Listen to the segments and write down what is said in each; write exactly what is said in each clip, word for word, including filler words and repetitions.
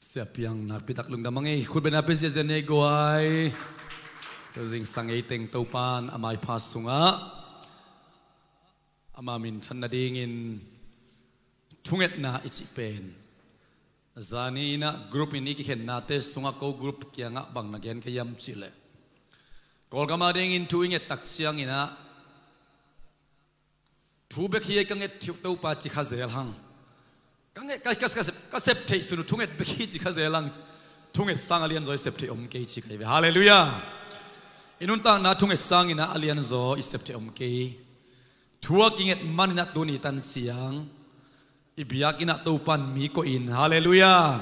Siapiang nakpitak lungdam a ngei, khutbetna pia ziahziah ni ei guai. Tu zingsang ei teng Topan a maipha sungah ama minthan nadingin thungetna i cih pen, zani inah group in i kikhennate sungah ko group kiangah bang na gen ka hiam cih leh, Kawlgam adingin thu i nget tak cianginah thu bek hi ei ka nget theih uh Topa ci kha zel hang. Ka nget, ka, ka, ka sep, ka sep theih sun uh thunget bek hi ci kha zel hang. Thunget sang a lianzaw i sep theih om kei ci kha hi ve. Halleluiah. I nuntakna thunget sanginah a lianzaw i sep theih om kei. Thu a kinget maninah tuni tan ciang i biakinnah Topan mi koihin, halleluiah,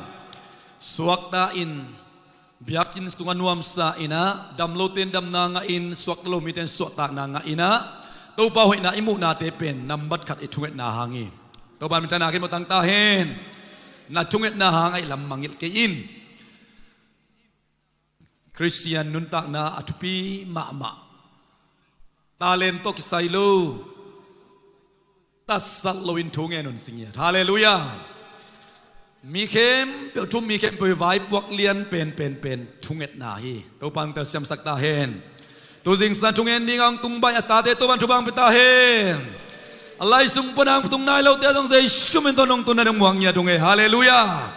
suakta in, biakinn sungah nuamsa inah, damlote in damna ngahin, suakta lo mite in suahtakna ngahinah, Topa hoihna i muhnate pen nambat khat i thungetna hang hi. Topa minthanna khin mawtang ta hen. Na thungetna hangah i lam mangngilh kei in. Khristian nuntakna a thupi mahmah. Talent tawh kisai lo, tatsat loin thu ngen un ci ngiat. Halleluiah. Mi khempeuh thu, mi khempeuh i vaipuak lian pen, pen, pen thungetna hi. Topa in telsiamsak ta hen. Tu zingsang thungen ding a hong tung baih a tate Topan thupha hong pia ta hen. A lai sung pan a hong tung nai lote a zong Jesu min tawh hong tunna ding muang ngiat ung ei. Halleluiah.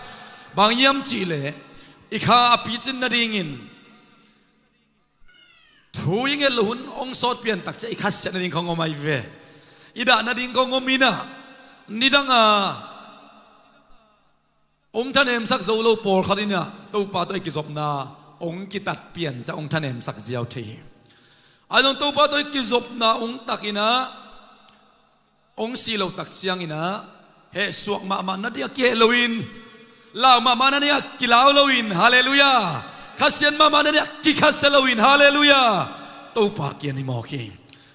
Bang hiam cih leh i kha a picin nadingin thu i nget loh hun hong sawt pian tak ciang i khasiat nading khong om ahi ve. I dah nading khong om inah, nidanga hong thanemsak zo lo pawlkhat inah Topa tawh i kizopna hong kitat pian ciang hong thanemsak ziau thei hi. Ahi zong Topa tawh i kizopna hong tak inah, hong sih loh tak cianginah, hehsuak mahmah nading a kiheh loin, lau mahmah nading a kilau loin, halleluiah, khasiat mahmah nading a kikhasiat loin, halleluiah, Topa kiang hi mawk hi.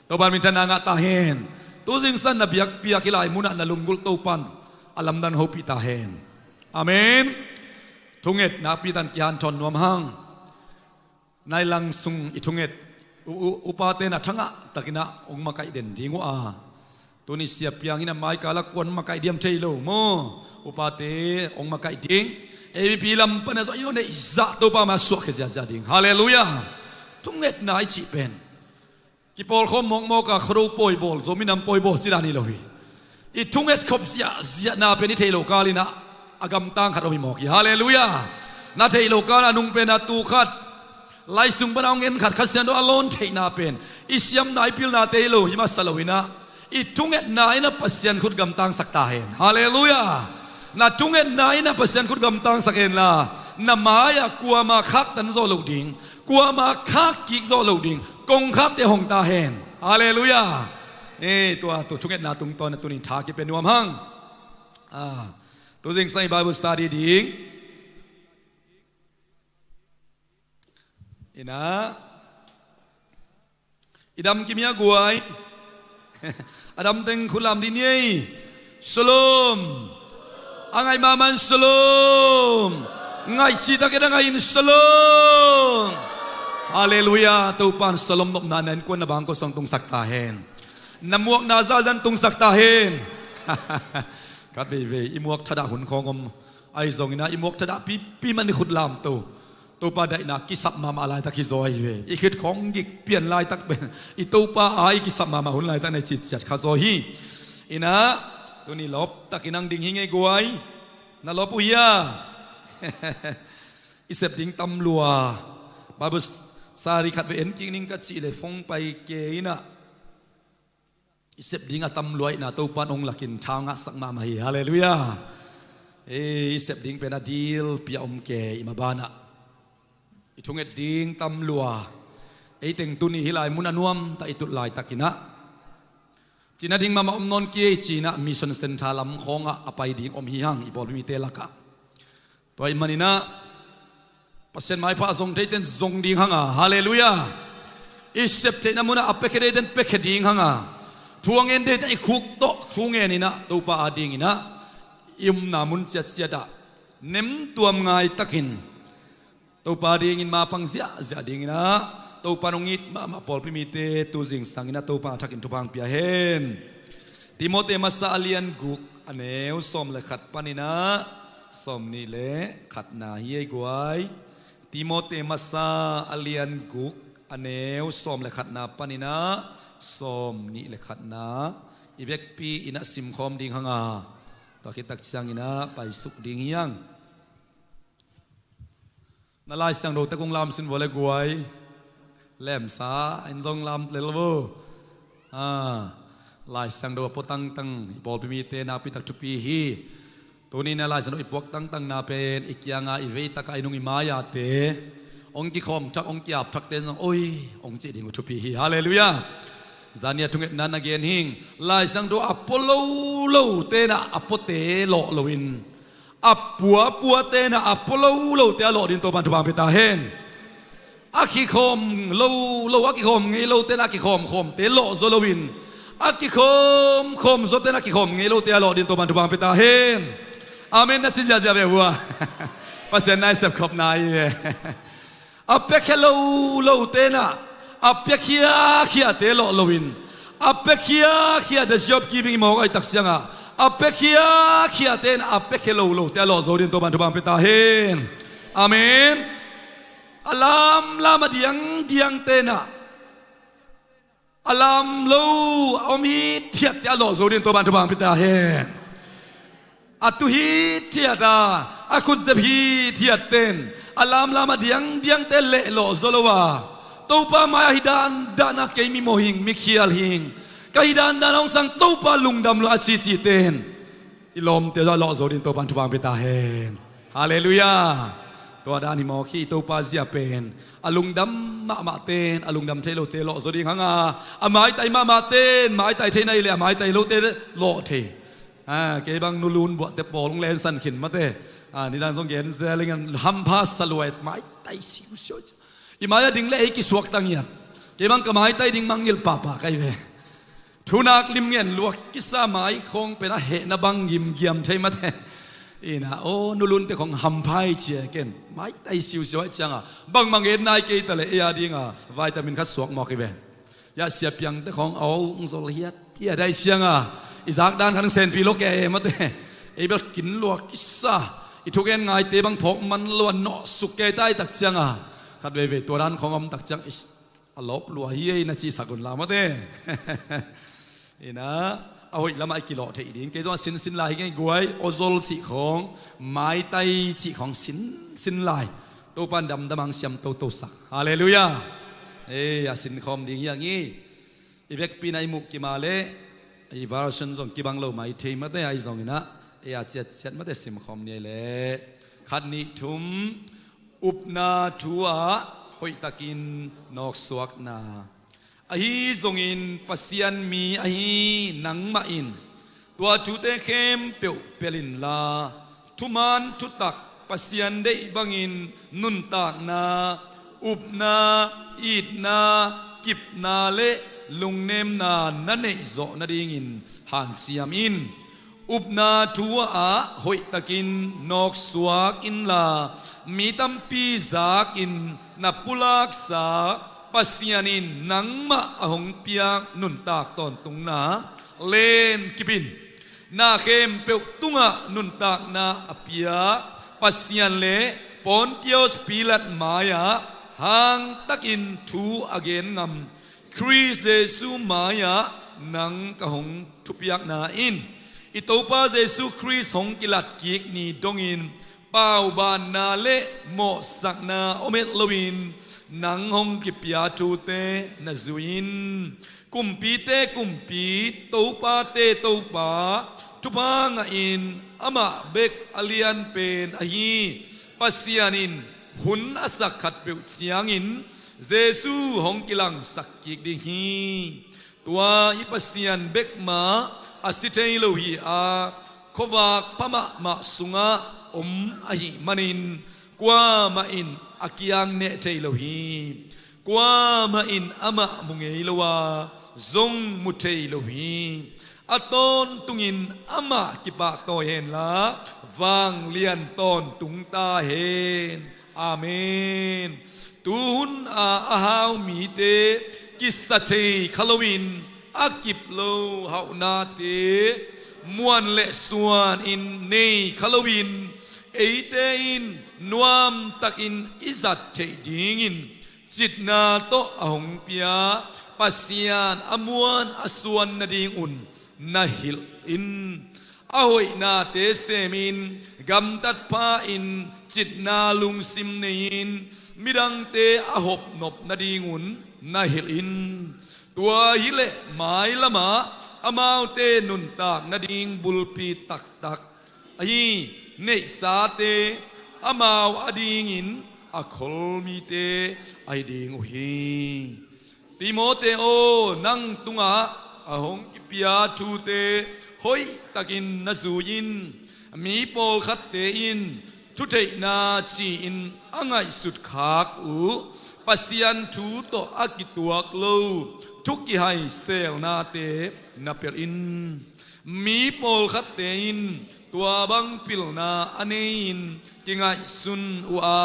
Topa minthanna ngah ta hen. Tu zingsang na biakpiak hih lai munah na lunggulh Topan a lamdang hopih ta hen. Amen. Thunget nakpi tan kihanthawn nuam hang. Nai lang sung i thunget u, u, upate na thangah takinah hong makaih den ding uh a, tuni siapiang inah maikal a kuan makaih diam thei lo maw? Upate hong makaih ding. A V P lam pana zong i hong neih zah Topa ma suahkhia ziahziah ding. Halleluiah. Thungetna i cih pen kipawlkhawm mawkmawk a, Khuado pawi bawl, Zomi Nam pawi bawl ci dan hi lo hi. I thunget khop ziahziahna pen i theih loh kal inah a gamtang khat om hi mawk hi. Halleluiah. Na theih loh kal a nung pen a tu khat, lai sung pana hong en khat, Kha Siangtho a lawn theihna pen i siamna i pilnate hi lo hi masa lo inah, i thungetna inah Pasian khut gamtangsak ta hen. Halleluiah. Na thungetna inah Pasian khut gamtangsak henla, na mai-ah kuama khaktan zawh loh ding, kuama khak kik zawh loh ding kongkhakte hong ta hen. Halleluiah. Eh, tua, tua thungetna tungtawn a tunin tha kipia nuam hang. Ah, tu zingsang i Bible study ding inah, i dam kim hia guai? A dam teng khut lam dih ni ei. Shalom. A ngai mahmah in shalom. Ngaih cihtak in a ngai in shalom. Halleluiah. Topan shalom nopna na innkuan na bangkua sung tungsak ta hen. Na muakna zahzah in tungsak ta hen. Khat veivei i muak thadah hun khawng om. Ahi zongin ah i muak thadah pipi man i khut lamto, Topa daihna kisap mahmah laitak hi zaw ahi ve. I khit khawng gik pian laitak pen i Topa a i kisap mahmah hun laitak na i citciat kha zaw hi. Inah, tuni lawptakin ang ding hi ngei guai. Na lawp uh hia? I sep ding tam lua. Bible study khat vei en kik ning ka cih le phone pai ke inah, i sep ding a tam lua ahihna Topan hong lakin thau ngahsak mahmah hi. Halleluiah. Ei, i sep ding pen a dil pia om ke i mabanah. I thunget ding tam lua. Ei teng tuni hih lai mun a nuamtah i tut laitakin ah, cina ding mahmah om nawn kei ci-in ah Mission Centre lam khawngah a pai ding om hi hang, i pawlpi mite lakah. Tua ahih manin ah Pasian maipha a zong theite in zong ding hang a, halleluiah. I sep theihna munah a piakhia theite in piakhia ding hang a, thu a ngen theite in i khuk tawh thu ngen in ah Topa adingin ah i omna mun ciatciat ah nemtuam ngaitakin Topa dingin mapang ziahziah dingin ah Topa nong it mahmah pawlpi mite tu zingsang in ah Topa a thakin thupha hong pia hen. Timote masa a lian guk a neu sawm le khat panin ah Sawm nih le khatna hi ei guai. Timote masa a lian guk, a neu sawm le khatna paninah sawm nih le khatna i vekpi inah simkhawm ding hanga, tua khit tak cianginah paisuk ding hiang. Na Lai Siangtho te kong lam sin vua le guai. Lemsa in zong lam lel vo. Ah, Lai Siangtho a pua tangtang i pawlpi mite nakpi tak thupi hi. Tuni na Lai Siangtho i puak tangtangna pen i kianga i veitaka i nung i maiate hong kikhawm thak, hong kiap thakte zong oi hong cih ding uh thupi hi. Halleluiah. Zania thungetna na gen hing. Lai Siangtho a pua lo lo tenah a puate lawh loin a puapua tenah a pua lo lo te a lawh din Topan thupha pia ta hen. A kikhawm lo lo, a kikhawm ngei lo tenah a kikhawm khawm te lawh zaw loin a kikhawm khawm zaw tenah a kikhawm ngei lo te a lawh din Topan thupha pia ta hen. Amen na ci ziazia ve hua. Pasian na i sepkhopna i ve. A piakhia lo lo tenah a piakhia khia te lawh loin a piakhia khia, the job giving i mawk ai tak cianga a piakhia khia tenah a piakhia lo lo te a lawh zo din Topan thupha pia ta hen. Amen. A lamlam a diangdiang tenah a lam lo a om hithiat te a lawh zo din Topan thupha pia ta hen. A tu hithiat a, a khutzep hithiat ten a lamlam a diangdiang te leh lawh zaw lo a, Topa mai-ah hi dandan a kei mi mawh hing, mi khial hing, ka hi dandan a hong sang Topa lungdam lo a cici ten i lawmte zaw a lawh zo din Topan thupha pia ta hen. Halleluiah. Tua dan hi mawk hi. Topa zia pen a lungdam mahmah ten a lungdam thei lote lawh zaw ding hanga, a maitai mahmah ten maitai thei na hi le a maitai lote lawh thei. Ah, kei bang nulun buahte pawl hong lensan khin mate. Ah, nidang zong gen zel ingen hampha saluai maitai siusiau. I mai-ah ding le ei kisuak tangiat. Kei bang ka maitai ding mangngilh pahpah kai ve. Thunak lim ngen luak kisa mai khawng pen a hehna bang gimgiam thei mate. Ina aw nulunte khawng hamphai cia ken maitai siusiau ai cianga bangmang et nai kei ta le ei a dinga vitamin khat suak mawk i ven. Ya siapiangte khawng aw ung zol hiat hiat ai cianga i zak dan khan senpi lo ke e mate. Ei bel kin luak kisa i thugen ngaite bang phawk man lo a nawhsuk ke tai tak cianga khat veivei tua dan khawng om tak ciang is a lawp lua hi ei na cihsak un la mate. Ina a hoih lamah i kilawh theih ding kei zong a sinsin lai hi ngei guai, awzol cih khawng maitai cih khawng sinsin lai. Topan damdamang siam totosak. Halleluiah. Ei a sinkhawm ding hiang i i vekpi na i muh kima le i version zong kibang lo mai thei mate ai zonginah ei a ciatciat mate simkhawm ni ei le khat nih thum. Upna thu-ah hoihtakin nawksuakna. Ahi zongin Pasian mi ahi nangmah in tua thute khempeuh pel inla, thuman thutak Pasian deih bangin nuntakna, upna, itna, kipna le lungnemna na neih zawh nadingin hanciam in. Upna thu-ah hoihtakin nawksuak inla, mi tampi zakin na pulaksa Pasian in nangmah a hong piak nuntak tawntungna len kip in. Na khempeuh tungah nuntakna a pia Pasian le Pontius Pilat mai-ah hangtakin thu a gen ngam Khrist Jesu mai-ah nang ka hong thupiakna in i Topa Jesu Khrist hong kilatkik ni dongin paubanna le mawhsakna om et loin nang hong kipia thute na zui in. Kumpite Kumpi, topate Topa, thupha ngahin amah bek a lianpen ahi Pasian in hun a sak khatpeuh ciangin Jesu hong kilangsak kik ding hi. Tua i Pasian bekmah a si thei lo hi a, khuavak pha mahmah sungah om ahih manin kuamah in a kiang neh thei lo hi. Kuamah in amah mu ngei lo a, zong mu thei lo hi. A tawntungin amah kipahtawi henla vanglian tawntung ta hen. Amen. Tuhun a a hau mite kisa thei kha loin a kip lo hauhnate muan le suanin nei kha loin Eite in nuamtakin i zat theih dingin citna tawh a hong pia Pasian a muan a suan nadingun na hilh in. A hoihnate semin, gamtat pha-in, citna lungsim nei-in, midangte a hopnop nadingun na hilh in. Tua hileh mailamah amaute nuntak nading bulpi taktak ahi neihsate, amau adingin a kholmite ahi ding uh hi. Timote aw, nang tungah a hong kipia thute hoihtakin na zui in. Mi pawlkhatte in thutheihna ci-in a ngaihsut khak uh Pasian thu tawh a kituak lo thu kihaiselnate na pelh in. Mi pawlkhatte in tua bang pilna a nei-in kingaihsun uh a,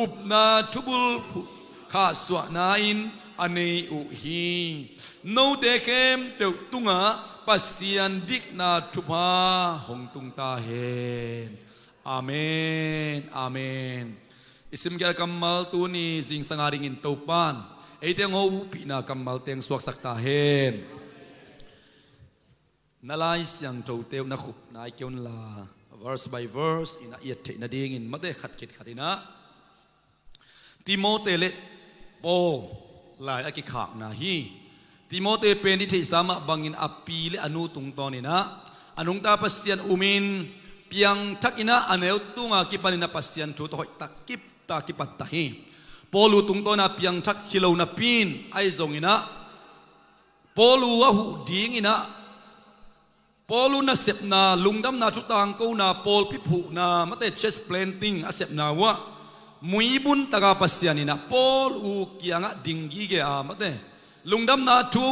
upna thubul khahsuahna in a nei uh hi. Note khempeuh tungah Pasian dikna thupha hong tung ta hen. Amen, amen. I simgial kammal tuni zingsang a dingin Topan eite hong hopihna kammal teng suaksak ta hen. Na Lai Siangthote uh na khup nai kei unla, verse by verse in a i et theih nadingin mate khat khit khat in ah Timote le Paul lai a kikhakna hi. Timote pen i theihsa mah bangin a pi le a nu tungtawn in ah a nungta Pasian umin piangthak in ah a neu tunga kipan in ah Pasian thu tawh hoihtak kipta kipatta hi. Paul uh tungtawn a piangthak hi lo napi in ahi zongin ah Paul uh a huh ding in ah Paul uh nasepna, lungdamna thu tangkona, pawlpi phuhna, mate church planting a sepna uh ah muibun taka Pasian in ah Paul uh kiangah ding gige a mate lungdamna thu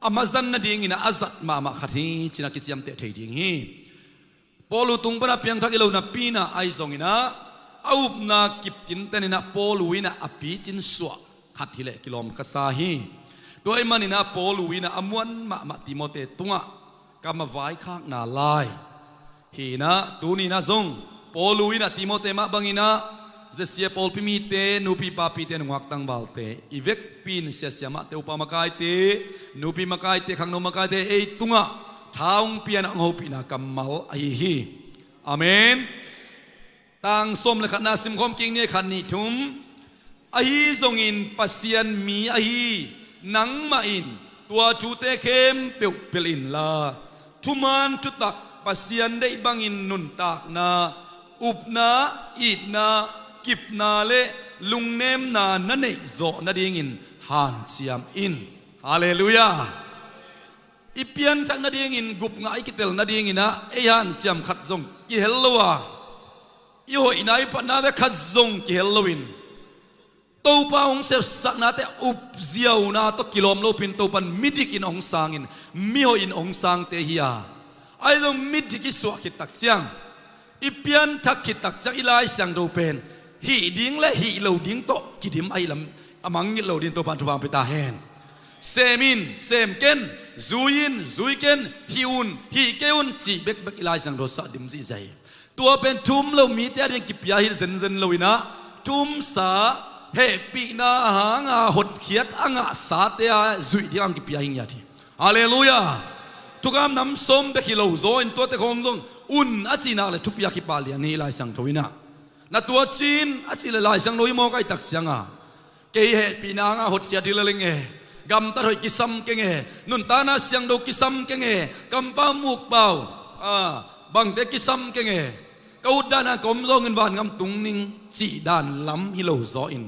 a mazan nadingin ah a zat mahmah khat hi ci-in ah kiciamteh thei ding hi. Paul uh tung pana piangthak hi lo napi in ah ahi zongin ah a upna kip tinten in ah Paul uh in ah a picin suah khat hileh kilawm ka sa hi. Tua ahih manin ah Paul uh in ah a muan mahmah Timote tungah kam a vaikhakna lai hi in ah tuni in ah zong Paul uh in ah Timote mah bangin ah zesia pawlpi mite, nupi papite, nungak tangvalte, i vekpi in siasia mahte, upa makaite, nupi makaite, khangno makaite, ei tungah tha hong pia in ah hong hopihna kammal ahi hi. Amen. Tang sawm le khatna simkhawm kik ni, khat nih thum. Ahi zongin Pasian mi ahi nangmah in tua thute khempeuh pelh inla, thuman thutak, Pasian deih bangin nuntakna, upna, itna, kipna le lungnemna na neih zawh nadingin hanciam in. Halleluiah. I pianthak nadingin gupngah i kitel nadingin ah ei hanciam khat zong kihel lo a, i hoihna i phatnate khat zong kihel loin Topa hong sepsaknate upziauna tawh kilawm lopi in Topan midik in hong sangin mihoih in hong sangte hi a, ahi zong midik i suah khit tak ciang i pianthak khit tak ciang i Lai Siangtho pen hih ding le hih lo ding tawh kidim ahih lam a mangngilh lo ding Topan thupha hong pia ta hen. Sem in, sem ken, zui in, zui ken, hih un, hih kei un cih bekbek i Lai Siangtho sah dim zihziah hi. Tua pen thu um lo mite ading kipia hi zenzen lo in ah, thu umsa, hehpihna a hanga hotkhiat a ngahsate a zuih ding a hong kipia hi ngiat hi. Halleluiah. Thukam nam sawm bek hi lo zaw in tuate khawng zong un a cih nak le thupi a kipah lian hi i Lai Siangtho in ah. Na tua cin a cih le Lai Siangtho hi mawk ahih tak cianga kei hehpihna hanga hotkhiat hi lel ing e, gamtat hoih kisam keng e, nuntakna siangtho kisam keng e, kampau mukpau, a, bangte kisam keng e, ka ut dan a ka om zongin vangam tung ning cih dan lam hi lo zaw in,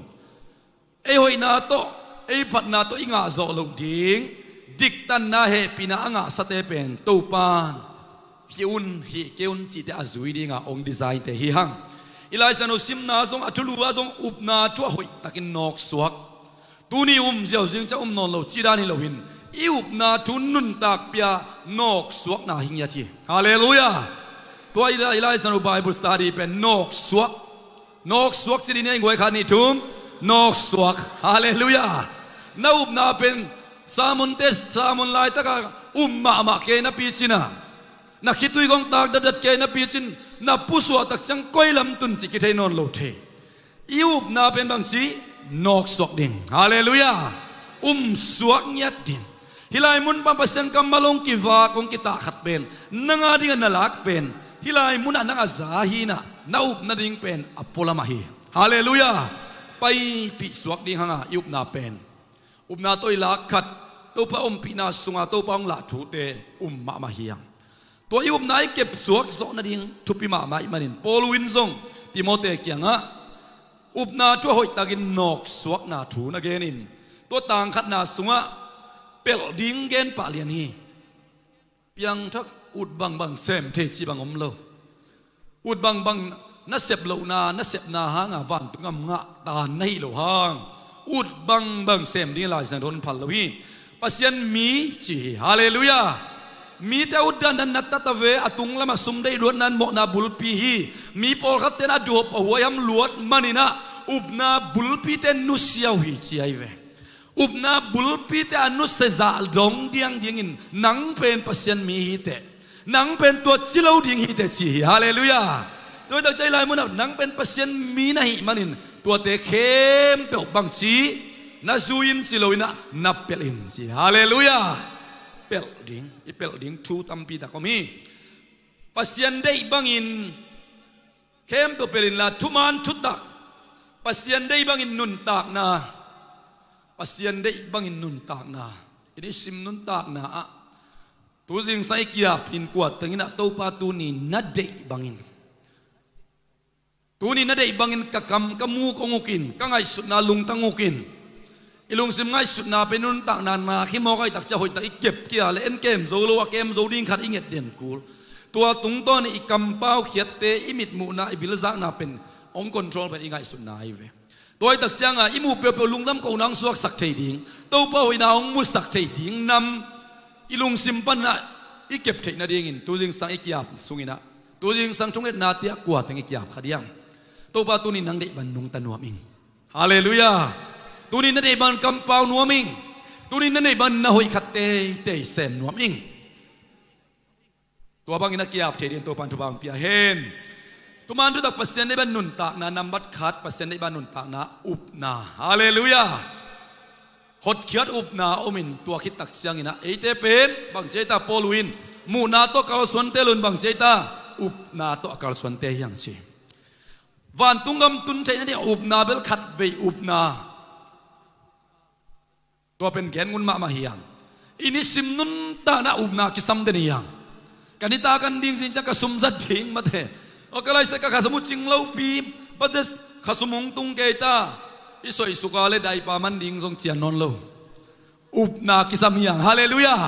ei hoihna tawh, ei phatna tawh i ngah zawh loh ding diktanna, hehpihna a ngahsate pen Topan hih un, hih kei un cihte a zui dinga hong designte hi hang. I Lai Siangtho simna zong, a thulu ah zong upna thu a hoihtakin nawksuak. Tuni um ziau zing ciang um nawn lo cih dan hi loin i upna thu nuntak pia nawksuakna hi ngiat hi. Halleluiah. Tua i Lai, i Lai Siangtho Bible study pen nawksuak. Nawksuak ci dih ni, a innkuan khat nih thum. Nawksuak. Halleluiah. Na upna pen sermonte, sermon laitaka um mahmah kei napi cin ah, Na khitui kong tak datdat kei, na picin na pusuah tak ciang koi lam tun cih kithei nawn lo thei. I upna pen bangci, nawksuak ding. Halleluiah. Umsuak ngiat ding. Hih lai mun pan Pasian kammal hong kivak, hong kitahkhat pen, nang a dingah na lak pen, hih lai munah nang a za hi-in ah, na upna ding pen a pualam ahi. Halleluiah. Paipih suak ding hang a, i upna pen. Upna tawh i lak khat, Topa ompihna sunga Topa hong lah thute um mahmah hi hang. Tua i upna i kepsuak zawh nading thupi mahmah ahih manin Paul in zong Timote kiangah upna thu a hoihtakin nawksuakna thu na genin, tua tang khatna sungah pelh ding gen pah lian hi. Piangthak, ut bangbang sem thei cih bang om lo. Ut bangbang na sep lohna, na sepna hanga vantung gam ngah dan na hih loh hang, ut bangbang sem ding Lai Siangtho in phal lo hi. Pasian mi ci hi. Halleluiah. Mite a ut dandan na tat a ve, a tung lamah sum deih luatna in mawhna bulpi hi. Mi pawlkhatte in a duhop a huaiham luat manin ah, upna bulpite nusia uh hi ci ahi ve. Upna bulpite a nusia zah dong diangdingin, nang pen Pasian mi hi teh, nang pen tua ci lo ding hi teh ci hi. Halleluiah. Tua hi tak ciang hih lai munah nang pen Pasian mi na hih manin, tuate khempeuh bangci, na zui in ci lo-in ah, na pelh in ci. Halleluiah. Pelh ding, i pelh ding thu tampi tak om hi. Pasian deih bangin khempeuh pelh inla, thuman thutak, Pasian deih bangin nuntakna, Pasian deih bangin nuntakna. I nisim nuntakna ah, tu zingsang i ki-ap in kuateng in ah, Topa tuni na deih bangin, tuni na deih bangin ka kam ka muk hong uk in, ka ngaihsutna lungtang uk in. I lungsim ngaihsutna pen nuntakna nak hi mawk ahih tak ciang hoihtak i kep kei a leh en kem zo lo, a kem zo ding khat i nget den kul. Tua tungtawn i kampaukhiatte, i mitmuhna, i bilzakna pen hong control pen i ngaihsutna ahi ve. Tua ahih tak cianga i muh peuhpeuh lungdam kohna hong suaksak thei ding, Topa hoihna hong musak thei ding nam i lungsim panah i kep theih nadingin tu zingsang i ki-ap sungin ah, tu zingsang thungetna tiah kuateng i ki-ap kha diam? Topa tuni nang deih bang nungta nuam ing. Halleluiah. Tuni na deih bang kampau nuam ing. Tuni na deih bang na hoih khat teitei sem nuam ing. Tua bangin a ki-ap thei dingin Topan thupha hong pia hen. Thuman thutak Pasian deih bang nuntakna nambat khat, Pasian deih bang nuntakna upna. Halleluiah. Hotkhiat upna omin tua khit tak ciangin ah, eite pen bang ci aita, Paul in muhna tawh kalsuante lo-in bang ci aita, upna tawh a kalsuante hi hang ci. Vantung gam tun theih nading upna bel khat vei upna. Tua pen gen ngun mahmah hi hang. I nisim nuntakna upna kisam den hi hang. Ka nitak an ding zing ciang ka sum zat ding mate. Aw ka laisiat ka khasum uh cing lopi, budget khasum hong tung kei ta. I soih suk a leh daipa man ding zong cian nawn lo. Upna kisam hi hang. Halleluiah.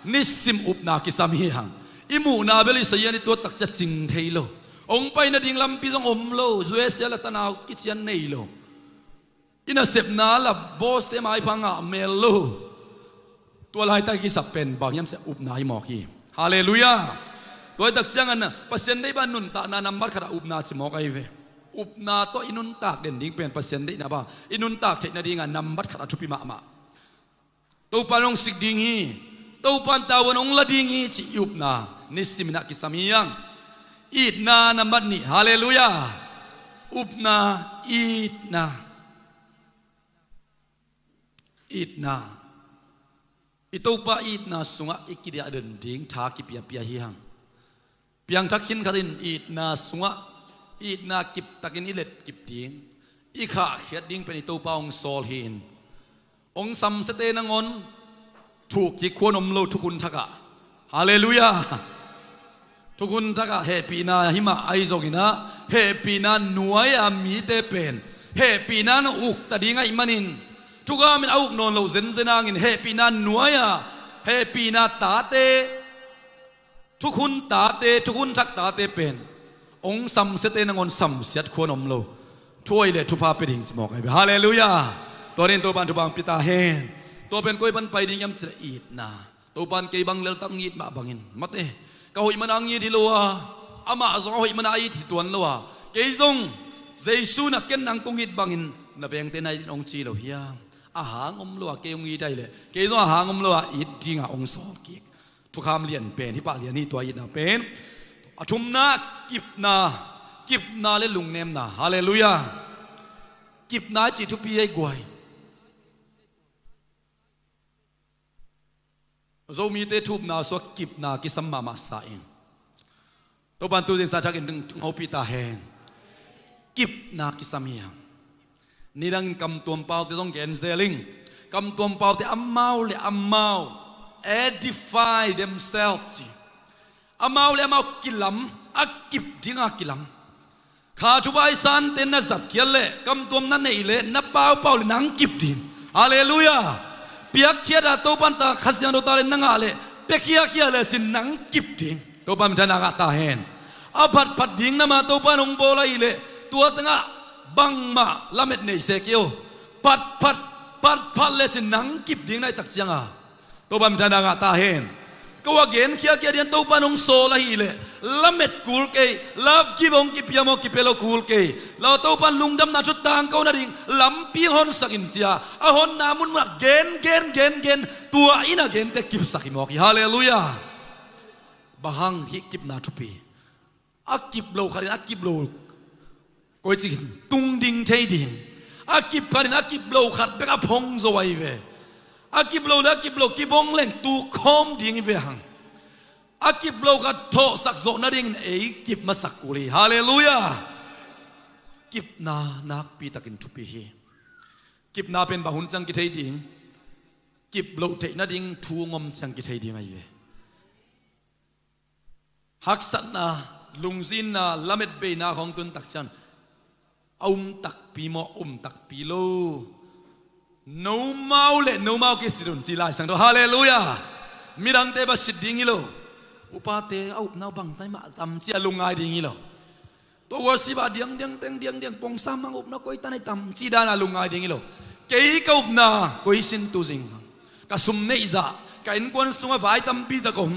Nisim upna kisam hi hang. I muhna bel i soih a i tuat tak ciang cing thei lo. Hong pai nading lampi zong om lo. U S A leh tanau kician nei lo. I nasepna la boss te maipha ngah mel lo. Tua laitak i kisap pen bang hiam cih leh upna hi mawk hi. Halleluiah. Tua hi tak ciangin ah Pasian deih bang nuntakna nambat khat ah upna ci mawk ahi ve. Upna tawh i nuntak den ding pen Pasian deihna bang i nuntak theih nadingah nambat khat ah thupi mahmah. Topa in hong sik ding hi. Topa in tavuan hong la ding hi cih i upna nisimin ah kisam hi hang. Itna nambat nih. Halleluiah. Upna, itna. Itna. I Topa itna sungah i kidiah den ding tha kipiapia hi hang. Piangthak khin khat in itna sungah, itna kiptakin i letkip ding, i khahkhiat ding pen i Topa hong sawl hi-in, hong samsiate nangawn thukkik khuan om lo thukhun thakah. Halleluiah. Thukhun thakah hehpihna hi mah ahi zongin ah, hehpihna nuai-a mite pen hehpihna in ukta ding ahih manin, thukhun in a uk nawn loh zenzen hangin hehpihna nuai-a, hehpihna tate, thukhun tate, thukhun thak tate pen hong samsiate nangawn samsiat khuan om lo, thuhoih leh thupha pia ding ci mawk ahi ve. Halleluiah. Tua dingin Topa in thupha hong pia ta hen. Tua pen koi pan pai ding hiam cih leh itna. Topa in kei bang leltak hong it mah bangin, mate, ka hoih mana hong it hi lo a, amah zong a hoih mana a it hi tuan lo a, kei zong Jesu in ah ken nang kong it bangin na vengte na it in hong ci lo hiam? A hang om lo a kei hong it ahih leh kei zong a hang om lo a it dingah hong sawl kik. Thukham lian pen hih pah lian hi, tua itna pen. A thumna, kipna. Kipna le lungnemna. Halleluiah. Kipna i cih thupi ei guai. Zomite thu upna sua kipna kisam mahmah sa ing. Topan tu zingsa thakin hopih ta hen. Kipna kisam hi hang. Nidangin kamtuam paute zong gen zel ing. Kamtuam paute amau le amau edify themselves ci. Amau le amau kilam, a kip dinga kilam. Kha thupha i sante na zatkhiat leh, kamtuam na neih leh, na paupau leh nang kip ding. Halleluiah. Piakkhiat a Topan ta Kha Siangtho ta leh na ngah leh, piakkhiakkhiat leh cin nang kip ding. Topan minthanna ngah ta hen. A phatphat ding na ma Topan hong bawl ahih leh, tua tengah bangmah lamet nei se kei o. Phatphat, phatphat leh cin nang kip ding na hih tak cianga. Topan minthanna ngah ta hen. Ko a gen khiakhia dian Topan hong sawl ahih leh, lamet kul kei, love gift hong kipia maw kipia lo kul kei. Lo Topan lungdamna thu tangko nading lampi hong honsak in cia, a honna munmunah gen gen gen gen, tua in a gente kipsak hi mawk hi. Halleluiah. Bang hang hih kipna thupi. A kip lo khatin a kip lo koi ci tung ding thei ding. A kip khatin a kip lo khat bek a phong zo ahi ve. A kip lo le a kip lo kibong leng tu khawm ding hi ve hang. A kip lo khat thawhsak zawh nadingin ei kip masak kul hi. Halleluiah. Kipna nakpi takin thupi hi. Kipna pen bang hun ciang kithei ding? Kip loh theih nading thu ngom ciang kithei ding ahi ve. Haksatna, lungzinna, lametbeina khawng tun tak ciang a um takpi maw, um takpi lo? Nomau le nomau kisit un ci Lai Siangtho. Halleluiah. Midangte ba sit ding hi lo. Upate a upna bang tai mah tam ci a lungngai ding hi lo. Tua worship a diang diang teng diang diang pongsa mang upna koi tan ai tam ci dana lungngai ding hi lo. Kei ka upna koi sin tu zing hang. Ka sum neih zah, ka innkuan sungah vai tampi tak om.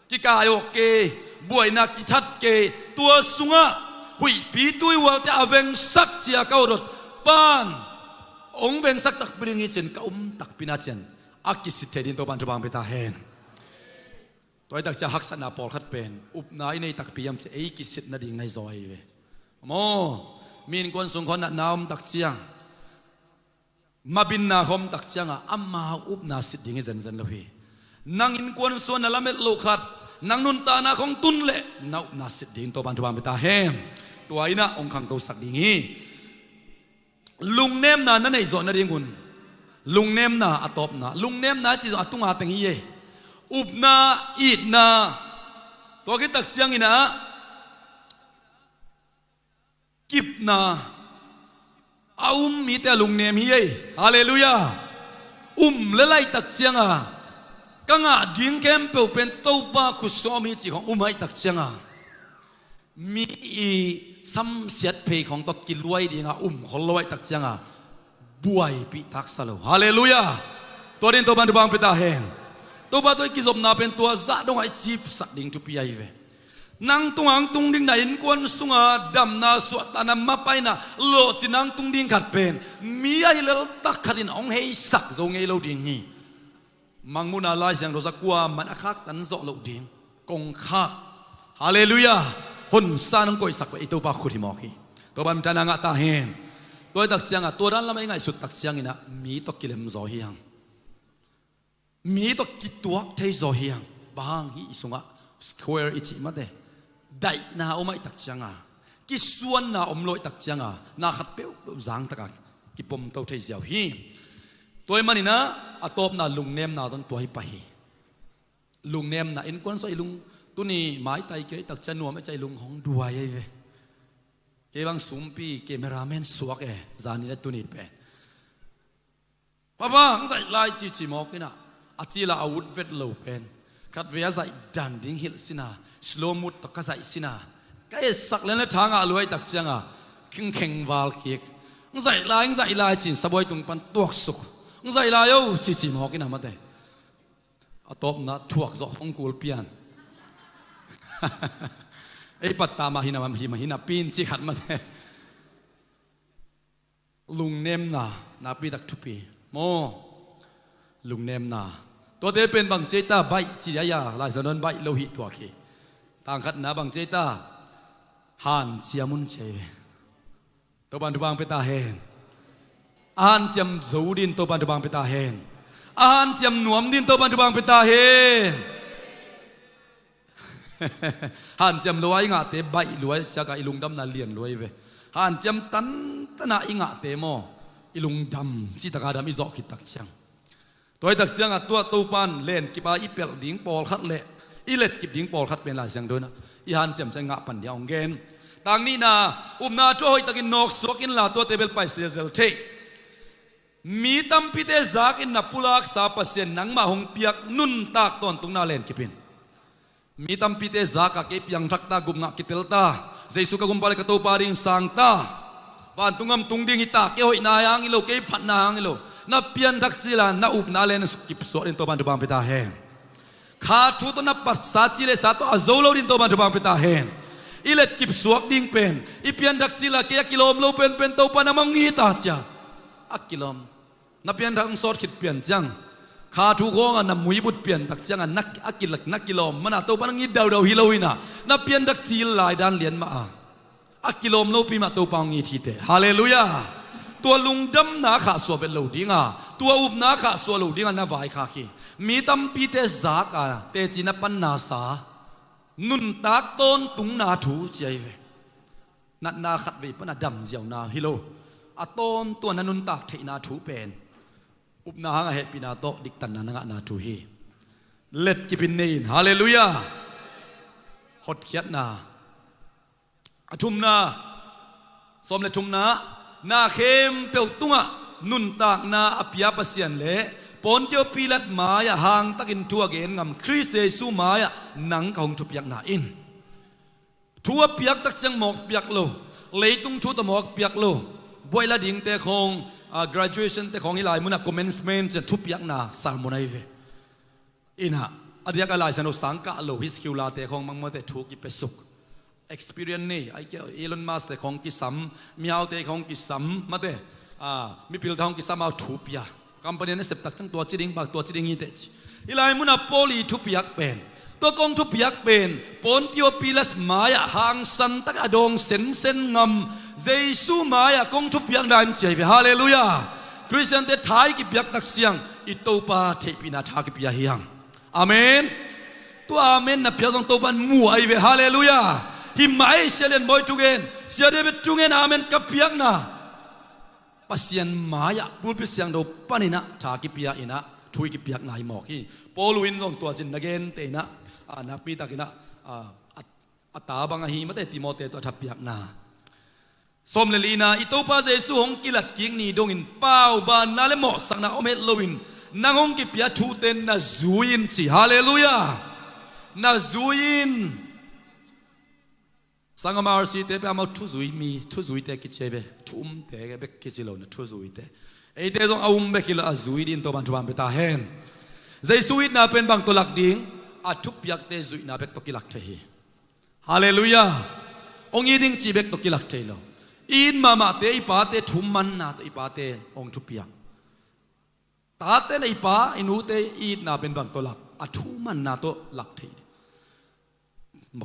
Kikai awk kei, buaina kithat kei, tua sungah huihpi tuihualte a vengsak cia ka awt awt pan hong vengsak takpi ding hi cin ka um takpi na cian a kisit thei ding Topan thupha hong pia ta hen. Tua hi tak ciang haksatna pawlkhat pen upna i nei takpi hiam ci ei kisit nading ngai zaw ahi ve. Maw, mi innkuan sung khawng natna om tak ciang, mabinna khawng om tak cianga amau upna sit ding hi zenzen lo hi. Nang innkuan sung na lamet loh khat, nang nuntakna khawng tun leh na upna sit ding Topan thupha hong pia ta hen. Tua in ah hong khangtosak ding hi. Lungnemna na neih zawh nadingun, lungnemna a tawpna, lungnemna ci zawh a tunga teng hi ei. Upna, itna, tua khit tak ciangin ah kipna a um mite a lungnem hi ei. Halleluiah. Um le laih tak cianga ka ngah ding khempeuh pen Topa khut sung a om hi cih khawng um ahih tak cianga mi i samsiat phei khawng tawh kiluai dinga um khol lo ahih tak cianga buaipih taksa lo. Halleluiah. Tua din Topan thupha hong pia ta hen. Topa tawh i kizopna pen tua zah dongah i cipsak ding thupi ahi ve. Nang tungah hong tung ding na innkuan sunga damna suahtahna mapaina lawhcin nang tung ding khat pen mi ahi leltak khatin hong heisak zo ngei lo ding hi. Mangmuhna Lai Siangtho za kuaman a khaktan zawh loh ding kong khak. Halleluiah. Honsa nong koihsak pen i Topa khut hi mawk hi. Topa minthanna ngah ta hen. Tua hi tak cianga tua dan lamah i ngaihsut tak ciangin ah mi tawh kilem zaw hi hang. Mi tawh kituak thei zaw hi hang. Bang hang hih i sungah square i cih mate, daihna om ahih tak cianga, kisuanna om lo ahih tak cianga na khat peuhpeuh zangtaka kipomto thei ziau hi. Tua ahih manin ah a tawpna lungnemna zong tua hi pah hi. Lungnemna, innkuan sung i lung, tuni maitai kei tak ciang nuam e ciang i lung hong duai ahi ve. Kei bang sumpi cameraman suak e, zanin a tuni pen. Papa, hong zaih lai cici mawk in ah, a cila a ut vet lo pen khatvei a zaih dan ding hilh sina, slow mo tawh ka zaih sina, ka etsak len le tha ngah luai tak cianga khengkheng val kik. Hong zaih lai, hong zaih lai cin sabuai tung pan tuaksuk. Hong zaih lai o cici mawk in ah mate. A tawpna thuak zawh hong kul pian. Ei patta mah hina, hima hina pin ci khat mate. Lungnemna nakpi tak thupi maw. Lungnemna Tuate pen bang ci ei ta, baih ci ei a, Lai Siangtho in baih lo hih tuak hi. Tangkhatna bang ci ei ta, hanciam un ci ei ve. Topa'n thupha hong pia ta hen. A hanciam zo dingin Topa'n thupha hong pia ta hen. A hanciam nuam dingin Topa'n thupha hong pia ta hen. Hanciam lo a i ngahte baih lua, ciak a i lungdamna lian lua hi ve. Hanciam tantan a i ngahte maw, i lungdam cih tak a dam i zawh khit tak ciang, tua hi tak ciangah tua Topa'n lenkip a i pelh ding pawlkhat le i letkip ding pawlkhat pen Lai Siangtho in ah i hanciam ciang ngah pan ding a hong gen. Tang nihna, upna thu a hoihtakin nawksuak inla tuate bel pai zelzel thei. Mi tampite zakin na pulaksa Pasian nangmah hong piak nuntak tawntungna lenkip in. Mi tampite zak a kei piangthak ta, gupngah kitel ta, Jesu ka gumpa le ka Topa ding sang ta, vantung gam tung ding hi ta, kei hoihna hang hi lo, kei phatna hang hi lo, na pianthak cil a na upna lenkip suak dingin Topa'n thupha hong pia ta hen. Kha thu tawh na patsa ci le sa tawh a zo lo dingin Topa'n thupha hong pia ta hen. I letkip suak ding pen, i pianthak cil a kei a kilawm lo penpen Topa nangmah hong it ta ci a, a kilawm. Na pianthak hong sawt khit pian ciang, kha thu khawng a na muibut pian tak ciang a, na, a kilak, na kilawm man a Topa nang it daudau hi lo in ah, na pianthak cil lai dan lian mah a, a kilawm lopi mah Topa hong it hi teh. Halleluiah. Tua lungdamna khahsuah vet lo ding a, tua upna khahsuah lo ding a na vaikhak hi. Mi tampite zak a teci na panna sa nuntak tawntungna thu ci ei ve. Natna khatvei pan a dam ziauna hi lo, a tawntung a na nuntak theihna thu pen upna hang a hehpihna tawh diktanna na ngahna thu hi. Letkip in nei in. Halleluiah. Hotkhiatna. A thumna, sawm le thumna, na khempeuh tungah nuntakna a pia Pasian le Pontio Pilat mai-ah hangtakin thu a gen ngam Khrist Jesu mai-ah nang ka hong thupiakna in. Thu a piak tak ciang mawk piak lo, leitung thu tawh mawk piak lo. Buaih la dingte khawng, ah, graduation te khawng hi lai munah commencement ciang thupiakna sermon ahi ve. In ah, a diak a Lai Siangtho sang kah lo, hi school late khawng mangmawte thu kipesuk. Experience nei, ai kia Elon Musk te khawng kisam, mihaute khawng kisam, mate, ah, mipilte khawng kisam a thu pia. Company na sep tak ciang tua ci ding bak, tua ci ding hi teh ci. Hi lai munah Paul i thupiak pen, tua kong thupiak pen, Pontio Pilat mai-ah hangsan tak a dawng sensen ngam Jesu mai-ah kong thupiakna in ci ahi ve. Halleluiah. Khristiante tha i kipiak tak ciang i Topa theihpihna tha kipia hi hang. Amen. Tua amen na piak zong Topa'n mu ahi ve. Halleluiah. Hi mah ei, Sia Lian Bawi thugen, Sia David thugen, amen ka piakna Pasian mai-ah pulpit siangtho panin ah tha kipia in ah thu i kipiakna hi mawk hi. Paul in zong tua cin na gente in ah, ah, nakpi takin ah, ah, a, a ta bang ahi mate Timote tawh a thapiakna. Sawm le lina, i Topa Jesu hong kilatkik ni dongin paubaanna le mawhsakna om het loin nang hong kipia thute na zui in ci. Halleluiah. Na zui in. Sangam R C te peuh amau thuzui mi, thuzuite kici ahi ve, thu umte bek kici lo na thuzuite. Eite zong a um bek hi lo, a zui dingin Topa'n thupha hong pia ta hen. Jesu itna pen bang tawh lak ding, a thupiakte zuihna bek tawh kilak thei hi. Halleluiah. Hong it ding cih bek tawh kilak thei lo. I it mahmahte, i pate thu manna tawh i pate hong thupiak. Tate na i pa, i nute i itna pen bang tawh lak, a thu manna tawh lak thei.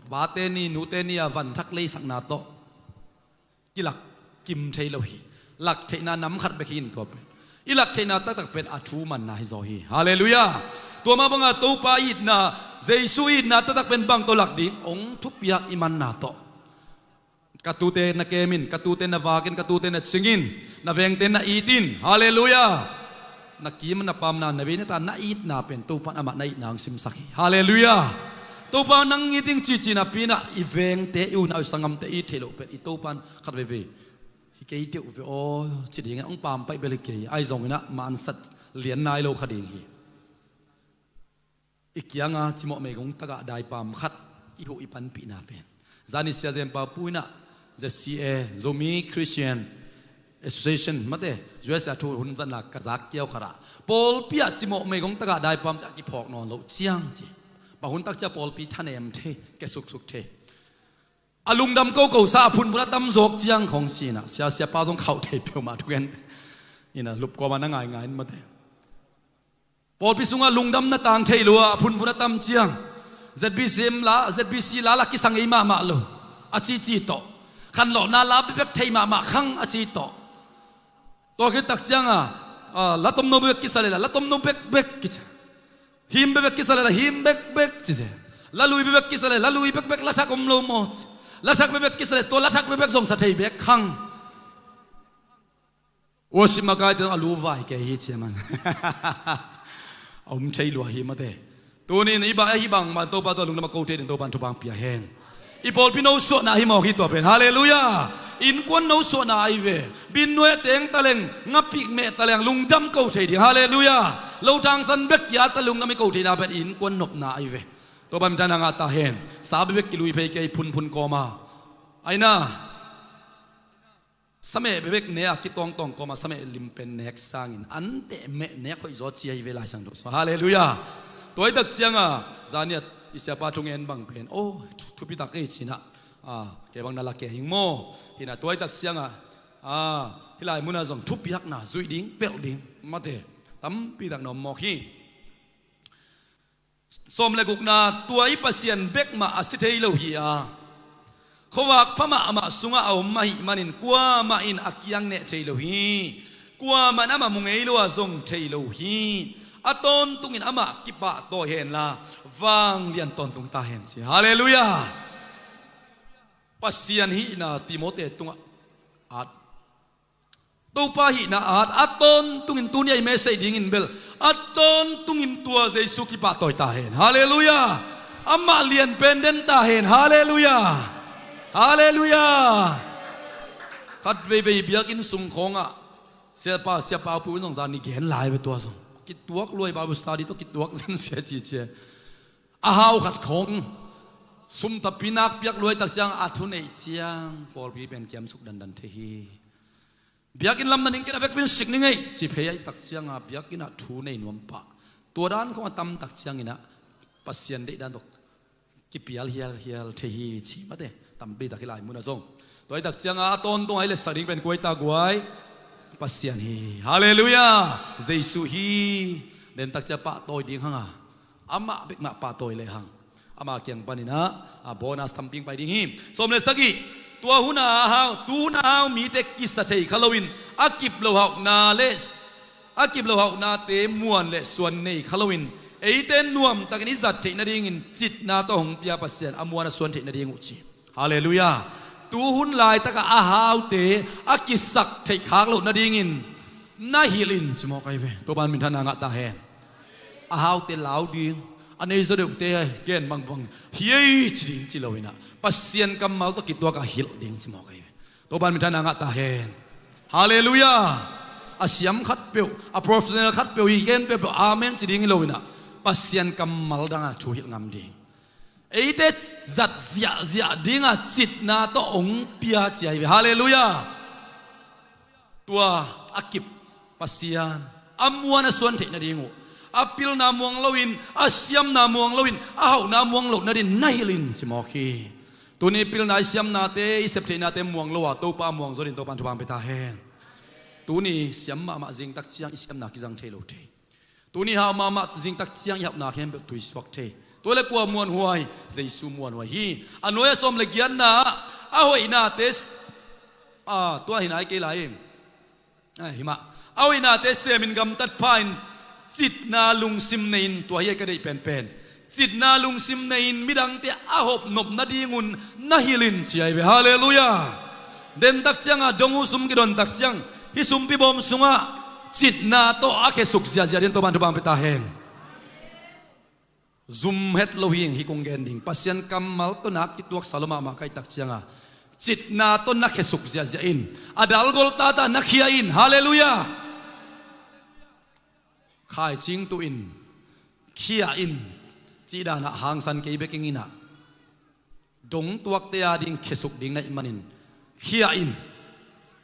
Pate ni, nute ni a vanthak leisakna tawh kilak kim thei lo hi. Lak theihna nam khat bek hi in tua pen. I lak theihna taktak pen a thu manna hi zaw hi. Halleluiah. Tua mah banga Topa itna, Jesu itna taktak pen bang tawh lak ding, hong thupiak i manna tawh. Ka tute na kem in, ka tute na vak in, ka tute na cing in, na vengte na it in. Halleluiah. Na kim na pamna, na vei na ta, na itna pen Topa'n amah na itna hong simsak hi. Halleluiah. Topa nang it ding cihcih napi in ah i vengte, i unau, i sanggamte i it theih loh pen i Topa'n khat veivei hi kei deuh ve aw ci dingin hong pampaih bel hi kei. Ahi zongin ah mansat lian nai lo kha ding hi. I kianga cimawh meigong tagah daipam khat i huh i panpihna pen, zani Sia Zen Pa Pu in ah Z C A, Zomi Christian Association mate, U S A thu hun zatna ka zak kiau khat ah, pawlpi ah cimawh meigong tagah daipam ci a kiphawk nawn loh ciang ci. Bang hun tak cia pawlpi thanem thei, kia suksuk thei. A lungdam koko sa a phunphun a tam zawk ciang khawng ci in ah, sia, siapa zong khauh thei peuhmah thugen in ah, lupkuama na ngaingai in mate. Pawlpi sungah lungdamna tang thei lua, a phunphun a tam ciang, Z B C M la, Z B C la la kisang ei mahmah lo a cici tawh, khanlawhna la bekbek thei mahmah khang a ci tawh. Tua khit tak cianga, a, la tomno bekbek kisa le la, la tomno bekbek kici. Him bekbek kisa le la, him bekbek cici. La lui bekbek kisa le la, lui bekbek, la thak om lo maw. La thak bekbek kisa le tua la thak bekbek zong sa thei bek khang. Worship makaite a lu vai kei hi cia man. A um thei lua hi mate. Tunin i ba ahi bang man Topa tua lungdam a ko thei din Topa in thupha pia hen. I pawlpi no suahna hi mawk hi tua pen. Halleluiah. Innkuan no suahna ahi ve. Binnua teng taleng, ngapik meh taleng lungdam ko thei ding. Halleluiah. Lo thangsan bek kia ta lungdam i ko theina pen innkuan nopna ahi ve. Topa min thang a ngah ta hen. Sa bekbek kilui phei kei phunphun kawma. Aina. Sameh bekbek ne a kitawngtawng kawma sameh lim pen nek sangin anteh meh nek hoih zaw ci ahi ve Lai Siangtho sung. Halleluiah. Tua hi tak cianga zaniat i siapa thungen bang pen, oh, thu-, thupi tak ei cinah. Ah, kei bang na la kei hing maw. Hinah tua hi tak cianga, ah, hih lai munah zong thupiakna zuih ding, pelh ding mate tampi tak na om mawk hi. Sawm le gukna, tua i Pasian bek mah a si thei lo hi a, khuavak pha mahmah sungah a om ahih manin kuamah in a kiang neh thei lo hi. Kuamah in amah mu ngei lo a zong thei lo hi. A tawntungin amah kipahtawi henla vanglian tawntung ta hen ci. Halleluiah. Pasian hihna Timote tungah at Topa hihna at a tawntungin tuni a i message dingin bel a tawntungin tua Jesu kipahtawi ta hen. Halleluiah. Amah lian pen den ta hen. Halleluiah. Halleluiah. Khat veivei biakinn sung khawngah siapa, siapa pu in zong zan ni gen lai ve tua zong. Kituak luai Bible study tawh kituak zen sia ci cia. A hau khat khawng sum tapi nak piak luai tak ciang a thu neih ciang pawlpi pen kiamsuk dandan thei hi. Biakinn lam na ning kei a vekpin sik ni ngei ci phei ahi tak cianga biakinn ah thu nei nuam pah. Tua dan khong a tam tak cianginah Pasian deih dan tawh kipial hialhial thei hi ci mate tampi tak hi lai munah zong. Tua ahi tak cianga a tawntung ahi letsak ding pen kuai ta guai. Pasian hi. Halleluiah. Jesu hi. Den tak cia pahtawi ding hanga amah bek mah pahtawi lehang ama kiang paninah a bonus tampi pai ding hi. Sawm le sagih, tua huna a hau, tu huna a hau mite kisa thei kha loin a kip lo hauhna le a kip lo hauhnate muan le suan nei kha loin eite nuamtakin i zat theih nadingin citna tawh hong pia Pasian a muan a suan theih nading uh ci. Halleluiah. Tu hun laitaka a haute a kisak theih khak loh nadingin na hilh in ci mawk ahi ve. Topa min thang a ngah ta hen. A haute lau ding, a nei zaw deuhte gen bangbang hi ei ci ding ci loinah Pasian kammal tawh kituaka hilh ding ci mawk ahi ve. Topa min thang a ngah ta hen. Halleluiah. A siam khat peuh, a professional khat peuh hi gen peuhpeuh amen ci ding hi loinah Pasian kammal danga thu hilh ngam ding. Eite zat ziahziah dinga citna tawh hong pia ci ahi ve. Halleluiah. Tua a kip Pasian a muan a suan theih nading uh, a pilna muang loin, a siamna muang loin, a hauhna muang loh nadin na hilh in ci mawk hi. Tuni pilna i siamnate i sep theihnate muang lo a Topa muang zaw din Topa in thupha pia ta hen. Tuni siam mahmah zing tak ciang i siamna kizang thei lo thei. Tuni hau mahmah zing tak ciang i hauhna khempeuh tuisuak thei. Tua le kua muanhuai, Jesu muanhuai hi. A nuai a sawm le giatna a hoihnate s-, a, tua hi nai kei lai. A, himah a hoihnate semin gamtat pha in citna lungsim nei in tua hi a ka deih penpen. Citna lungsim nei in midangte a hopnop nadingun na hilh in ci ahi ve. Halleluiah. Den tak cianga dong uh sum kidon tak ciang hih sumpi bawm sungah citna tawh a khesuk ziahziah din Topa in thupha pia ta hen. Zum het lo hi ing hi kong gen ding. Pasian kammal tawh nak kituaksa lo mahmah ka hih tak cianga citna tawh na khesuk ziahziah in a dalgol tata na khia in. Halleluiah. Khaicing tuh in khia in cih danah hangsan kei bek ing inah dong tuakte a ding khesuk ding na hih manin khia in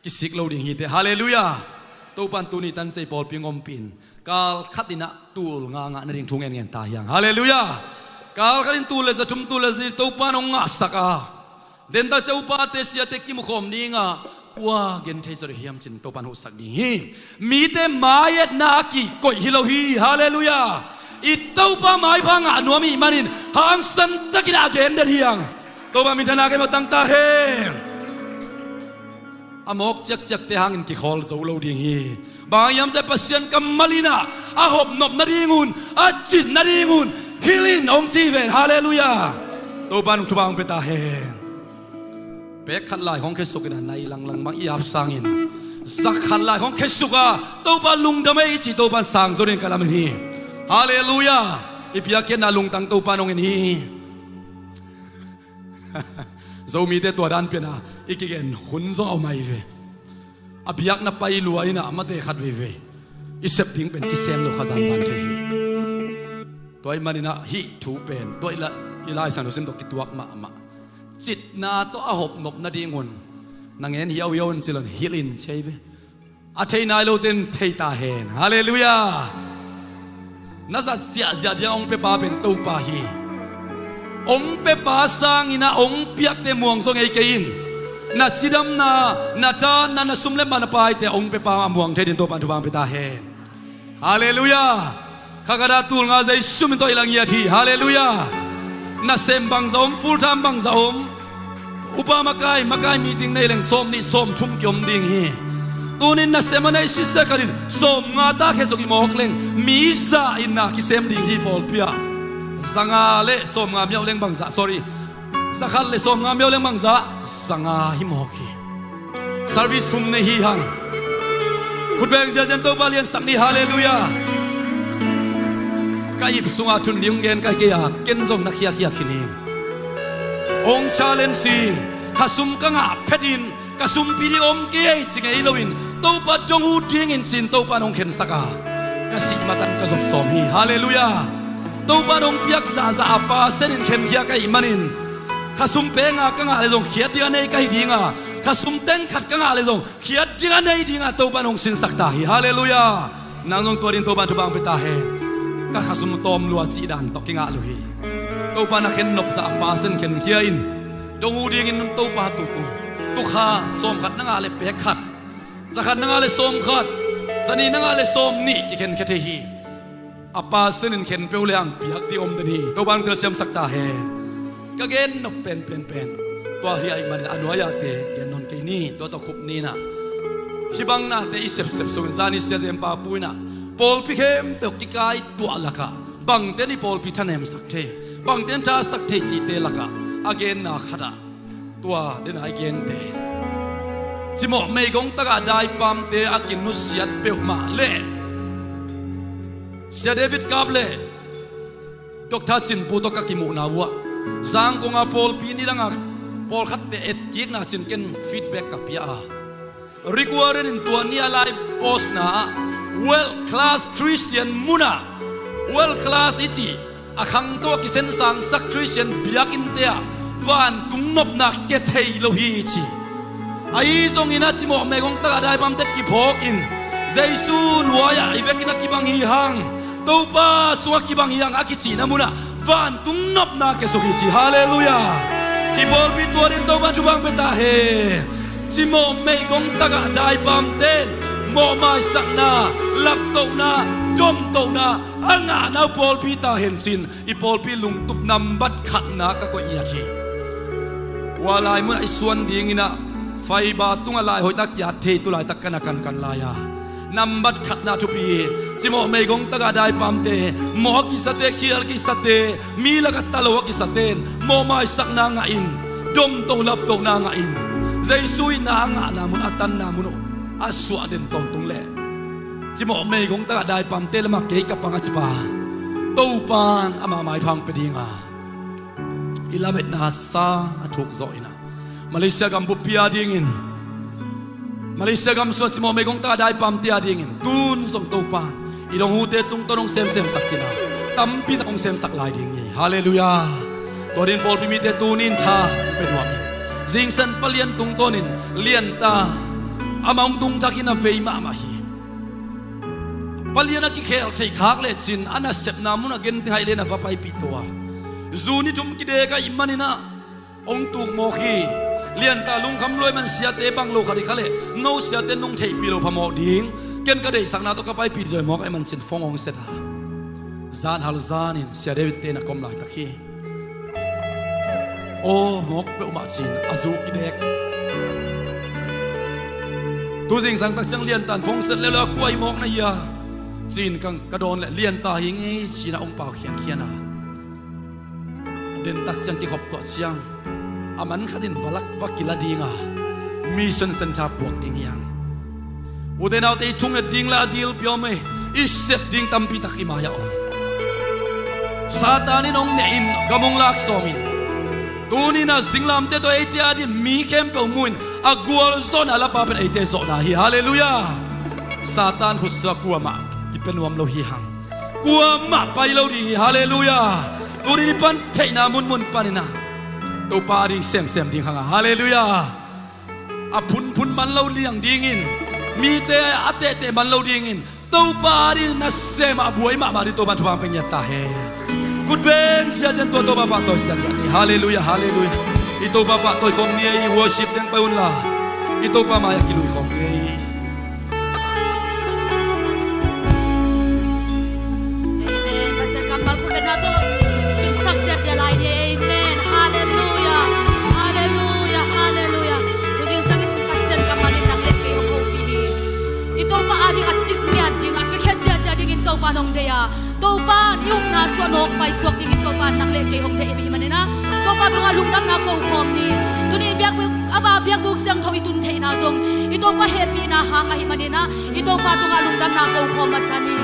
kisik lo ding hi teh. Halleluiah. Topa in tuni tan cei pawlpi ngompi in kal khat inah tul nga ngah nading thu ngen ngen ta hiang. Halleluiah. Kal khat in tul le za thum tul le za li Topa in hong ngahsak a, den tak cia upate siate kimukhawm dinga Kua gen thei zaw ding hiam cin Topan huhsak ding hi. Mite mai-etna a kikoih hi lo hi. Halleluiah. I Topa maipha ngah nuam ih manin hangsan takin a gen den hi hang. Topa minthanna kei mawh tangta hen. A mawk ciakciakte hangin kikhawl zo lo ding hi. Bang hiam cih leh Pasian kammal in ah a hopnop nadingun, a cin nadingun hilh in hong ci ven. Halleluiah. Topan thupha hong pia ta hen. Pek khat lai khawng khesuk in a nai langlang bang i ap sangin za khat lai khawng khesuk a Topa lungdam ei i cih Topan sang zo ding ka lamen hi. Halleluiah. I biakpiakna lungtang Topan hong en hi. Zomite tua dan pian a i kigen hun zong a om ahi ve. A biakna pai lua in a mate khat veivei i sep ding pen kisem lo kha zanzan thei hi. Tua ih manin ah hih thu pen tua ih la i Lai Siangtho sim tawh kituak mahmah. Citna tawh a hopnop nadingun na ngen hiauhiau in ci lo in hilh in ci ahi ve. A thei nai lote in thei ta hen. Halleluiah. Na zat ziahziah ding a hong piapa pen Topa hi. Hong piapa sangin a hong piakte muang zaw ngei kei in. Na cidamna, na tha, na, na sum le man a paite hong piapa a muang thei ding Topan thupha hong pia ta hen. Halleluiah. Kha khat a tul nga Jesu min tawh i la ngiat hi. Halleluiah. Nasem bangzah om, full time bangzah om, upa makai, makai meeting nei leng sawmnih sawmthum kiom ding hi. Tunin nasem a nei sister khat in sawmnga ta khesuk i mawk leng mi za in na kisem ding hi pawlpi ah. Zanga le sawmnga miauh leng bangzah, sorry, zakhat le sawmnga miauh leng bangzah, zanga hi mawk hi. Service thum nei hi hang. Khutbeng ziazian Topa liansak ni. Halleluiah. Ka ip sunga thun ding gen ka hi kei a, ken zong na khiakhia khin hi. Hong challenge hi. Kha sum ka ngah phetin ka sumpi ding om kei ci ngei loin Topa dong ut dingin cin Topa in hong khensak a, ka sih matan ka zop sawm hi. Halleluiah. Topa in hong piak zahzah a percent in khenkhia ka hih manin kha sum pek nga ka ngah le zong khiat ding a nei ka hi ding a, kha sum teng khat ka ngah le zong khiat ding a nei ding a Topa in hong sinsak ta hi. Halleluiah. Nang zong tua ding Topa in thupha hong pia ta hen. Ka kha sum tawm lua cih dan tawh kingah lo hi. Topa in a khen nop zah a percent khenkhia in dong ut dingin nun Topa tu kung. Tu kha sawmkhat na ngah le pek khat, zakhat na ngah le sawmkhat, zanih na ngah le sawmnih kikhenkhia thei hi. A percent in khen peuh le ang piak ding om den hi. Topa in telsiamsak ta hen. Ka gen nop penpen pen tua hi ahih manin a nuai-ate gen nawn kei ni. Tua tawh khup ni in ah hih bang nate i sepsep sungin zani Sia Zempa Pu in ah pawlpi khempeuh kikai tuah lakah bangte in i pawlpi thanemsak thei, bangte in thasak thei cihte lakah a genna khat ah tua den a i gente, cimawh meigong takah daipamte a kinusiat peuhmah le Sia David Kap le Doctor Cin Pu tawh ka kimuhna uh ah Zangkong a pawlpi nidang a pawlkhatte etkikna cin ken feedback ka pia a, Rick Warren in tua ni a lai postna ah world class Christian munah, world class i cih a khangto a kisensangsak Christian biakinnte ah vantung nopna kia thei lo hi ci. Ahi zongin a cimawh meigong takah daipamte kiphawkin Jesu nuai-ah i vekin a kibang hi hang, Topa sungah kibang hi hang a kicihna munah vantung nopna kiasuk hi ci. Halleluiah. I pawlpi tua den Topa thupha hong pia ta hen. Cimawh meigong takah daipamte in mawhmaisakna, laptohna, domtohna a ngahna uh pawlpi ta hen cin i pawlpi lungtup nambat khatna ka koih ngiat hi. Ua lai munah i suan dingin ah faiba tungah lai hoihtak kiat thei tu laitak kan a kankan lai a, nambat khatna thupi hi. Cimawh meigong takah daipamte, mawh a kisate, khial kisate, mi lakah ta lo a kisate in mawhmaisakna ngah in, domtoh laptohna ngah in, Jesu itna a ngahna mun, a tanna mun uh a suah den tawntung leh cimawh meigong takah daipamte lamah kei ka pang a cipa Topan ama maipha hong pia dinga i lametna sa a thuk zawh inah Malaysia gam buppi a dingin, Malaysia gam sungah cimawh meigong takah daipamte a dingin tun zong Topan i dong ute tungtawn hong semsemsak kina, tampi tak hong semsak lai ding hi. Halleluiah. Tua din pawlpi mite tunin tha hong pia nuam in, zingsan palian tungtawnin lianta ama hong dungthakin a vei mahmah hi. Palian a kikhel thei khak lecin a nasepna mun a genting haih len a va paipih tua. Zu ni thum kidek ahih maninah hong tukmawk hi. Lianta lungkham luai man siate bang lo khat hi kha leh, no siate nong theihpih loh phamawh ding. Ken ka deihsakna tawh ka paipih zawi mawk ahih mancin phone hong set a, zan hal zanin Sia David te na kom laitak hi. Aw mawk peuhmah cin a zuk kidek. Tu zingsang tak ciang Liantan phone set leuleu a, kua hi mawk na hia? Cin ka, ka dawn leh Lianta hi ngei cin a hong pau khiankhian a, a den tak ciang kikhop tuah ciang a man khatin va lak va kila ding a, mission center puak ding hi hang. Ute naute, i thunget ding le a dil piawm ei, i sep ding tampi tak i mai-ah om. Satan in hong nehin gam hong lak sawmin, tuni-in a zinglamte tawh eite adingin mi khempeuh mu-in a gualzawhna lapa pen eite zawhna hi. Halleluiah. Satan khutsuah kuamah kipia nuam lo hi hang. Kuamah pai lo ding hi. Halleluiah. Tuni-in i pan theihna munmun panin a Topa ading semsem ding hang a. Halleluiah. A phunphun man lo liang dingin, mite a tehteh man lo dingin, Topa ading nasem a buai mahmah ding Topa in thupha pia ngiat ta hen. Khut beng ziahziah in tua Topa pahtawi ziahziah ni. Halleluiah, halleluiah. I Topa pahtawi khawm ni ei, worship teng pai unla i Topa mai-ah kilui khawm ni ei. Amen. Pasian kammal khut bengna tawh kimsak ziahziah lai ni. Amen. Halleluiah. Halleluiah. Halleluiah. Tu zingsangin Pasian kammal in nang le kei hong hopih hi. I Topa ading a cik ngiat ding, a piakhia ziahziah dingin Topa in hong deih a, Topa in i upna suah nawk paisuak dingin Topa in nang le kei hong deih ahih manin a, Topa tungah lungdamna ko khawm ni. Tuni biakbuk, a ba biakbuk siangtho i tun theihna zong i Topa hehpihna hang ahih manin a, i Topa tungah lungdamna ko khawm masa ni.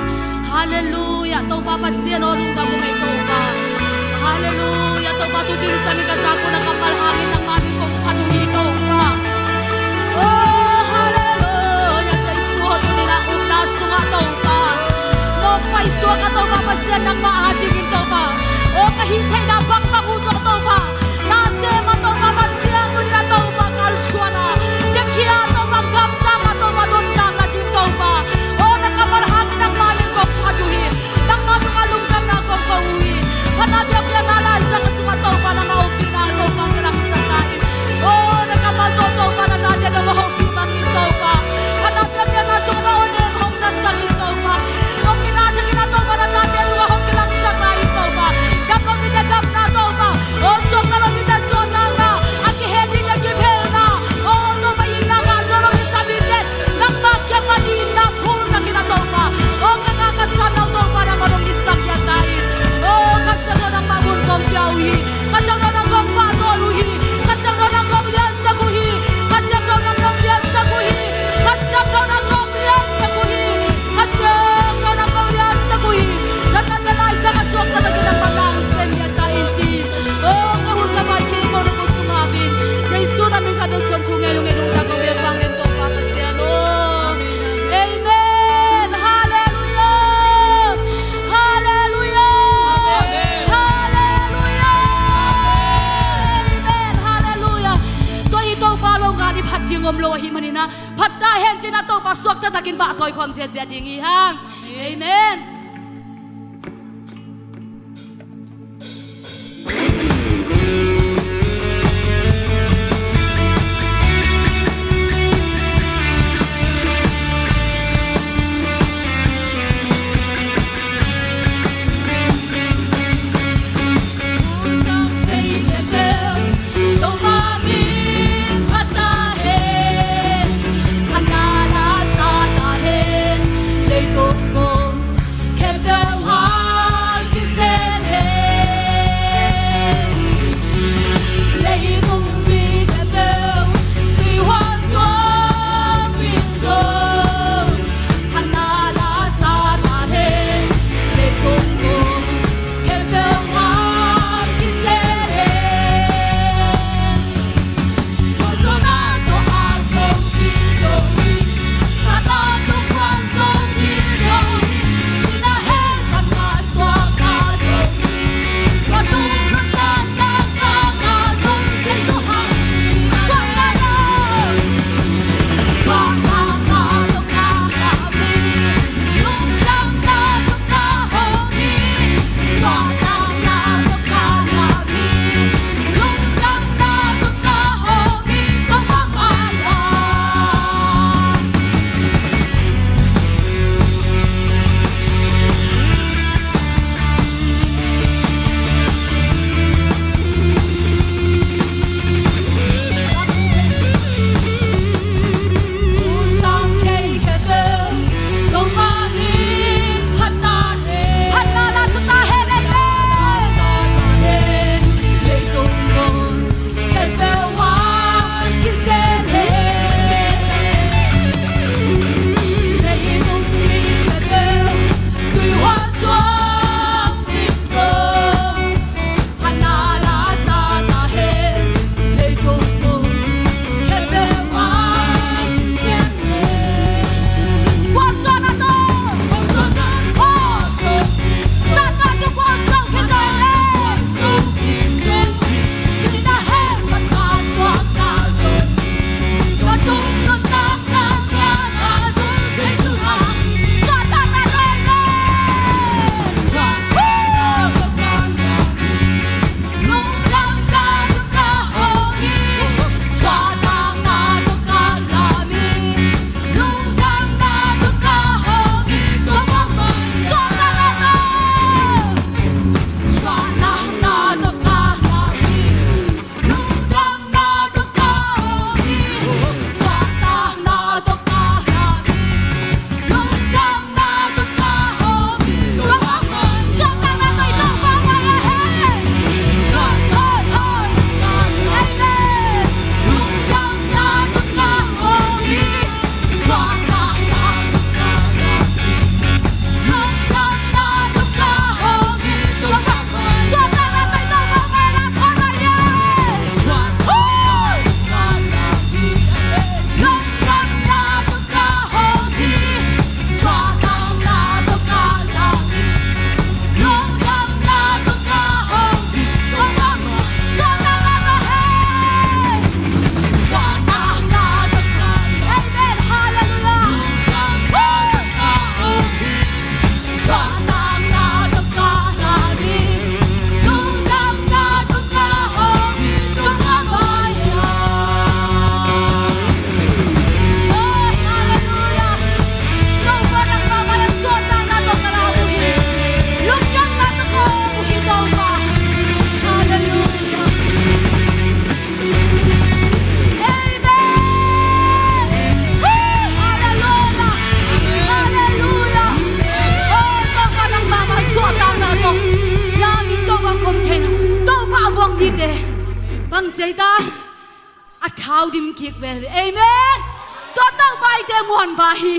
Halleluiah. Topa Pasian aw, lungdam ung ei Topa. Halleluiah. Topa, tu zingsangin ka zak un a kammal hangin nangmah min kong phat uh hi Topa. Oh, halleluiah. Jesu, tuni-in a upna sungah Topa, nawk paisuak a Topa Pasian nangmah adingin Topa, oh, ka hih theihna bangmah uh tawh Topa, na sem a Topa, Pasian tuni-in a Topa kalsuan a, piakhia Topa, gamdang a Topa, lungdam nading Topa, oh, na kammal hangin nangmah min kong phat uh hi. Nangmah tungah lungdamna kong ko uh hi. Phatna biakpiakna Laisiangtho sungah Topa nangmah hopihna Topa kilangsak ta in. Oh, na kammal tawh Topa na tate tungah hopih bangin Topa, phatna biakpiakna sungah na awnem hong zasak in Topa, nong itna thak in a Topa na tate tungah hong kilangsak ta in Topa. Dam lo mite damna Topa, oh, suakta lo mite suahtakna, a kihet mite kiphelna, oh, Topa itna ngah zo lo mite nangmah kiang pan itna phulna kina Topa. Oh, ka ngah ka sanna uh Topa nangmah dong kisam piak ta in. Oh, ka siangtho nangmah mun kong pia uh hi. Ka siangtho nang kong pahtawi uh hi. Ka siangtho nang kong liansak uh hi. Ka siangtho nang kong liansak uh hi. Ka siangtho nang kong liansak uh hi. Ka siangtho nang kong liansak uh hi. Ka tate Laisiangtho a suakta takin nangmah na hong sem piak ta in ci. Oh, ka hun ka bai kei ko na ko sungah pen Jesu na min khat bek suang thu ngei lo ngei lo ta ko biak vang len Topa Pasian aw. Amen. Halleluiah. Halleluiah. Amen. Halleluiah. Amen. Halleluiah. Tua i Topa lo ngal i phat ding om lo ahih manin a, phat ta hen ci-in a Topa suakta takin pahtawi khawm ziahziah ding hi hang. Amen. Bang ci ei ta, a thau dim kik vel. Amen. Tua Topa i te muan ba hi.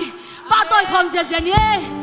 Pahtawi khawm ziazia ni ei.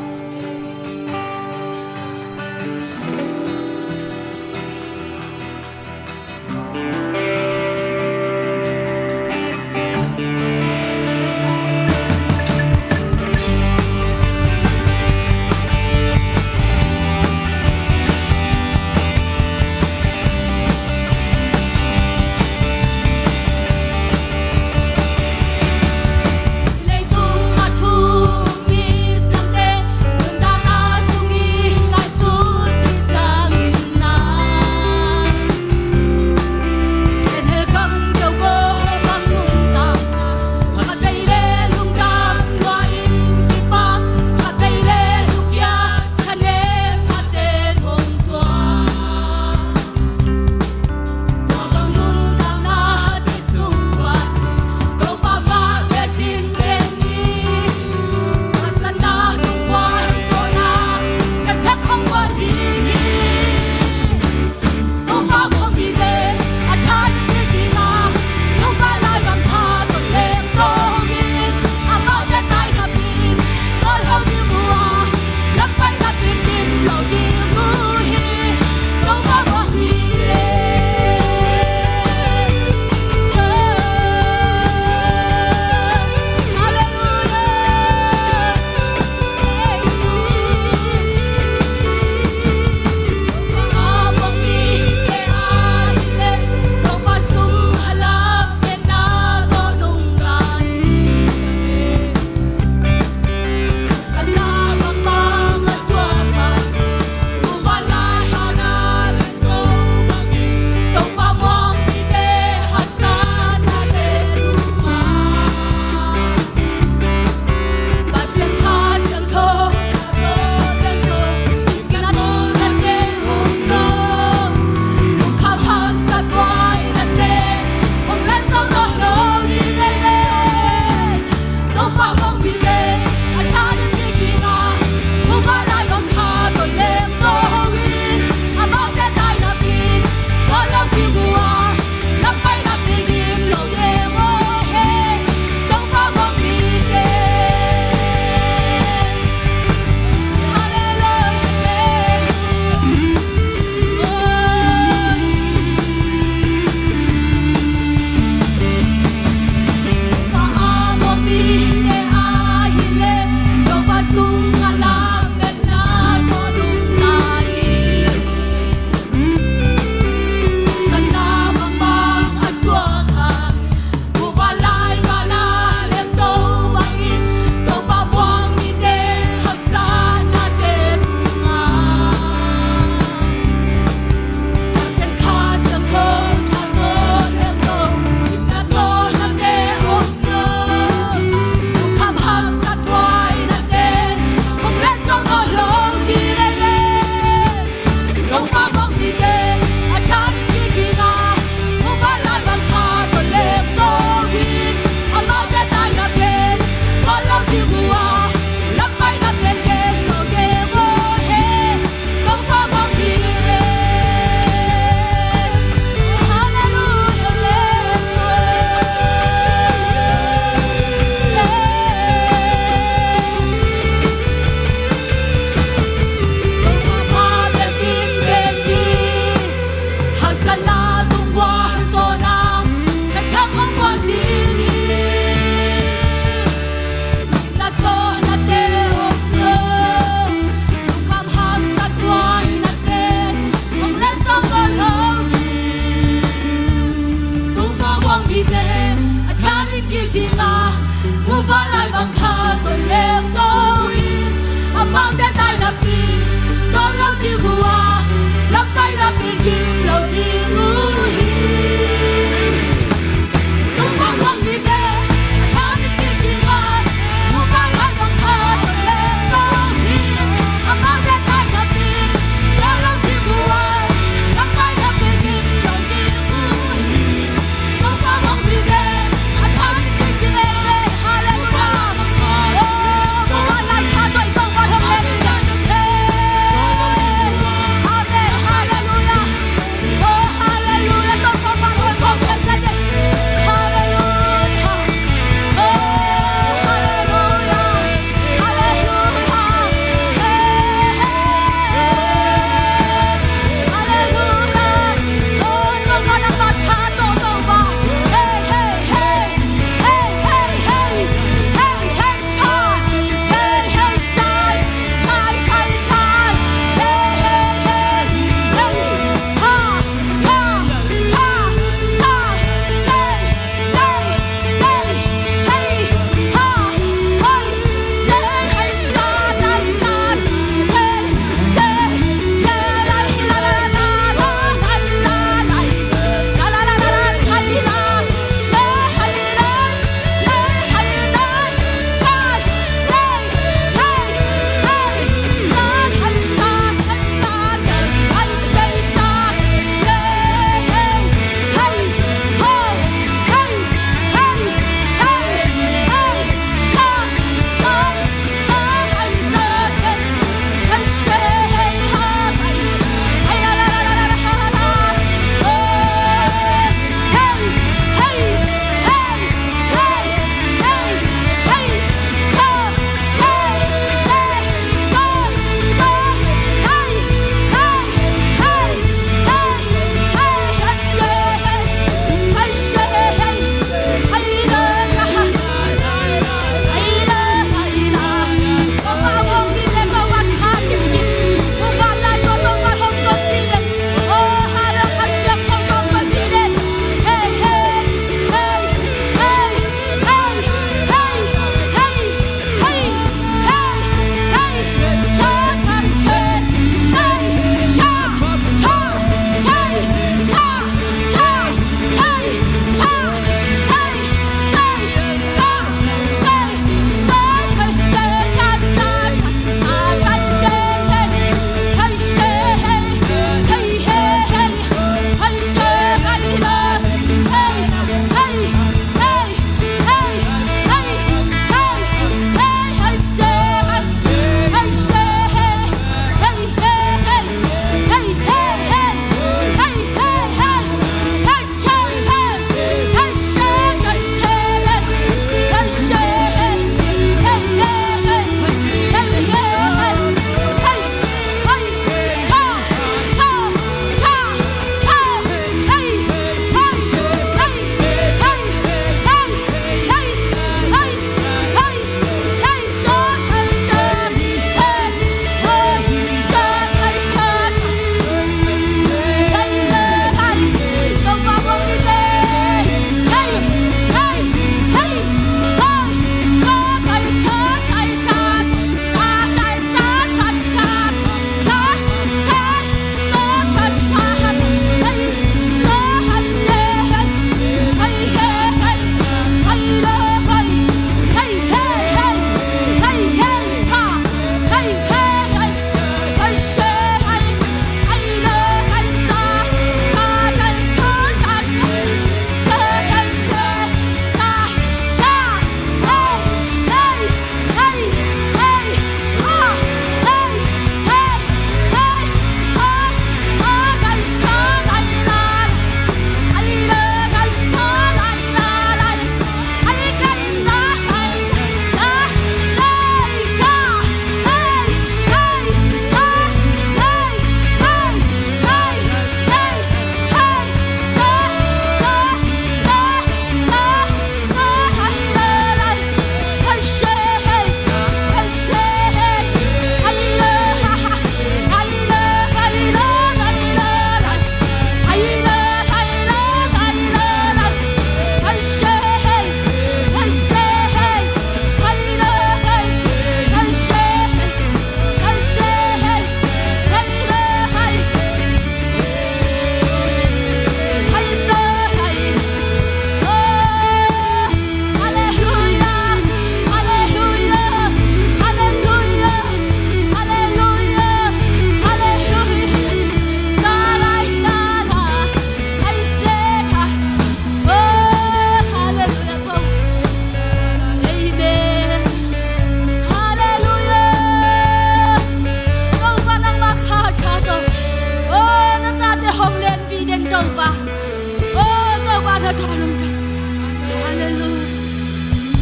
Hallelujah.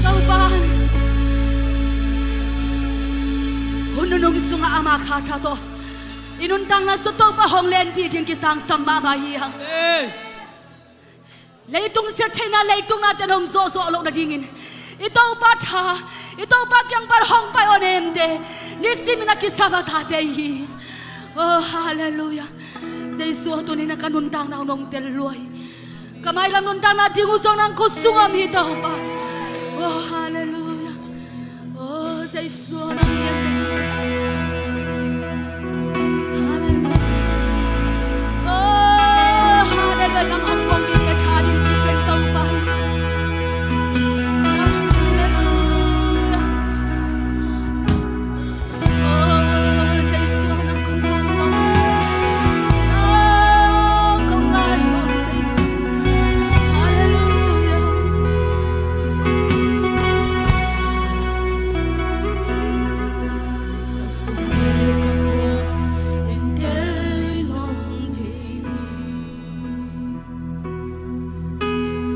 Topa, hun nunung sungah ama kha tha tawh i nuntakna sung Topa hong lenpih ding kitangsam mahmah hi hang. Amen. Leitung siat theihna, leitung nate nong zawhzawh loh nadingin i Topa tha, i Topa kiang pan hong pai aw nemte nisimin a kisam a tate hi. Oh, hallelujah. Jesu, tuni-in a ka nuntakna nong tel lua hi. Ka mailam nuntakna ding uh zong nang khut sung om hi Topa. Oh, hallelujah. Oh, Jesu, nang lian. Hallelujah. Oh, hallelujah. Nang hong pom mite tha ding kik ken Topa hi. Hallelujah.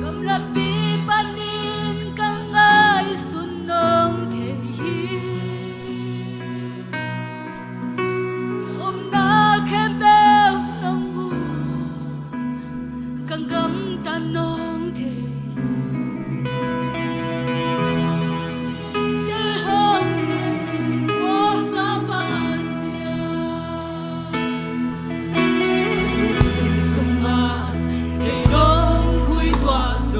Gamlapi panin ka ngaihsun nong thei hi. Omna khempeuh nong mu, ka gamtat nong thei hi. Tel hong kei, oh ka Pasian.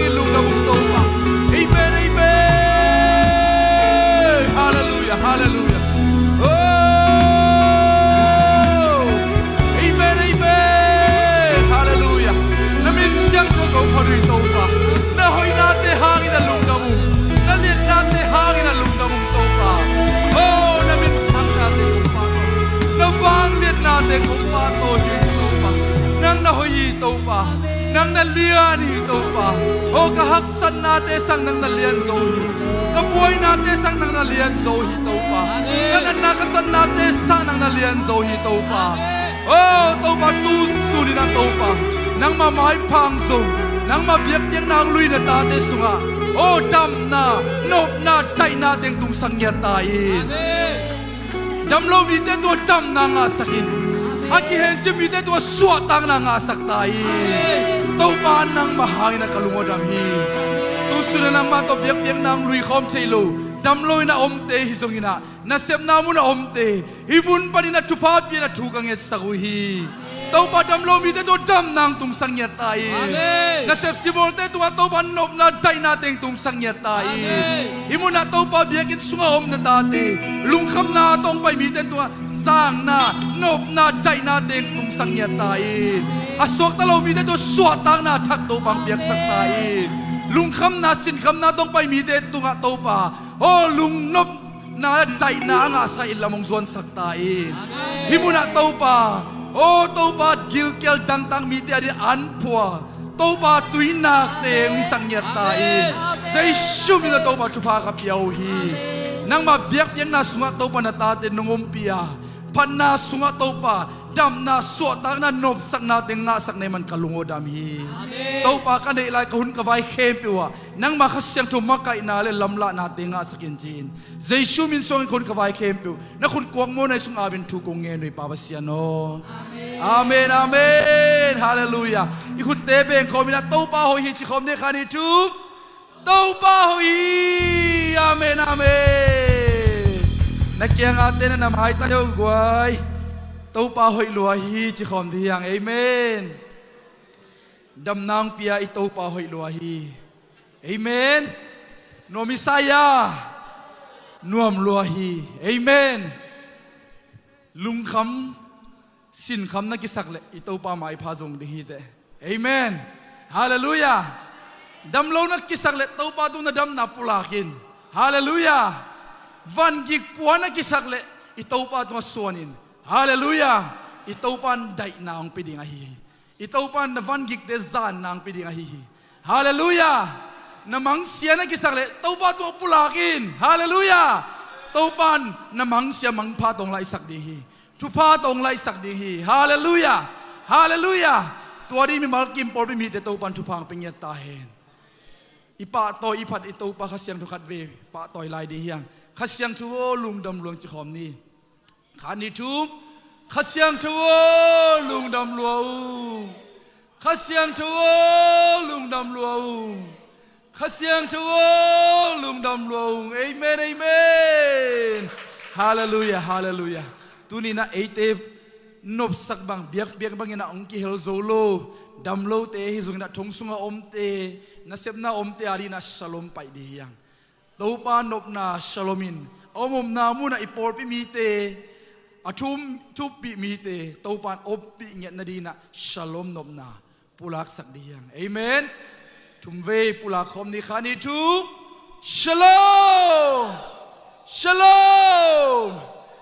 Lungdam ung Topa. Amen, amen. Halleluia, halleluia. Oh, amen, amen. Halleluia. Na min siangtho ko pha uh hi Topa. Na hoihnate hangin a lungdam ung. Na liatnate hangin a lungdam ung Topa. Oh, na min thangnate ko pha uh. Na vangliatnate ko pha uh hi Topa. Nang na hoih hi Topa. Nang na lian hi Topa. Oh, ka haksatnate sang nang na lian zo hi. Ka buainate sang nang na lian zo hi Topa. Ka natna ka satnate sang nang na lian zo hi Topa. Oh Topa, tu sunin ah Topa, nangmah maiphang zong, nangmah biakpiakna hong lui na tate sungah, oh, damna, nopna, daihna teng tungsak ngiat ta in. Damlo mite tungah damna ngahsak in. A kihencip mite tungah suahtakna ngahsak ta in. Topa, nangmah hangin ah ka lung aw dam hi. Tu sunin ah nangmah tawh biakpiakna hong lui khawm thei lo, damlo in a omte hi zongin ah, nasepna mun a omte, hih mun panin ah thupha pia in ah thu ka ngetsak uh hi. Topa, damlo mite tungah damna hong tungsak ngiat ta in. Nasep sibawlte tungah Topa, nopna, daihna teng tungsak ngiat ta in. Hih munah Topa, biakinn sungah om na tate, lungkhamna tawh hong pai mite tungah zangna, nopna, daihna teng tungsak ngiat ta in. A suakta lo mite tungah suahtakna thak Topa hong piaksak ta in. Lungkhamna, sinkhamna tawh hong pai mite tungah Topa, oh, lungnop na daihna a ngahsak in lam hong zuansak ta in. Hih munah Topa, oh Topa, gilkial dangtak mite ading anphual, Topa, tuinakte hong hisak ngiat ta in. Jesu min tawh Topa, thupha ka pia uh hi. Nangmah biakpiakna sungah Topa, na tate nong ompih a, phatna sungah Topa, damna, suahtakna, nopsakna teng ngahsak na hih man ka lung aw dam hi. Topa, ka neih lai, ka hun, ka vai khempeuh ah nangmah Kha Siangtho makaihna le lamlahna teng ngahsak in ci-in, Jesu min suangin ka hun, ka vai khempeuh na khut kuakmawhna sung apin thu kong ngen uh hi, Pa Pasian aw. Amen, amen. Halleluia. I khutte bengkhawm in ah Topa hoih hi ci khawm ni, khat, nih, thum. Topa hoih hi. Amen, amen. Na kiangah te na na maitai aw guai. Topa hoih lua hi ci khawm dih hiang. Amen. Damna hong pia i Topa hoih lua hi. Amen. Nuam i sa ia, nuam lua hi. Amen. Lungkham, sinkham na kisak leh i Topa maipha zong ding hi teh. Amen. Halleluia. Damlo na kisak leh Topa tung na damna pulak in. Halleluia. Vangik pua na kisak leh i Topa tungah suan in. Halleluia. I Topa in daihna hong pia ding ahi hi. I Topa in na vangikte zanna hong pia ding ahi hi. Halleluia. Na mangsia na kisak leh Topa tungah pulak in. Halleluia. Topa in na mangsia mangpha tawh hong laihsak ding hi. Thupha tawh hong laihsak ding hi. Halleluia. Halleluia. Tua ding mimal kim pawlpi mite Topa in thupha hong pia ngiat ta hen. I pahtawi i phat i Topa Kha Siangtho khatvei pahtawi lai ding hiang. Kha Siangtho aw, lungdam lua ung ci khawm ni. Khat, nih, thum. Kha Siangtho aw, lungdam lua ung. Kha Siangtho aw, lungdam lua ung. Kha Siangtho aw, lungdam lua ung. Amen, amen. Halleluia, halleluia. Tuni-in ah eite nopsak bang, biakpiak bangin ah hong kihel zo lo, damlote hi zongin ah thong sungah omte, nasepna omte adingin ah shalom pai dih hiang. Topa nopna shalom in a om omna munah i pawlpi mite, a thum thuppih mite Topa in ompih ngiat nadingin ah shalom nopna pulaksak dih hiang. Amen. Thumvei pulak khawm ni, khat, nih, thum. Shalom. Shalom.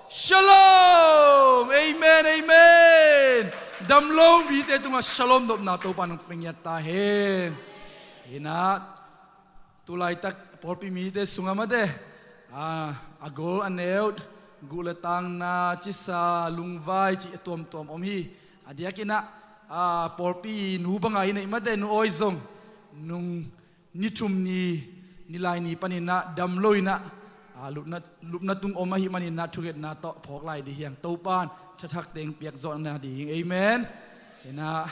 Shalom. Amen, amen. Damlo mite tungah shalom nopna Topa in hong pia ngiat ta hen. Hi-in ah, tu laitak pawlpi mite sungah mate, a, a gol a neu, guh le tangna, cisa, lungvai cih a tuamtuam om hi. A diakin ah, a, pawlpi nu banga i neih mate, nu Awi zong nung ni thum ni, ni lai ni panin ah damlo in ah, a, lupna, lupna tung om ahih manin ah thungetna tawh phawk lai dih hiang. Topa in thathak teng piak zawh nading. Amen. Hi-in ah,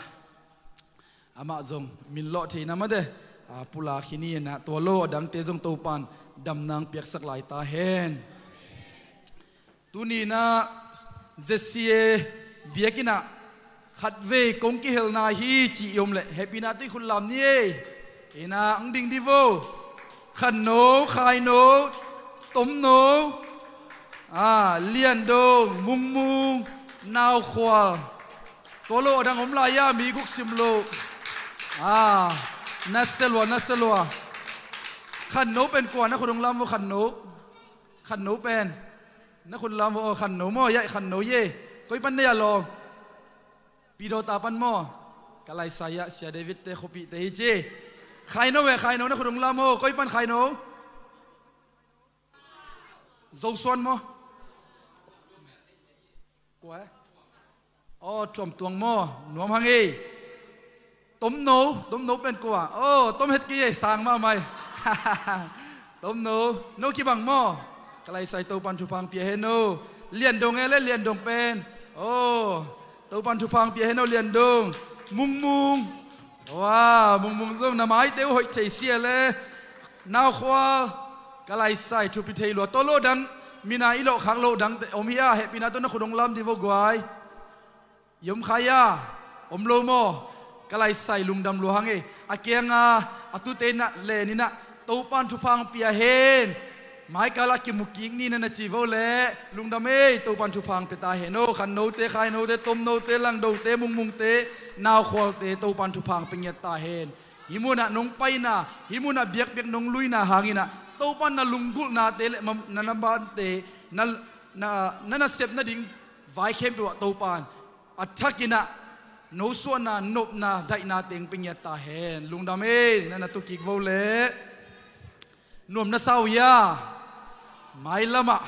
amah zong min lawh theihna mate, a, pulak hi ni-in ah, tua lo a dangte zong Topa in damna hong piaksak lai ta hen. Tuni-in ah Z C A biakinn ah khatvei kong kihelna hi cih i om leh hehpihna tawh i khut lam ni ei. Ina ang ding di vo. Khanno, Khaino, Tomno, a, Liandong, Mungmung, Naukhual. Tua lo adang om lai a, mi guk sim lo. A, na selua, na selua. Khanno pen kua, na khut hong lam vo, Khanno. Khanno pen. Na khut lam vo, o, Khanno maw, ya, Khanno ye. Koi pan na ya lo. Pidawta pan maw? Ka laisai ah Sia David te khuapihte hi ci. Khaino ve, Khaino na khut hong lam ho. Koi pan Khaino? Zosuan maw? Kua? Aw, Tuamtuang maw? Nuam hang hi. Tomno, Tomno pen kua? Aw, tom het kei ei, sang mahmah hi. Tomno, no kibang maw? Ka laisai Topan thupha hong pia hen o. Liandong e le, Liandong pen. Aw, Topan thupha hong pia hen o, Liandong. Mungmung. Wa, Mungmung zong na maite uh hoih thei sia le. Naukhual. Ka laisai thupi thei lua. Tua lo dang, mina i lawh khak lo dang te om hi a, hehpihna tawh na khut hong lam di vo guai. Yom khai a, om lo maw? Ka laisai lungdam lua hang e. A kianga, a tute inah, len inah, Topan thupha hong pia hen. Maikal a kimu kik ni na na ci vo le. Lungdam ei, Topan thupha hong pia ta hen o. Khannote, Khainote, Tomnote, Langdote, Mungmungte, Naukhualte, Topan thupha hong pia ngiat ta hen. Hih munah nong paina, hih munah biakbiak nong luina hanginah, Topan na lunggulhnate le mam-, na nabante, na, na, na nasep nading vai khempeuh ah Topan a thakinah, no suahna, nopna, daihna teng pia ngiat ta hen. Lungdam ei, na na tu kik vo le. Nuam na sa uh hia? Mailamah,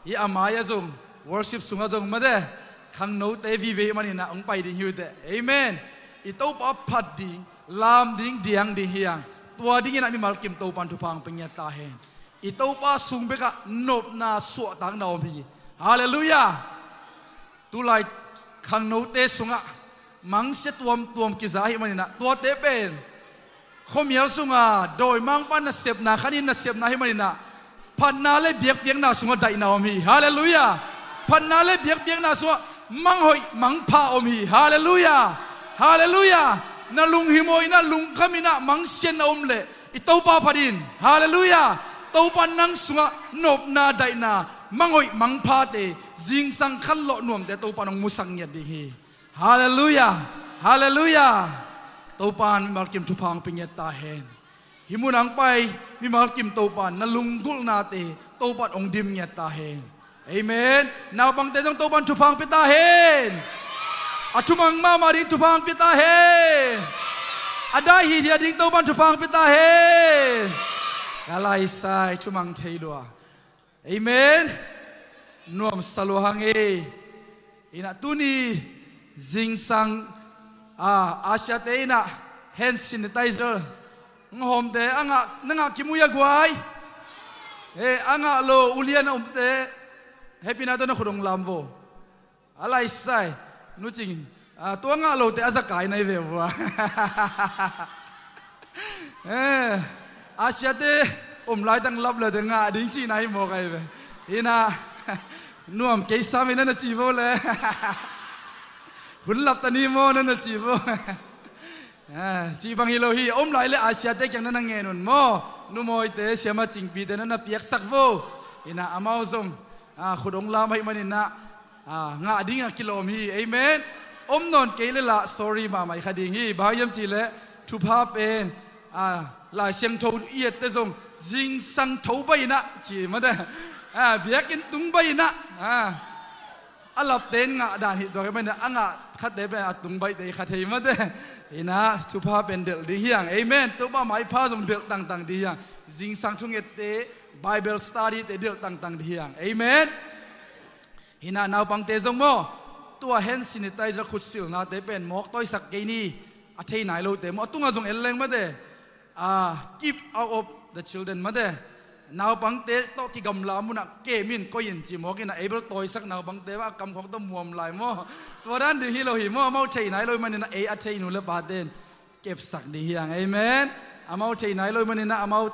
hih a mai-ah zong, worship sungah zong mate, khangnote vive hih maninah hong pai ding hi uh teh. Amen. I Topa phat ding, lam ding, diang ding hi hang. Tua dinginah mimal kim Topan thupha hong pia ngiat ta hen. I Topa sung bekah nopna, suahtakna om hi. Halleluiah. Tulai khangnote sungah mangsia tuamtuam kiza ahih maninah, tuate pen khuamial sunga dawimangpa nasepna, khanin nasepna ahih maninah, phatna le biakpiakna sungah daihna om hi. Halleluiah. Phatna le biakpiakna sungah manghoih mangpha om hi. Halleluiah. Halleluiah. Na lunghimawh inah, lungkham inah, mangsiatna om leh i Topa phat in. Halleluiah. Topa nang sungah nopna, daihna, manghoih mangphate, zingsang khanlawh nuamte Topa nong musak ngiat ding hi. Halleluiah. Halleluiah. Topan mimal kim thupha hong pia ngiat ta hen. Hih munah hong pai mimal kim Topan na lunggulhnate Topan hong dim ngiat ta hen. Amen. Naupangte zong Topan thupha hong pia ta hen. A thumang mahmah ding thupha hong pia ta hen. A dai hithiat ding Topan thupha hong pia ta hen. Ka laisai thumang thei lua. Amen. Nuamsa lua hang e. Inah tuni zingsang, a, Asia te inah hand sanitizer, nghawmte a ngah, na ngah kim uh hia guai? E, a ngah lo ulian a omte, hehpihna tawh na khut hong lam vo. A laisai, Nu Cing, a, tua ngah lote a zakai nai ve vua. E, Asia te om laitang lap le te ngah ding cihna hi mawk ahi ve. Inah, nuam kei sam inah na ci vo le. Hun lap ta ni maw na na ci vo. A, cih bang hi lo hi, om lai le Asia te kiang na na ngen un maw. Numawite, siama Cingpite na na piaksak vo. Inah amau zong, a, khut hong lam ahih maninah, a, ngah dingah kilawm hi. Amen. Om nawn kei le lah sorry mahmah i kha ding hi. Bang hiam cihleh thupha pen, a, Lai Siangtho i ette zong zingsang tho bai inah ci mate. A, biakinn tung bai inah, a, a lapte in ngah dan hi tuak i maninah, a ngah khate pen a tung baihte i kha thei mate. Inah thupha pen delh ding hi hang. Amen. Topa maipha zong delh tangtang ding hi hang. Zingsang thungette, Bible study te delh tangtang ding hi hang. Amen. Hinah naupangte zong maw, tua hand sanitizer khutsilnate pen mawk tawisak kei ni. A thei nai lote maw, a tungah zong en leng mate. A, keep out of the children mate. Naupangte tawh kigamla munah kem in, koih in ci mawk inah, ei bel tawisak naupangte a kamkhawng tawh muam lai maw. Tua dan ding hi lo hi maw, amau thei nai lo hi maninah ei a thei nu le pate in kepsak ding hi hang. Amen. Amau thei nai lo hi maninah amau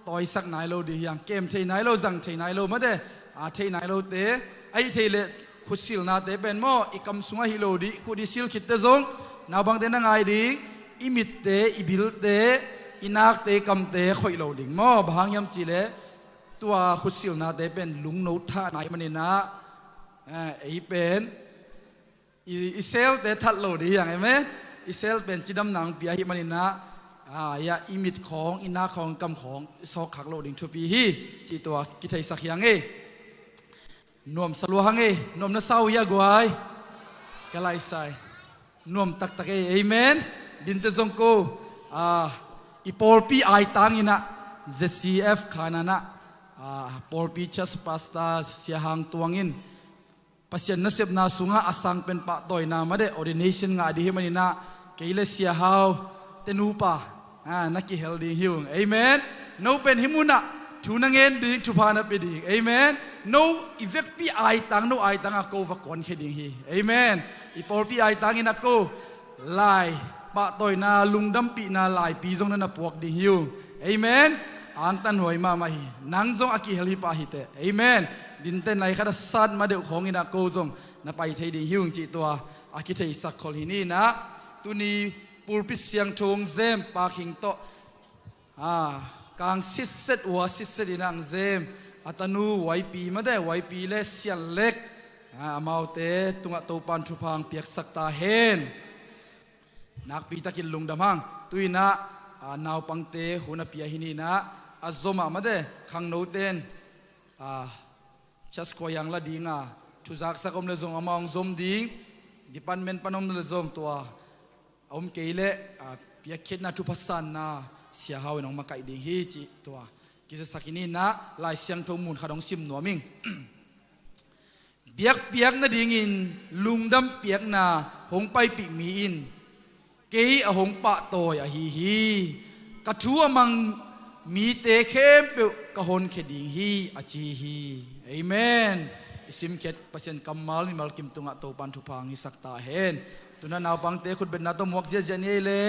tawisak nai lo ding hi hang. Kem thei nai lo, zang thei nai lo mate. A thei nai lote, a hih thei leh khutsilnate pen maw, i kam sungah hi lo ding, khut i sil khitte zong, naupangte na ngai ding, i mitte, i bilte, i nakte kamte khoih lo ding maw? Bang hang hiam cihleh tua khutsilhnate pen lungno thahna ahih maninah, eh, ei pen i, i selte that lo ding hi hang, amen. I sel pen cidamna hong pia ahih maninah, ah, ya, i mit khawng, i nak khawng, kam khawng i sawkkhak lo ding thupi hi, cih tua kitheisak hi hang ei. Nuam sa lua hang ei. Nuam na sa uh hia guai? Ka laisai. Nuam taktak ei. Amen. Dinte zong ko, ah, i pawlpi aitang inah, Z C F khananah, ah, pawlpi church pastor Sia Hang Tuang in Pasian nasepna sungah a sang pen pahtawina mah deh ordination ngah ding hi maninah, kei le Sia Hau te nupa, ah, na kihel ding hi ung. Amen. No pen hih munah thu na ngen ding, thupha na pia ding. Amen. No i vekpi aitang, no aitang a ko va kuankhia ding hi. Amen. I pawlpi aitang inah ko lai pahtawina, lungdampihna laipi zong na na puak ding hi ung. Amen. Angtanhuai mahmah hi. Nang zong a kihel hi pah hi teh. Amen. Dinte nai khat a sat ma deuh khawng inah ko zong na pai thei ding hi ung cih tua a kitheisak khol hi ninah, tuni pulpit siangtho hong zem Pa Khing tawh, ah, kang sitset, ua sitset inah hong zem a tanu Waipi mah deh, Waipi le Sian Lek, ah, amaute tungah Topan thupha hong piaksak ta hen. Nakpitakin lungdam hang. Tu inah, ah, naupangte hun a pia hi ninah, a zomah mah deh khangnote in, ah, church choir hong la ding a, thuzaksak om le zong amah hong zom ding, department pan om le zong tua a om kei leh, ah, piakkhiatna thupha sanna Sia Hau in hong makaih ding hi cih tua kizaksak hi ninah, Lai Siangtho mun khat hong sim nuam ing. Biakpiak nadingin lungdam piakna hong paipih mi in kei a hong pahtawi ahi hi. Ka thu a mang mite khempeuh ka honkhia ding hi, a ci hi. Amen. I simkhiat Pasian kammal mimal kim tungah Topan thupha hong hisak ta hen. Tuna naupangte khutbetna tawh muak ziahziah ni ei le.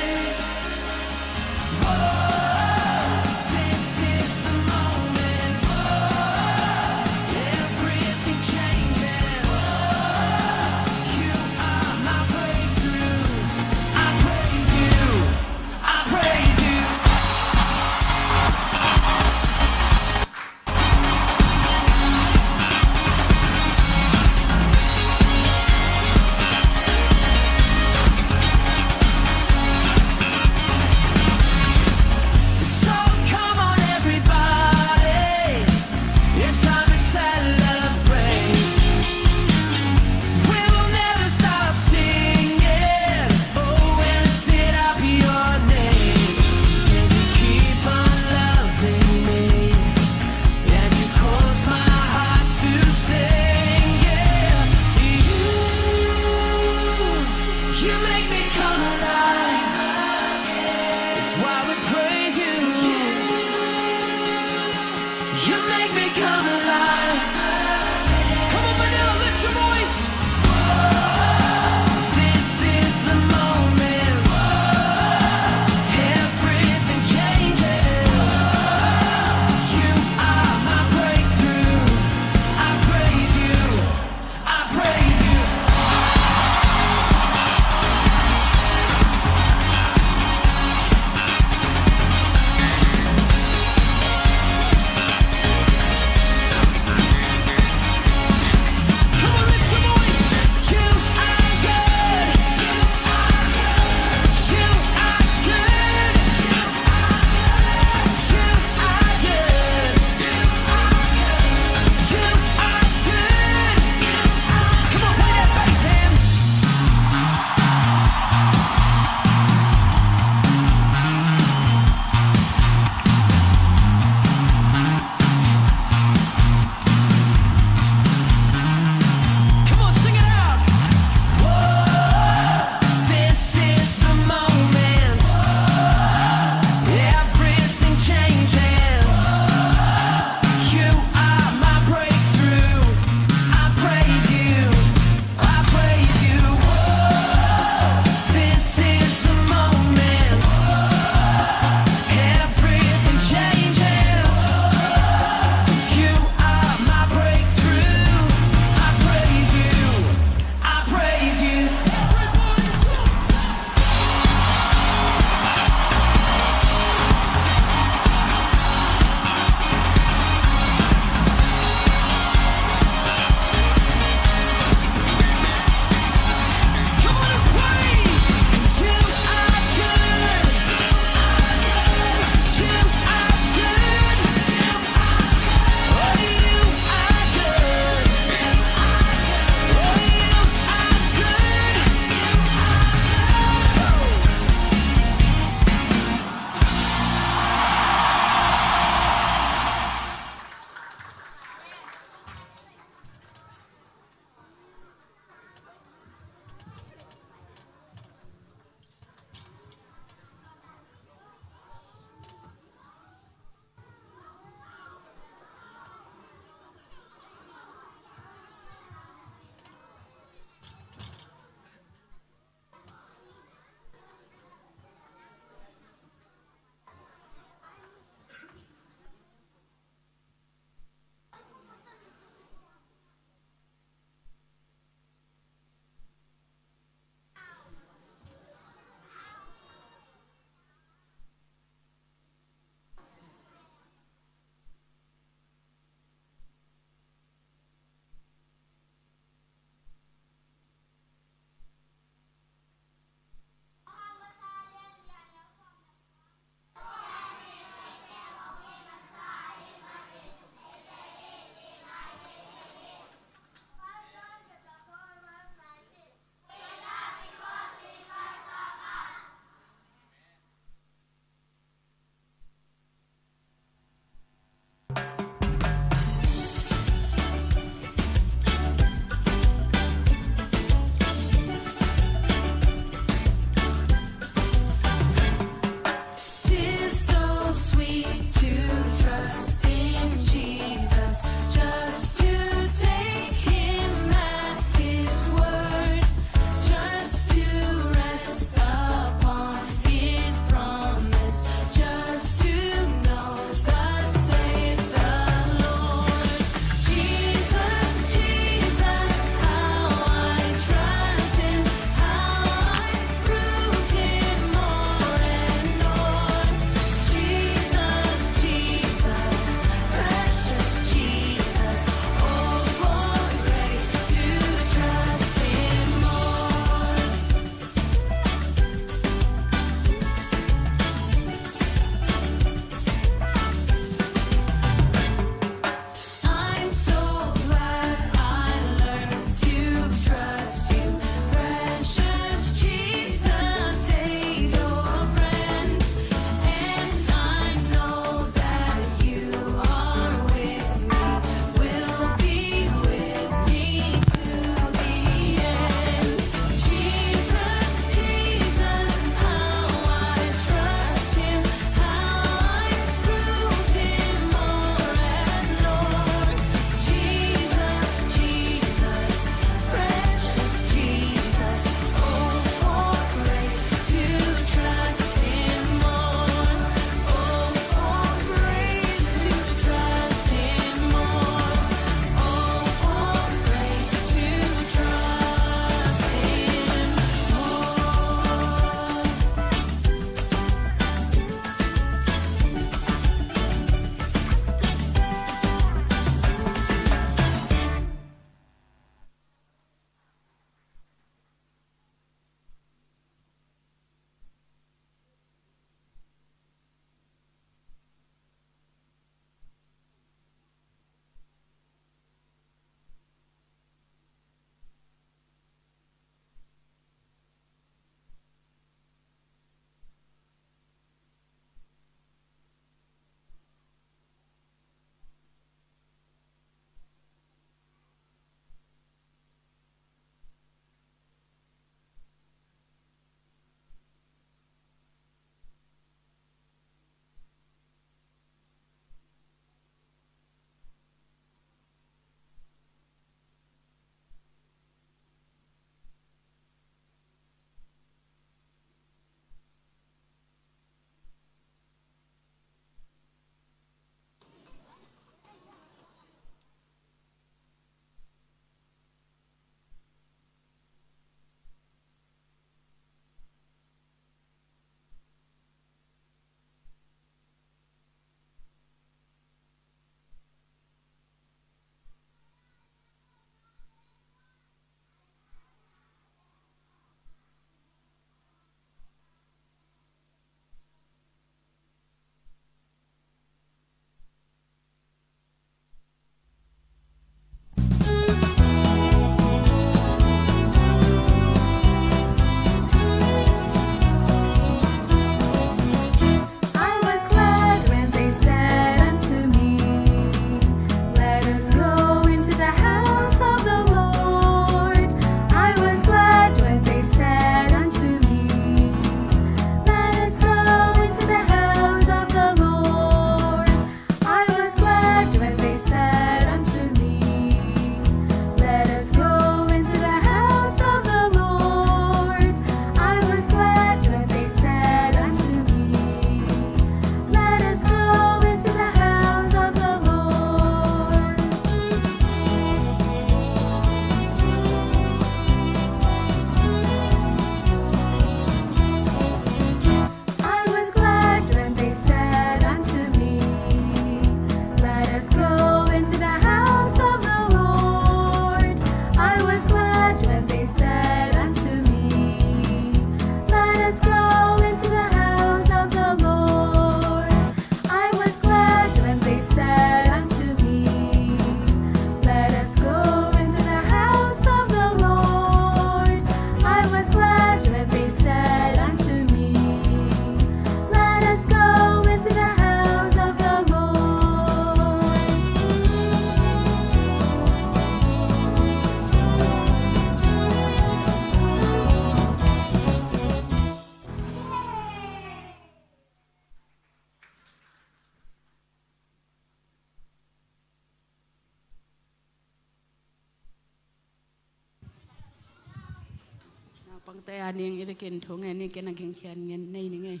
Te a ding i vekin thu ngen ni, ken a gingkhian ngen nei ning ei.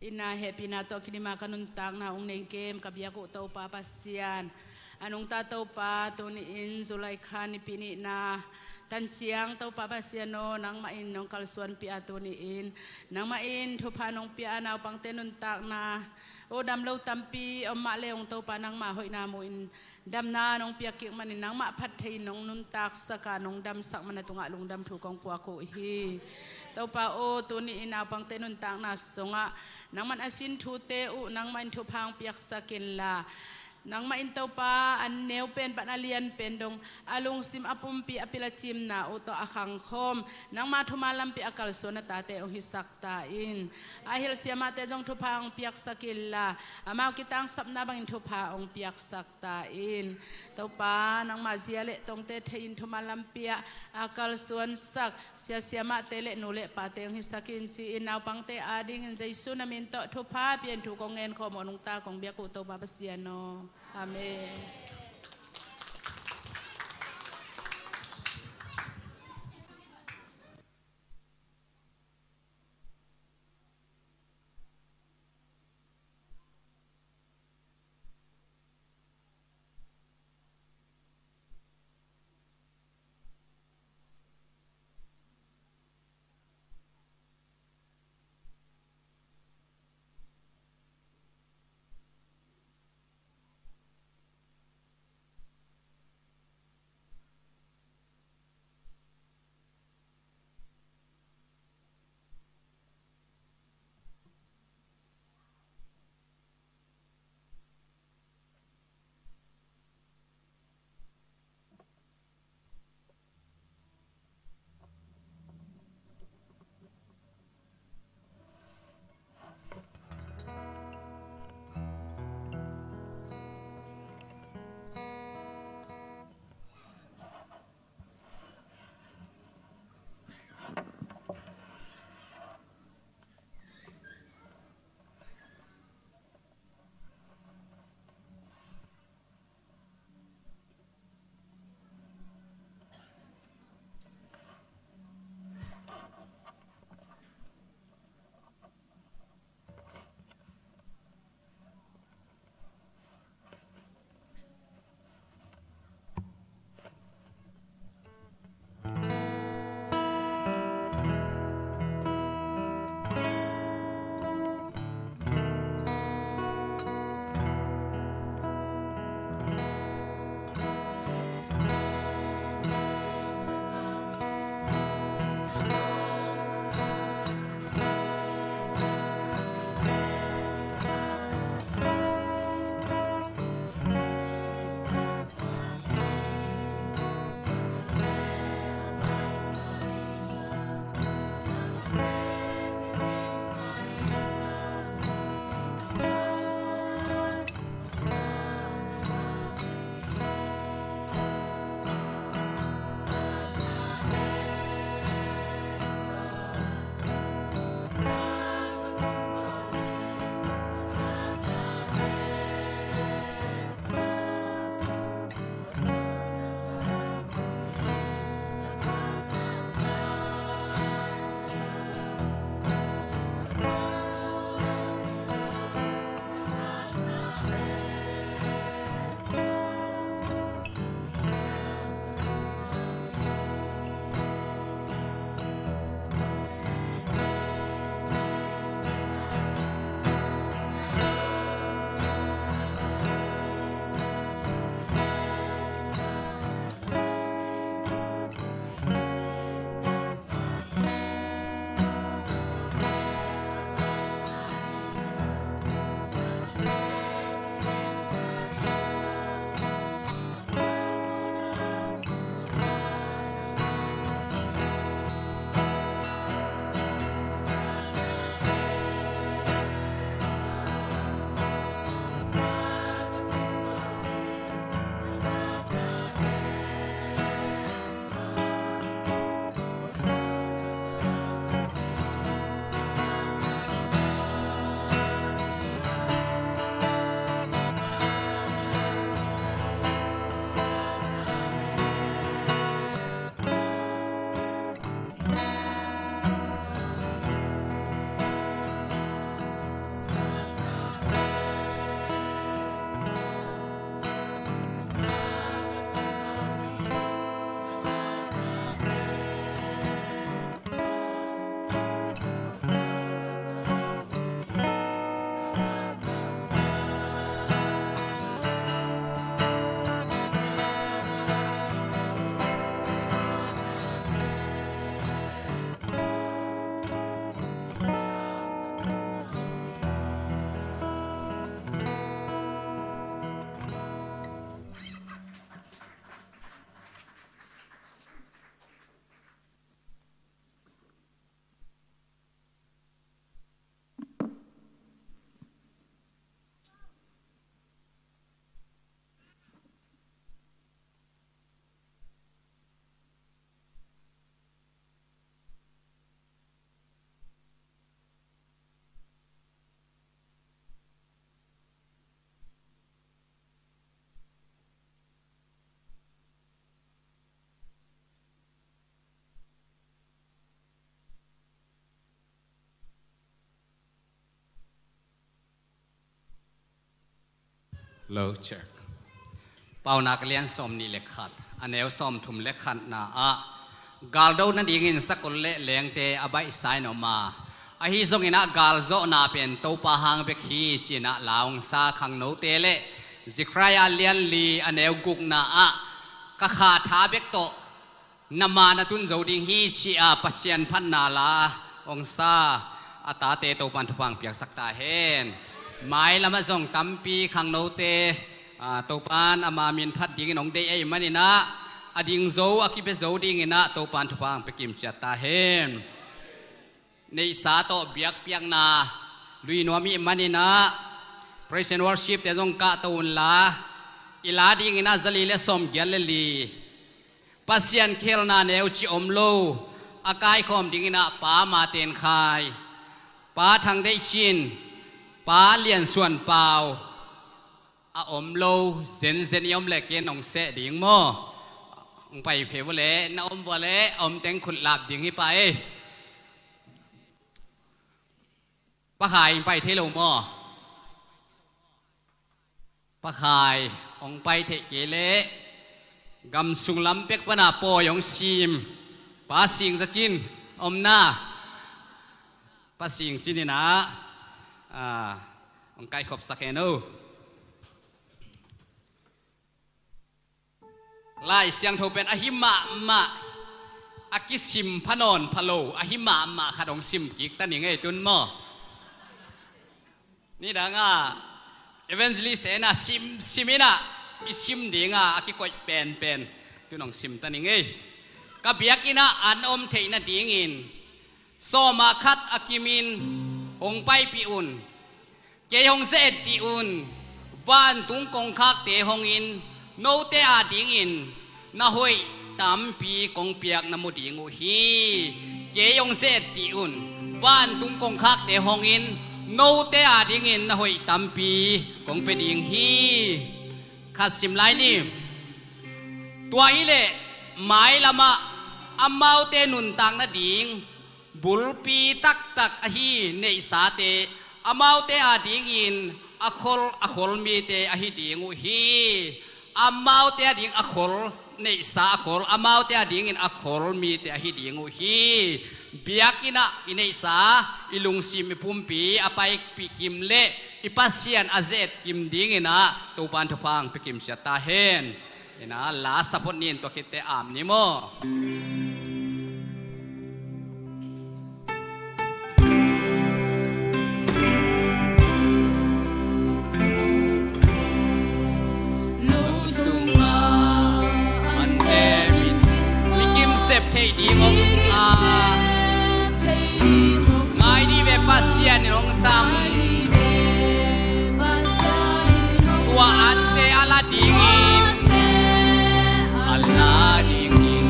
Itna hehpihna tawh kinima ka nuntakna ung nei kem ka biak uh Topa Pasian. A nungta Topa, tuni-in July kha nipi nihna tanciang Topa Pasian aw, nangmah in nong kalsuanpih a, tuni-in nangmah in thupha nong pia a, naupangte nuntakna aw, damlo tampi om mah le ung Topa, nangmah hoihna mu-in damna nong piak kik manin nangmah phat thei-in nong nuntaksak a, nong damsak man a tungah lungdam thu kong puak uh hi. Topa aw, tuni-in naupangte nuntakna sungah nangman a sin thute uh nangmah in thupha hong piaksak inla, nangmah in Topa, a neu pen pan a lian pen dong a lungsim a pumpi a pil a cimna uh tawh a khangkhawm, nangma thuman lampi a kalsuan a tate hong hisak ta in. A hilh siamahte zong thupha hong piaksak inla, amau kitangsapna bangin thupha hong piaksak ta in. Topa, nangma zia le tongte thei-in thuman lampi ah a kalsuansak sia siamahte le nu le pate hong hisak in, ci-in naupangte adingin Jesu na min tawh thupha pia-in thu kong ngen khawm uh, nungta kong biak uh Topa Pasian aw. Amen. Lo, check. Paunak lian sawm nih le khat, a neu sawm thum le khatna ah, galdo nadingin sakol le lengte a baihsa in om a, ahi zongin ah galzawhna pen Topa hang bek hi, ci-in ah la hong sa khangnote le Zechariah lian li a neu gukna ah, ka kha tha bek tawh na ma na tun zo ding hi, ci-a Pasian phatna la hong sa a tate Topan thupha hong piaksak ta hen. Mailamah zong tampi khangnote, aa, Topan ama min phat dingin hong deih ahih manin ah, a ding zo, a kibia zo dingin ah Topan thupha hong pia kim ciat ta hen. Neihsa tawh biakpiakna lui nuam ahih manin ah, praise and worship te zong kahto unla, i la dingin ah za li le sawm giat le li. Pasian khelhna neu cih om lo, a kaikhawm dingin ah Pa Ma Ten Khai, Pa Thang Deih Cin, Pa Lian Suan Pau, a om lo, zenzen i om leh ken hong seh ding maw? Hong pai phei vua leh, na om vua leh, a om teng khut lap ding hi pah ei. Pa Khai hong pai thei lo maw? Pa Khai hong pai theih kei leh, gam sung lam pek pana pawi hong sim, Pa Sing Za Cin om na. Pa Sing Cin in ah, ah, hong kaikhopsak hen o. Lai Siangtho pen a hi mahmah, a kisim pha nawn pha lo, a hi mahmah khat hong sim kik ta ning ei tun maw? Nidang ah evangelist te in ah sim, sim in ah, i sim ding ah, a kikoih penpen tun hong sim ta ning ei. Ka biakinn ah an om theih nadingin, sawm ah khat a kimin hong paipih un. Kei hong ze-et dih un. Vantung kongkhakte hongin note adingin na hoih tampi kong piak na mu ding uh hi. Kei hong ze-et dih un. Vantung kongkhakte hongin note adingin na hoih tampi kong pia ding hi. Khat sim lai ni. Tua hileh mailamah amaute nuntak nading bulpi taktak ahi neihsate, amaute adingin a khol, a khol mite ahi ding uh hi. Amaute ading a khol, neihsa a khol, amaute adingin a khol mite ahi ding uh hi. Biakinn ah i neihsa, i lungsim, i pumpi a paipih kim leh i Pasian a ze-et kim dingin ah Topan thupha hong pia kim ciat ta hen. Ina, la support ni in, tua khitte amen ni maw? Lo sungah an temin, mi kim sep theih ding om a, ngai dih ve, Pasian in hong sam. Tua ante a la dingin, a la dingin,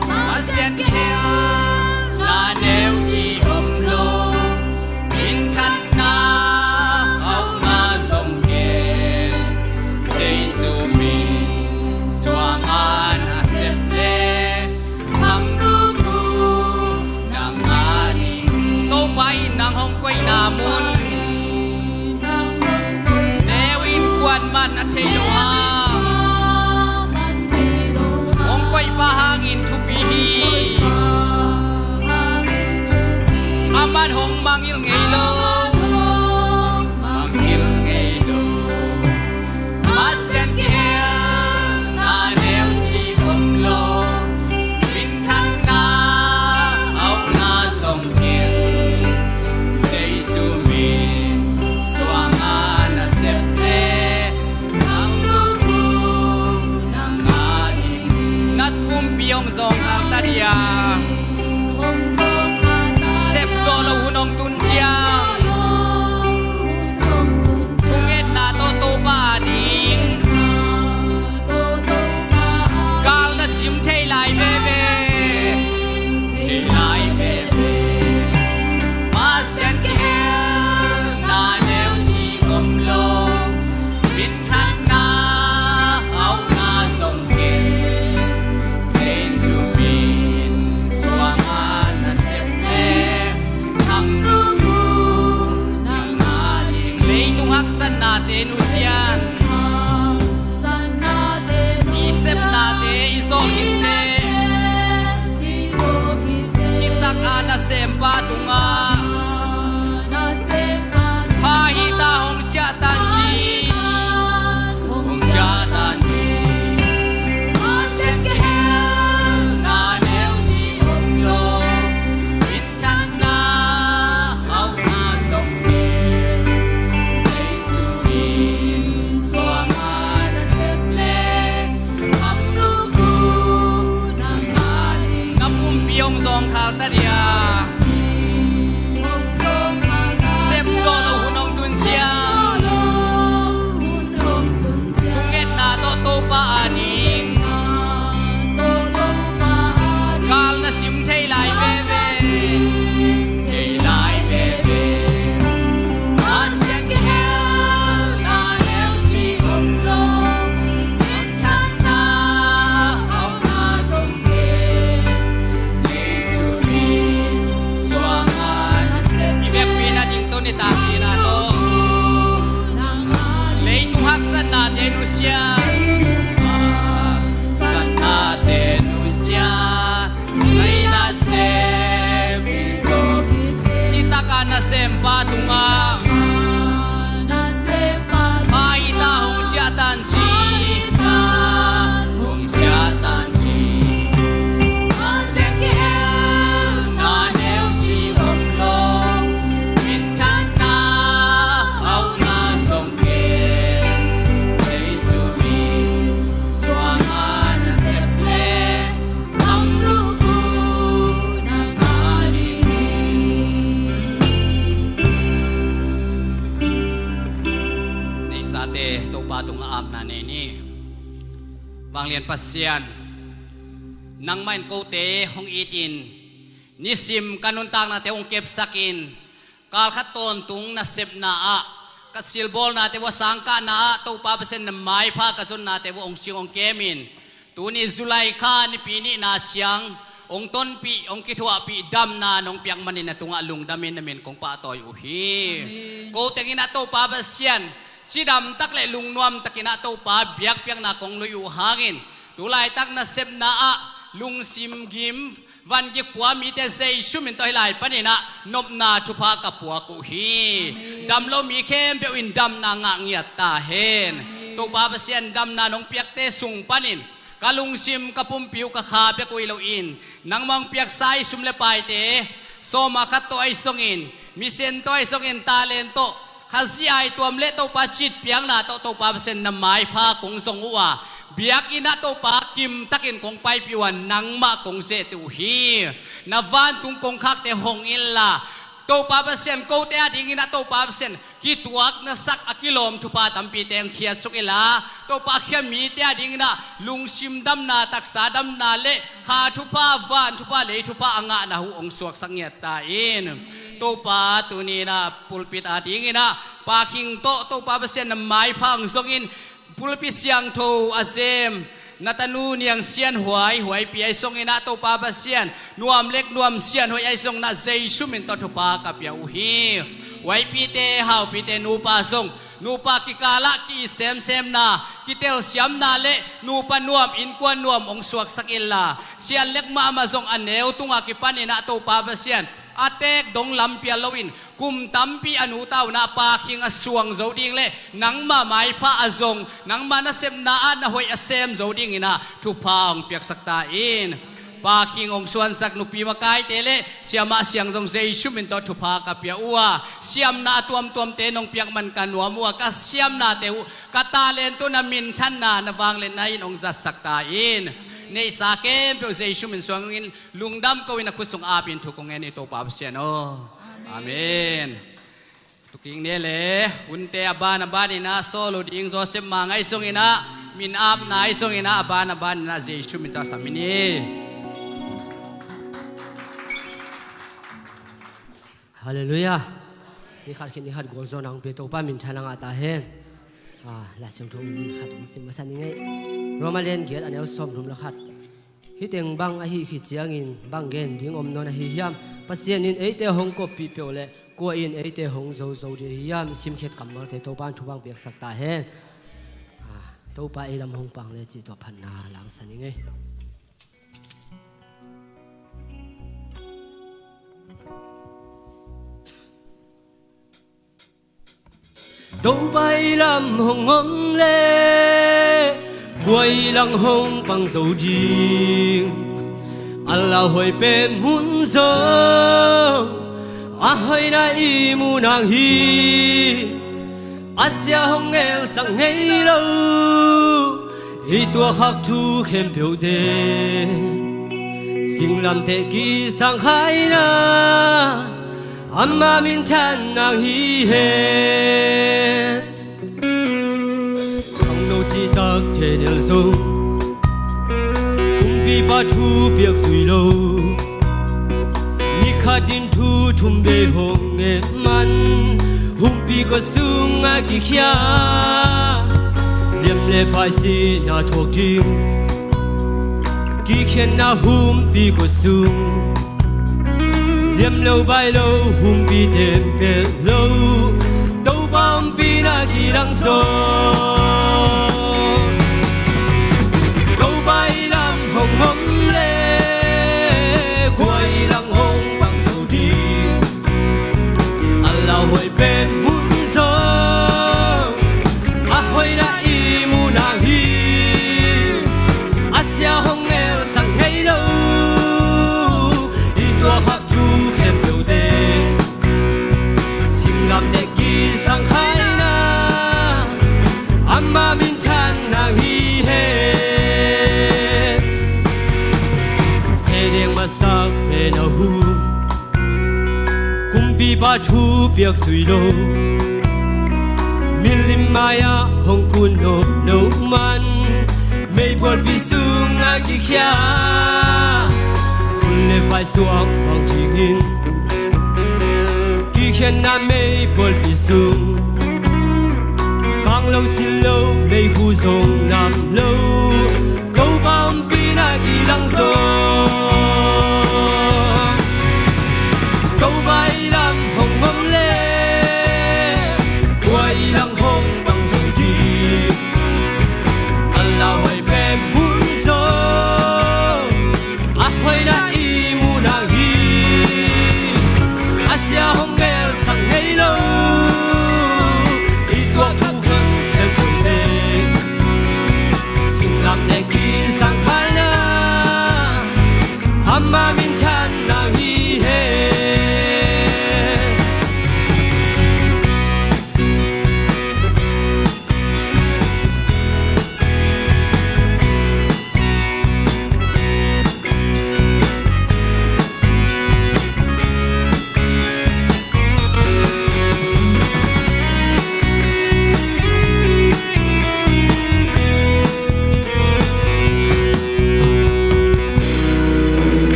Pasian kihel na neu ci om lo. Minthanna, hauhna zong ken, Jesu min suang an a sep le, Topa in nang hong koihna mun neu in kuaman a thei lo hang, hong koih pa hangin thupi hi. Aman hong mangngilh ngei lo, mangngilh ngei lo. Pasian kihel na neu ci om lo. Minthanna, hauhna zong ken, Jesu mi Citak a nasempa tungah pha hita hong ciah tan ci. Hong ciah tan ci. Pasian kihelna neu ci om lo. Minthanna hauhna zong hi. Jesu min suang a nasep le. Na pumpi hong zawngkhal ta dia. Sep zawh loh hun hong tun ciang. Thungetna tawh Topa ading. Kal na sim thei lai veve. Thei lai veve. Pasian kihelna neu ci om lo. Minthanna hauhna zong hi. Jesu min suang a nasep. I vekpi na ding tawh nitak dina tawh. Leitung haksatnate nusia. Haksatnate nusia. Ngai nasep hi zo. Citak a nasempa tungah. Pha hita hong ciah tan ci. Hong ciah tan ci. Pasian kihelna neu ci om lo. Minthanna hauhna zong hi. Jesu min suang a nasep le. Neisate Topa tungah apna nei ni. Vanglian Pasian, nangmah in kote hong itin, nisim ka nuntaknate hong kepsakin, kal khat tawntung nasepna ah ka silbawlnate vua sangkahna ah Topa Pasian na maipha ka zonnate vua hong cing hong kemin, tuni July kha nipi nihna ciang hong tonpih hong kithuahpih damna nong piak manin na tungah lungdamin na min kong pahtawi uh hi. Amen. Ko tengin ah Topa Pasian cidamtak le lungnuamtakin ah Topa biakpiakna kong lui uh hangin tulaitak nasepna ah lungsim gim vangik pua mite Jesu min tawh hih lai panin ah nopna thupha ka puak uh hi. Amen. Damlo mi khempeuh in damna ngah ngiat ta hen. Amen. Topa Pasian damna nong piakte sung panin ka lungsim ka pumpi uh ka kha bek uh hi loin nangmah hong piaksa i sum le paite sawma khat tawh ahi zongin, mission tawh ahi zongin, talent tawh, Khazih aituam le Topa citpiakna tawh Topa Pasian na maipha kong zong uh a, biakinn ah Topa kimtakin kong paipih uh a, nangmah kong zehte uh hi. Na vantung kongkhakte hong inla, Topa Pasian kote adingin ah Topa Pasian kituak na sak a kilawm thupha tampite hong khiatsuk inla, Topa a khia mite adingin ah lungsim damna, taksa damna le kha thupha, van thupha, lei thupha a ngahna uh hong suaksak ngiat ta in. Topa tuni in ah pulpit adingin ah Pa Khing tawh Topa Pasian na maipha hong zongin pulpit siangtho a zem na tanu Niang Sian Huai, Huaipi ahi zongin ah Topa Pasian nuam lek nuam sian hoih ahi zongin ah Jesu min tawh thupha ka pia uh hi. Huaipite, Haupite nupa zong, nupa kikalah ki-it semsemna, kitelsiamna le nupa nuam, innkuan nuam hong suaksak inla, sian lek mahmah zong a neu tunga kipanin ah Topa Pasian a teek dong lampial loin kum tampi a nu ta un ah Pa Khing a suang zo ding le nangma maipha a zong, nangma nasepna ah na hoih a sem zo dingin ah thupha hong piaksak ta in. Pa Khing hong suansak nupi makaite le siamah siang zong Jesu min tawh thupha ka pia uh a, siamna a tuamtuamte nong piak man ka nuam uh a, ka siamnate uh, ka talent uh na minthanna, na vangliatna in hong zatsak ta in. Neihsa khempeuh Jesu min suangin lungdam ko in a khut sung apin thu kong ngen i Topa Pasian aw. Amen. Amen. Tuking ne le hunte a ban a ban in ah sawl uh ding Joseph Mang ahi zongin ah, min apna ahi zongin ah, a ban a ban in ah Jesu min tawh sam in hi. Halleluiah. Ni khat khit ni khat gualzawhna hong pia Topa minthanna ngah ta hen. Ah, Lai Siangtho mun khat hong sim masa ni ngei. Roma lian giat a neu sawmthum le khat. Hih teng bang ahih khit ciangin bang gen ding om nawn ahi hiam? Pasian in eite hong koppih peuh leh kua in eite hong zo zo ding ahi hiam? I simkhiat kammalte Topa in thupha hong piaksak ta hen. Ah, Topa ei lam hong pang le cih tua phatna langsan ni ngei. Topa i lam hong om le, kua i lang hong pang zo ding? A lauhuai pen mun zong a hoihna i mu nang hi. A sia hong ngelsak ngei lo, i tuakhak thu khempeuhte singlamteh kisang khaina, ama minthanna hi hen. Khangno citak Daniel zong kumpipa thu piak zui lo. Ni khat in thu thum vei hong nget man, humpi kua sungah kikhia. Liam le pai sihna thuak ding kikhiatna humpi kua sung. Liam lo bai lo, humpi tempel lo, Topa ompihna kilang zaw. Topa i lam hong om le, kua i lang hong pang zo ding? A lauhuai pen mun zong a hoihna i mu nang hi. A sia hong ngelsak ngei lo, i tuakhak thu khempeuhte singlamteh kisang khaina, ama minthanna hi hen. Sedeng masak pen a hu, kumpipa thu piak zui lo. Milim mai-ah hong kun nop lo man, meiphualpi sungah kikhia. Khun le vai suak bang dingin kikhiatna meiphualpi sung. Kang lo, sil lo, meikhu zong nam lo, Topa ompihna kilang zaw. Topa i lam hong om le, kua i lang hong pang zo ding? A lauhuai pen mun zong a hoihna i mu nang hi. A sia hong ngelsak ngei lo, i tuakhak thu khempeuhte singlamteh kisang khaina, ama minthanna hi hen.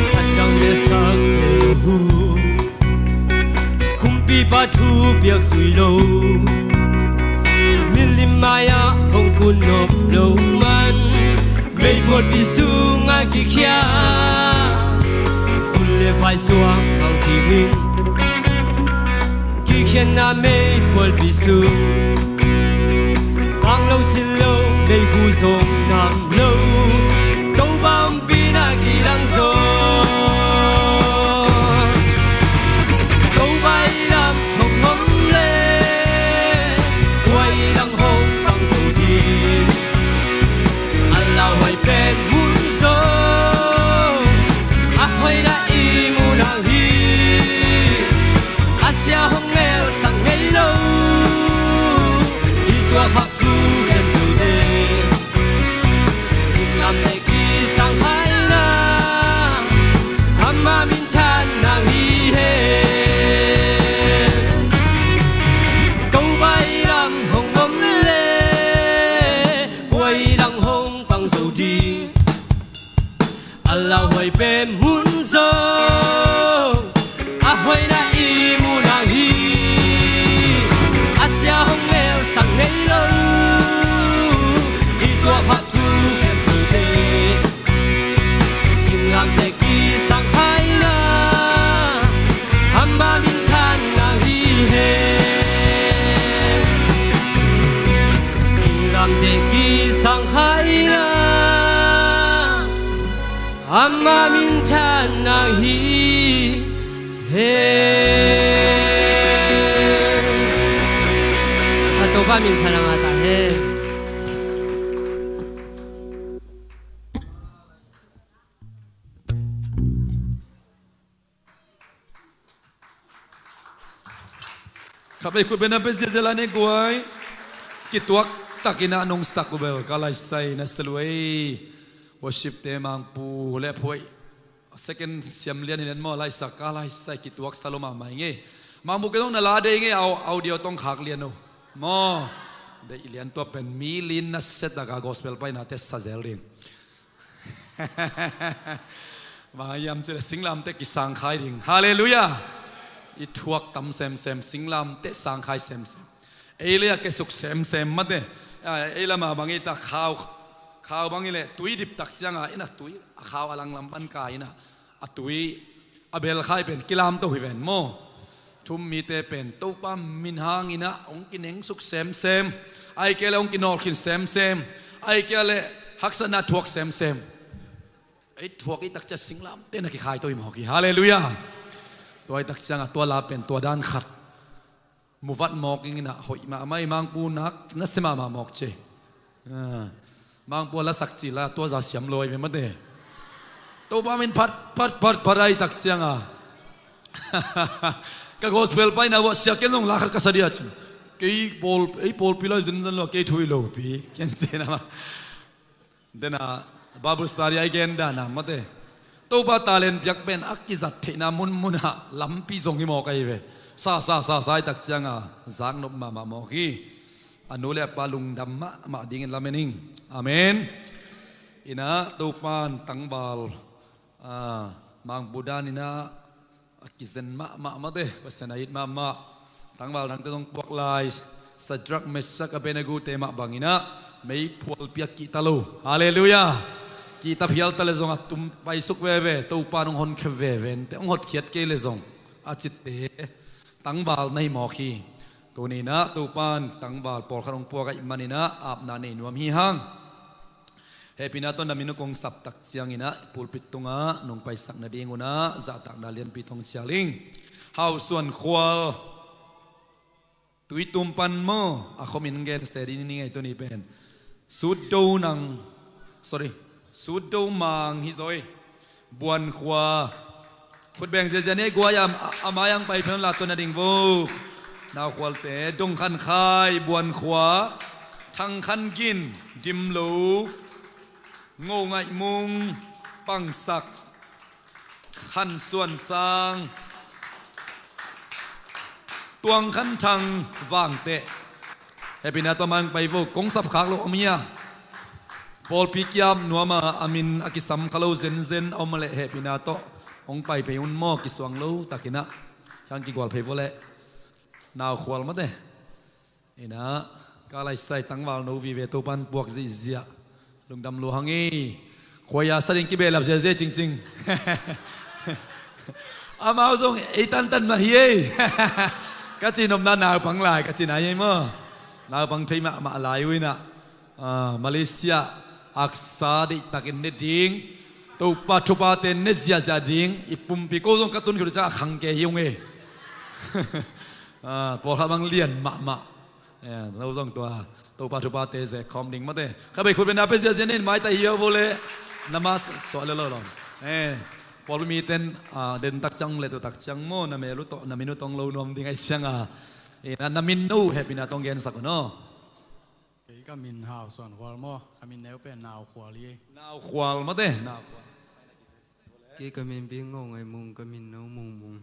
Satang le sak le hu, kumpipa thu piak zui lo. Milim mai-ah hong kun nop lo man, meiphualpi sungah kikhia. Khun le vai suak bang dingin kikhiatna meiphualpi sung. Kang lo, sil lo, meikhu zong nam lo, Topa ompihna kilang zaw. Topa i lam hong om le, kua i lang hong pang zo ding? A lauhuai pen mun zong a hoihna i mu nang hi. A sia hong ngelsak ngei lo, i tuakhak thu khempeuhte singlamteh kisang khaina, ama minthanna hi hen. Topa i lam hong om le, kua i lang hong pang zo ding? A lauhuai pen mun zong a hoihna i mu nang hi. A sia hong ngelsak ngei lo, i tuakhak thu khempeuhte singlamteh kisang khaina, ama minthanna hi hen. Singlamteh kisang khaina, Ama minthanna hi hen. A Topa minthanna ngah ta hen. Khatvei khut bengna pia ziahziah lai ni guai. Kituak takin a nungsak uh bel ka laisai na saluai. Worship te Mangpu le phuai. Second siam lian hi lian maw, laisak ka laisai kituak sa lo mahmah hi ngei. Mangpu kei zong na la dei ngei, au, audio tong khak lian uh maw. Deih lian tua pen mi lin na set a ka gospel paina te sa zel ding. Bang hiam cih leh singlamteh kisang khai ding. Halleluiah. I thuak tam semsem, singlamteh sang khai semsem. Ei le a kesuk semsem mate. A, ei lama bang i ta khau, khau bang i le tui dip tak cianga, ina tui a khau a langlam pan ka ina. A tui a bel khai pen kilamto hi ven maw. Thum mite pen Topa min hangin a hong kinengsuk semsem. Ai kei le hong kinawlkhin semsem. Ai kei le haksatna thuak semsem. Ei thuak i takcia singlamteh na kikhaito hi mawk hi. Halleluiah. Tua i takcianga tua la pen tua dan khat. Muvat mawk ing ina hoih mahmah i Mangpu nak na sia mahmah mawk ci. A, Mangpu a lasak ci la tua za siam lo ai ve mate. Topa min phat phat phat phat ai takcianga. Ka gospel paina vua sia ken zong la khat ka sa dia ci. Kei pawl, ei pawlpi lai zenzen lo kei thu hi lo pi. Ken ci na ma. Dena Bible study a i gen dana mate. Topa talent piak pen a kizat theihna munmunah lampi zong hi mawk ahi ve. Sa sa sa sa i takcianga zaknop mahmah mawk hi. A nu le a pa lungdam mahmah dingin lamen ing. Amen. Ina Topan tangval, a, Mangpu dan ina a kizen mahmah mate, Pasian a it mahmah. Tangval dangte zong puak lai, Sadrak, Mesak, Abednego te mah bangin a meiphualpi a kihta lo. Halleluiah. Kihta phial ta le zong a tum paisuk veve, Topa nong honkhia veve, te hong hotkhiat kei le zong a citte tangval na hi mawk hi. Tuni ina Topan tangval pawlkhat hong puak ahih manin a apna nei nuam hi hang. Hehpihna tawh na min uh kong sap tak ciangin a pulpit tungah nong paisak nadingun a zahtakna lianpi tawh hong cial ing. Hausuan khual, Tuitum pan maw, a khuamin gen se ding ni ngei tuni pen. Sutdo nang, sorry, Sutdo mang hi zaw hi. Buan khua. Khut beng ziazia ni guai a, a mai ang pai phen la tawh na ding vo. Nau khualte, Dong Khan Khai, Buan khua, Thang Khan Gin, Dim Lo, Ngo Ngaih Mung, Pangsak, Khan Suan Sang, Tuang Khan Thang, Vangteh. Hehpihna tawh mang pai vo, kong sap khak lo om hia. Pawlpi kiam nuama a min a kisam kha lo zenzen a om a leh hehpihna tawh hong pai pei un maw, kisuang lo takin a. Hiang kigual phei vo leh. Nau khual mate. Ina, ka laisai tangval no vive Topan puak zihziah. Lungdam lua hang ei. Khuaia sa ding kibehlap ziazia cingcing. Amau zong ei tantan mah hi ei. Ka ci nopna naupang lai, ka ci nai ei maw. Naupang thei mahmah lai uh ina. Ah, Malaysia, aksa deihtakin ne ding. Topa thupate ne ziazia ding. I pumpi ko zong ka tun khit uh ciang a khang ke hi ung ei. Ah, pawlkhat bang lian mahmah. Eh, no zong tua, Topa thupate ze khawm ding mate. Kha bei khut bengna pe ziazia nin, maitai hiau vo le. Namas suah le lo lo. Eh, pawlpi miten, ah, den tak ciang le tu tak ciang maw, na mel uh tawh, na min uh tawh lo nuam ding ai cianga. Eh, na, na min no hehpihna tawh gensak uh no. Kei ka min Hau Suan Khual maw, ka min neu pen Nau Khual hi. Nau Khual mate, Nau Khual. Kei ka min Pi Ngo Ngaih Mung, ka min no Mung Mung.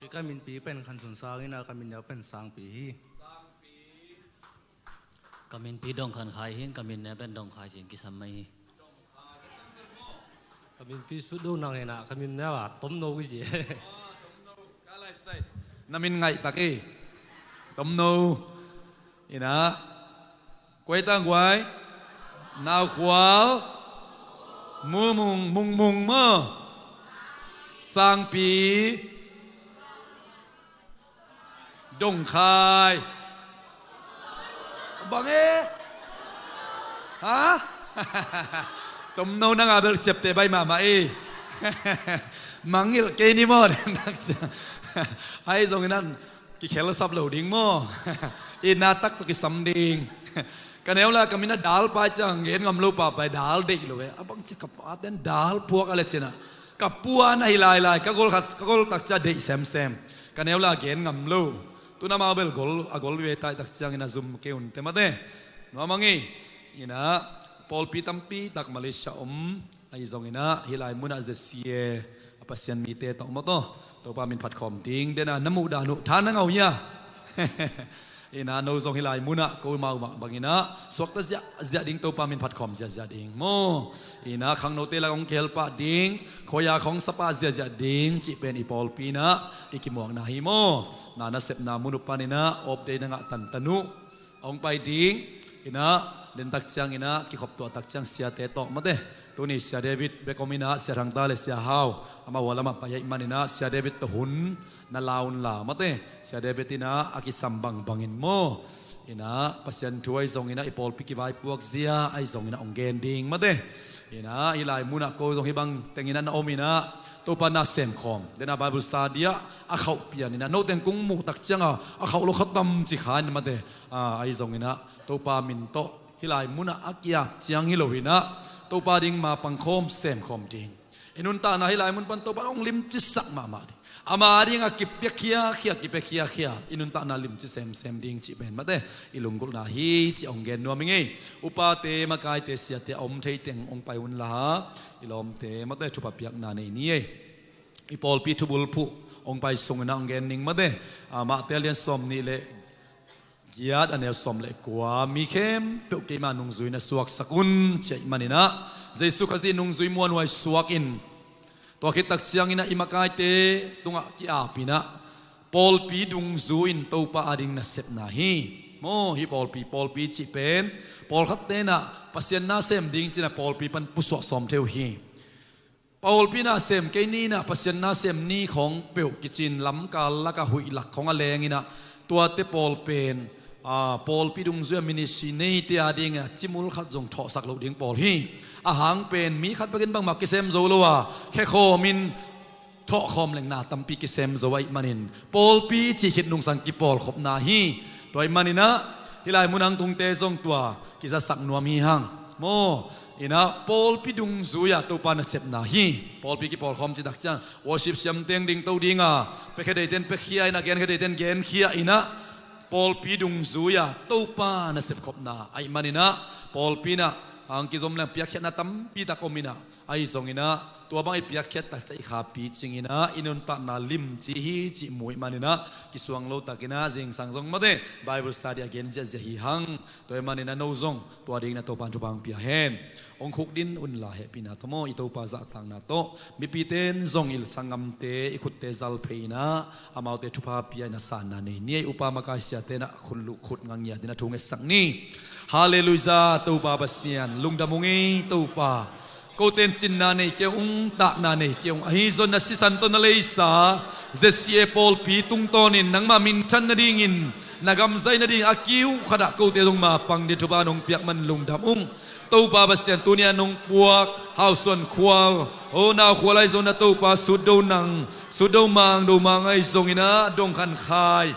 Ka min pi pen Khan Sun Sang ina, ka min neu pen Sangpi hi. Ka min pi Dong Khan Khai hin, ka min neu pen Dong Khai cin kisam mai hi. Ka min pi Sut Do Nang ina, ka min neu a Tom No hi ci. Na min ngaih tak ei. Tom No. Ina. Kuai tang kuai. Nau Khual. Mung Mung, Mung Mung maw. Sangpi. Dong Khai. Bang e? Ha? Tomno nang a bel ciapteh baih mahmah i. Mangngilh kei ni maw, den takciang. Ahi zongin ah kikhelsap lo ding maw. Itna tak tawh kisam ding. Ka neu la ka min ah dal pai ciang gen ngam lo pahpai, dal deih lo e. A bang ci ka paten dal phuak a le cin ah ka pu a na hi lailai, ka gol khat, ka gol takciang deih semsem. Ka neu la gen ngam lo. Tun amau bel gol, a gol ve tai takciangin a zum kei un te mate. Nuam a ngei. Inah pawlpi tampi tak Malaysia om. Ahi zongin ah hih lai munah Z C A a Pasian mite tawh maw taw, Topa min phat khawm ding. Den a na muh dan uh tha na ngau hia? Inah no zong hih lai munah ko mau mah bangin ah suakta ziahziah ding, Topa min phat khawm ziahziah ding maw. Inah khangnote lak hong kihel pah ding, khuaia khawng sa pah ziahziah ding cih pen i pawlpi inah i kimuakna hi maw. Na nasepna mun uh panin ah off day na ngah tantan uh hong pai ding. Inah den takciang inah kikhop tuah takciang siate tawh mate. Tuni Sia David bek om inah, Sia Thangta le Sia Hau amau a lamah pai ahih manin ah Sia David tawh hun na la un la mate. Sia David inah a kisam bangbangin maw. Inah Pasian thu ahi zongin ah i pawlpi kivaipuak zia ahi zongin ah hong gen ding mate. Inah hih lai munah ko zong hih bang teng inah na om inah Topa na sem khawm, den a Bible study ah a khauh pian inah no teng kong muh takciang a, a khauh lo khatam ci kha in mate. A, ahi zongin ah Topa min tawh hih lai munah a kiap ciang hi lo inah Topa ding ma pang khawm sem khawm ding. I nuntakna hih lai mun pan Topa hong limcisak mahmah ding. Ama ding a kipiakhia khia, kipiakhia khia, i nuntakna limci semsem ding cih pen mate i lunggulhna hi cih hong gen nuam i ngei. Upate, makaite, siate a om thei teng hong pai un la, i lawmte mate thupha piakna nei ni ei. I pawlpi thubulphuh hong pai sung inah hong gen ning mate. A, Mate a lian sawm nih le giat a neu sawm le kua, mi khempeuh keima nungzui na suaksak un ci ahih manin ah Jesu Khazih nungzui muanhuai suak in. Tua khit takciang inah i makaite tungah ki-ap inah pawlpi dungzui in Topa ading nasepna hi. Maw, hih pawlpi, pawlpi cih pen pawlkhat tenah Pasian na sem ding cinah pawlpi pan pusuah sawm thei uh hi. Pawlpi na sem kei ni inah Pasian na sem ni khawng peuh kicin lamkal lakah huih lak khawng a leng inah tuate pawl pen, a, pawlpi dungzui a ministry neite adingin a cimul khat zong thawhsak loh ding pawl hi. A hang pen mi khat bekin bangmah kisem zo lo a, khekhawm in thawhkhawm leng na tampi kisem zo ahih manin pawlpi cih khit nungsang kipawlkhopna hi. Tua ahih manin ah hih lai mun hang tungte zong tua kizasak nuam hi hang. Maw, inah pawlpi dungzui a Topa nasepna hi. Pawlpi kipawlkhawm cih takciang worship siam teng dingto ding a, piakhia deiten piakhia inah, genkhia deiten genkhia inah pawlpi dungzui a Topa nasepkhopna ahih manin ah pawlpi inah hong kizom leng piakkhiatna tampi tak om inah, ahi zongin ah tua bang i piakkhiat takciang i khapi cing inah i nuntakna limci hi cih mu ahih manin ah kisuang lo takin ah zingsang zong mate Bible study a gen ziahziah hi hang. Tua ahih manin ah no zong tua dingin ah Topa in thupha hong pia hen. Hong khukdin un la, hehpihna tawh maw, i Topa zahtakna tawh mipite in zong i sanggamte i khutte zal phei inah amaute thupha pia inah sanna nei ni ei. Upa makai siate inah khut luh khut ngangiat inah thu ngetsak ni. Halleluijah, Topa Pasian lungdam ung ei Topa. Kote in cinna nei kei ung, takna nei kei ung. Ahi zong na sisan tawh na leisa Z C A pawlpi tungtawnin nangmah minthan nadingin na gam zai nading a kiu khatah kote zong ma pang ding thupha nong piak man lungdam ung. Topa Pasian, tuni a nong puak Hau Suan Khual, o Nau Khual ahi zong inah Topa Sutdo Nang, Sutdo Mang, Do Mang ahi zong inah, Dong Khan Khai,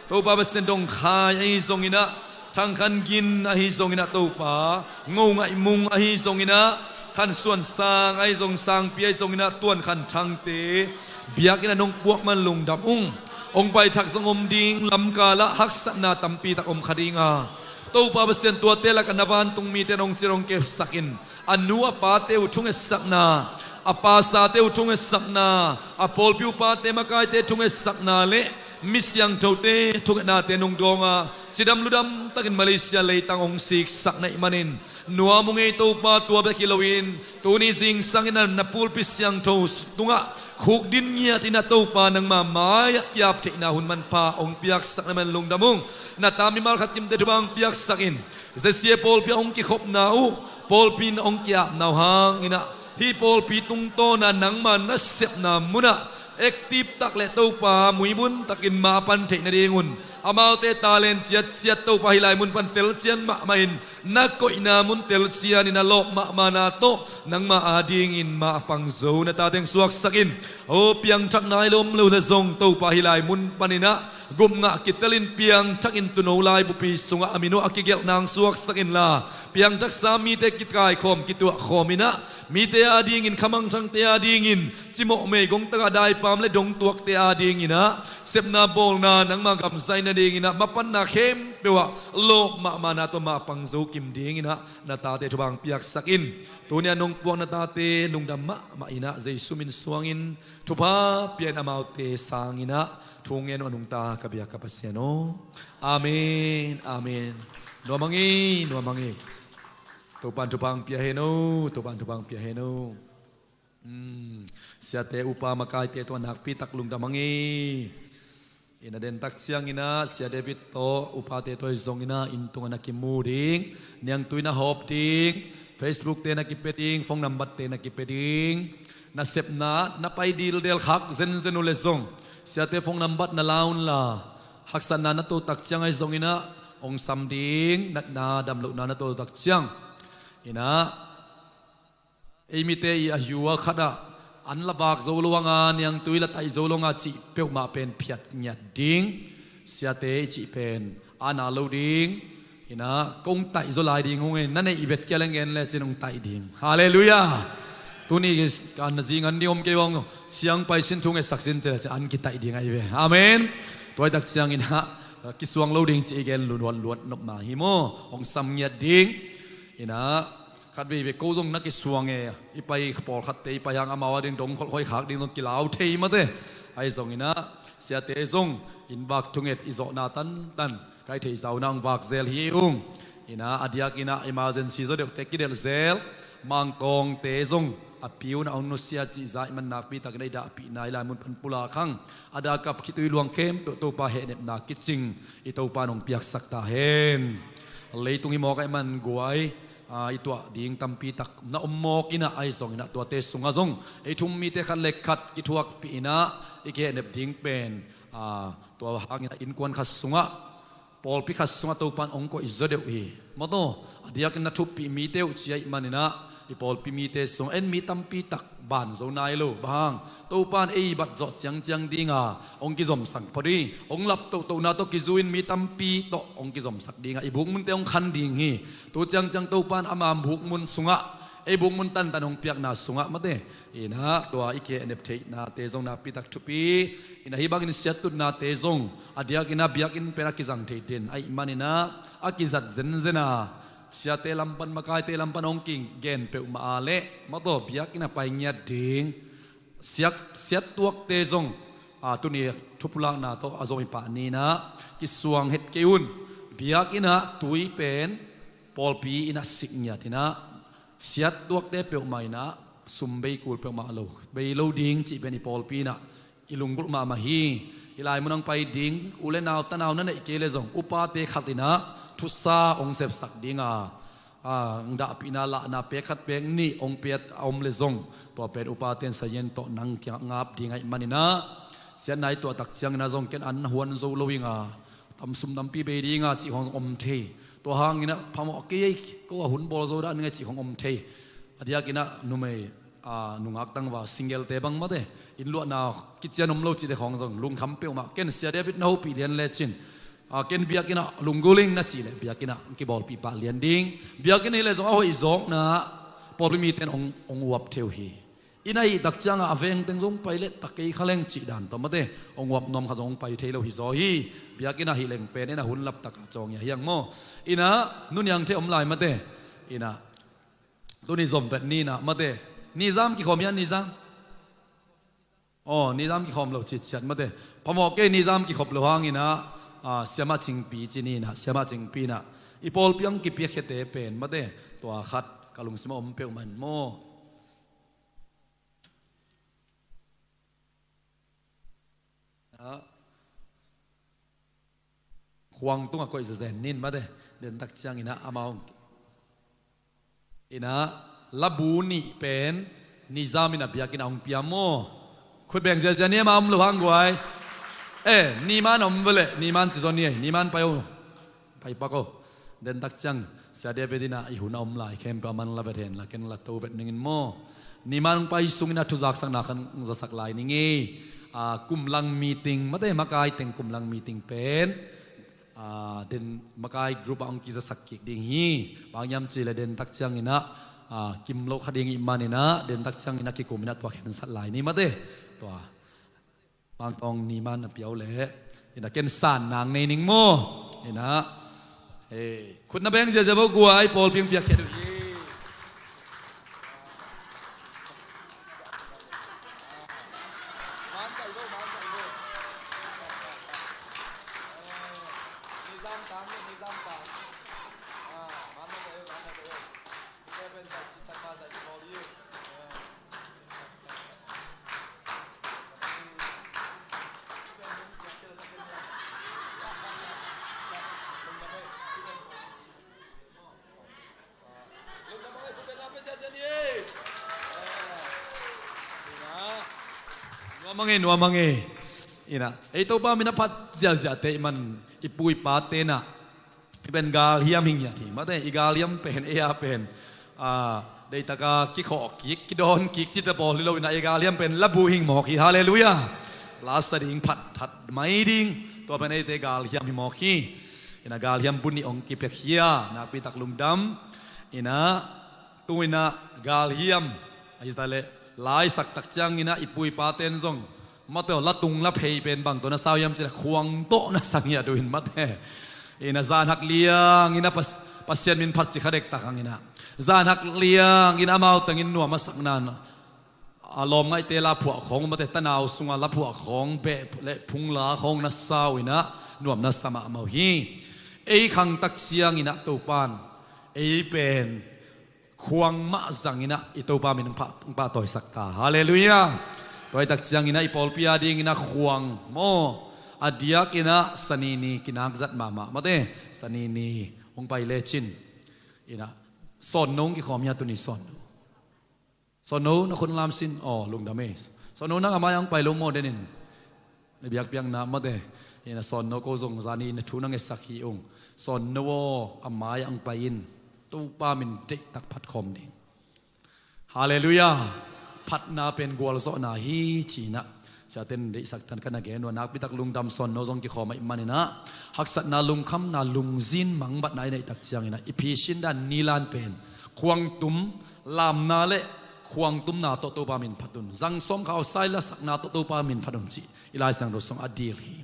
Topa Pasian, Dong Khai ahi zong inah, Thang Khan Gin ahi zong inah Topa, Ngo Ngaih Mung ahi zong inah, Khan Suan Sang ahi zong, Sangpi ahi zong inah, Tuan Khan Thangte biakinn ah nong puak man lungdam ung. Hong pai thak zong om ding, lamkal ah haksatna tampi tak om kha ding a, Topa Pasian, tuate lakah na vantung mite nong cir hong kepsak in, a nu a pate uh thungetsakna, a pasate uh thungetsakna, a pawlpi upate makaite thungetsakna le mi siangthote thungetnate nong dawng a, cidam ludam takin Malaysia leitang hong siksak na hih manin nuam ung ei Topa. Tua bek hi loin tuni zingsang inah na pulpit siangtho tungah khukdin ngiat inah Topa nangma mai-ah ki-ap theihna hun manpha hong piaksak na man lungdam ung. Na ta mimal khat kimte thupha hong piaksak in, Z C A pawlpi ah hong kikhopna uh, pawlpi in hong ki-apna uh hang inah hih pawlpi tungtawn a nangma nasepna munah Active tak le Topa muibun takin mah a pan theih nadingun amaute talent ciatciat Topa hih lai mun pan telcian mahmah in, na koihna mun telcian in a lawp mahmahna tawh nangmah adingin mah a pang zo na tate hong suaksak in. Aw piangthak nai lo om lo le zong Topa hih lai mun panin ah gupngah kitelin piangthakin tuuno laibupi sungah a min uh a kigelhna hong suaksak inla, piangthaksa mite kikaikhawm kituahkhawm in ah mite adingin khamangthangte adingin cimawh meigong takah daipam le dongtuakte adingin ah sepna bawlna nangmah gamzai nadingin ah mapanna khempeuh ah lawp mahmahna tawh mah a pang zo kim dingin ah na tate thupha hong piaksak in. Tuni a nong puak na tate lungdam mahmah in ah Jesu min suangin thupha pia in amaute sangin ah thu ngen uh a nungta ka biak ka Pasian aw. Amen, amen. Nuam a ngei, nuam a ngei. Topan thupha hong pia hen aw, Topan thupha hong pia hen aw. Siate upa makaite tawh nakpi tak lungdam a ngei. Ina den tak ciangin ah Sia David tawh upate tawh i zongin ah inn tungah na kimu ding, niangtui na hawp ding, Facebook te na kipia ding, phone number te na kipia ding. Na sepna na pai dildel khak zenzen uh le zong siate phone number na la unla, haksatna na to tak ciang ahi zongin ah hong sam ding, natna damlohna na to tak ciang. Ina ei mite i a hiua khatah an la vak zo lo anga niangtui la taih zo lo anga cih peuhmah pen phiat ngiat ding. Siate i cih pen ana lo ding. Ina kong taih zo lai ding hong ei na neih i vet kia le ngen lecin hong taih ding. Halleluiah. Tuni kan na zingan ding om kei bang siang pai sin thu ngetsak sin ci lecin an kitaih ding ahi ve. Amen. Tuaitak ciangin ah kisuang lo ding ci i gen luatluat nopna hi maw? Hong sam ngiat ding. Ina khat veivei ko zong na kisuang e, i pai pawlkhatte i pai hang amau a ding dong kholhkhoi khak ding zong kilau thei mate. Ahi zongin ah siate zong inn vak thunget i zawhna tantan kai thei zauna hong vak zel hi ung. Ina a diakin ah emergency zaw deuhte kidelh zel, mangtawngte zong a piun a hong nusia cih zah i man nakpi takin a i dahpihna i lai mun pan pulak hang. A dakap khitui luang khempeuh Topa hehnepna kicing i Topa nong piaksak ta hen. Leitung hi mawk a i man guai i tuah ding tampi tak na om mawk inah ahi zongin ah tuate sungah zong ei thum mite khat le khat kithuakpih inah i kihehnep ding pen tua hangin ah innkuan khat sungah pawlpi khat sungah Topan hong koih zaw deuh hi. Mawtaw a diakin na thuppih mite uh ci ahih manin ah i pawlpi mite sung en mi tampi tak ban zo nai lo. Bang hang? Topan ei bat zawh ciangciang dinga hong kizomsak phot hi. Hong lap tohtohna tawh kizui-in mi tampi tawh hong kizomsak dinga i bukmunte hong khan ding hi. Tu ciangciang Topan ama bukmun sungah ei bukmun tantan hong piakna sungah mate inah tua i kihehnep theihnate zong nakpi tak thupi. Inah hih bangin siattutnate zong a diakin ah biakinn pen a kizang thei den ahih manin ah a kizat zenzen a siate lam pan makaite lam pan hong kigen peuhmah a leh mawtaw biakinn a pai ngiat ding. Siat tuakte zong tuni thupulakna tawh a zong i pah ni-in ah kisuang het kei un. Biakinn ah tui pen pawlpi in ah sik ngiat inah siat tuakte peuhmah inah sum bei kul peuhmah lo bei lo ding cih pen i pawlpi inah i lunggulh mahmah hi. Hih lai mun hong pai ding u le nau tanau na neih kei le zong upate khat inah thusa hong sepsak dinga hong dahpihna lahna pek khat pek nih hong piat a om le zong tua pen upate in sayen tawh nang kiangah ngap ding ahih manin ah siatna i tuahtak ciangin ah zong ken an na huan zo lo inga tam sum tampi bei dinga cih khawng zong om thei. Tua hangin ah phamawh kei ei ko a hun bawl zo dah ning a cih khawng om thei. A diakin ah numei nungak tangva singelte bang mate inn luahna kician om lo cihte khawng zong lungkham peuhmah ken Sia David na hopih lian lecin ken biakinn ah lunggulh ing na cih leh biakinn ah kibawlpih pah lian ding. Biakinn hi leh zong a hoih zawkna pawlpi mite in hong uap thei uh hi. Inn ahih tak ciangah a veng teng zong pai leh ta kei kha leng cih dan tawh mate hong uap nuam khat zong hong pai thei lo hi zaw hi. Biakinn ahih leng pen en a hun laptak a cawng hi a hiang maw? Inah nuniang thei om lai mate. Inah tuni zom vet ni inah mate. Nizam kikhawm hian nizam. Aw nizam kikhawm lo citciat mate. Phamawh kei nizam kikhop lo hangin ah siamah cingpi ci ni inah siamah cingpi inah i pawlpi ang kipiakhiate pen mate tua khat ka lungsimah om peuhmah in maw? Khuang tungah koih zezen nin mate. Dentak ciangin ah amau inah labu nih pen nizam inah biakinn ah hong pia maw? Khut beng ziazia ni, ama om lo hang guai. Eh, niman om ve leh, niman ci zaw ni ei, niman pai o. Pai pak o. Den tak ciang, Sia David in ah i hun a om lai khempeuh aman la vet hen la, ken la to vet ning in maw. Niman hong pai sungin ah thuzaksakna khat hong zasak lai ning ei. Ah, kumlang meeting, mate, makai teng kumlang meeting pen ah, den makai group ah hong kizasak kik ding hi. Bang hiam cih leh den tak ciangin ah, ah, kim lo kha ding ih manin ah, den tak ciangin ah kikum in ah tua khensat lai ni, mate. Tua Mangtawng niman a piau leh, in ah ken san nang nei ning maw. In ah, eh, khut na beng ziazia vo guai, pawlpi hong piakkhiat uh hi. Nuam a ngei, nuam a ngei. In ah, ei Topa min a phat ziahziahte ih man, i pu i pate in ah, i pen galhiam hi ngiat hi, mate, i galhiam pen, ei a pen, ah, deihtak a kikhawh kik, kidawn kik cihte pawl hi lo in ah, i galhiam pen labu hi mawk hi, halleluiah. La sa ding, phat that mai ding, tua pen eite galhiam hi mawk hi. In ah galhiam bu nih hong kipiakhia, nakpi tak lungdam. In ah, tu in ah galhiam, ahi ta leh, la i sak tak ciangin ah i pu i pate'n zong, mate aw, la tung la phei pen bang tawh na sa uh hiam cih leh khuang tawh na sa ngiat uh hi, mate. In ah zan hak liang in ah Pas-, Pasian min phat ci kha dektak hang in ah, zan hak liang in ah amau tengin nuam a sakna in ah, a lawmngaihte la phuah khawng, mate, tanau sungah la phuah khawng, beh le phung la khawng na sa uh in ah nuam na sa mahmah uh hi. Ei khang tak ciangin ah Topa'n ei pen khuang mah zang in ah i Topa min hong pah, hong pahtawisak ta, halleluiah. Tua hi tak ciangin ah i pawlpi a dingin ah khuang maw, a diakin ah Sani ni kinak zat mahmah, mate, Sani ni hong pai lecin. In ah, Sawnno hong kikhawm hi a, tuni Sawnno. Sawnno, na khut lam sin. Aw, lungdam ei. Sawnno, nang a mai-ah hong pai lo maw, den in. Na biakpiakna, mate. In ah Sawnno, ko zong zani na thu na ngetsak hi ung. Sawnno aw, a mai-ah hong pai in. Topa min deihtak phat khawm ding. Halleluiah. Phatna pen gualzawhna hi ci-in ah siate'n deihsak tan ka na gen uh a, nakpi tak lungdam. Sawnno zong kikhawm ahih manin ah, haksatna, lungkhamna, lungzin mangbatna i neih tak ciangin ah i phisin dan nilan pen khuangtum lamna le khuangtumna tawh Topa min phat un. Zang sawm khau sai lasakna tawh Topa min phat un cih i Lai Siangtho sungah a dil hi.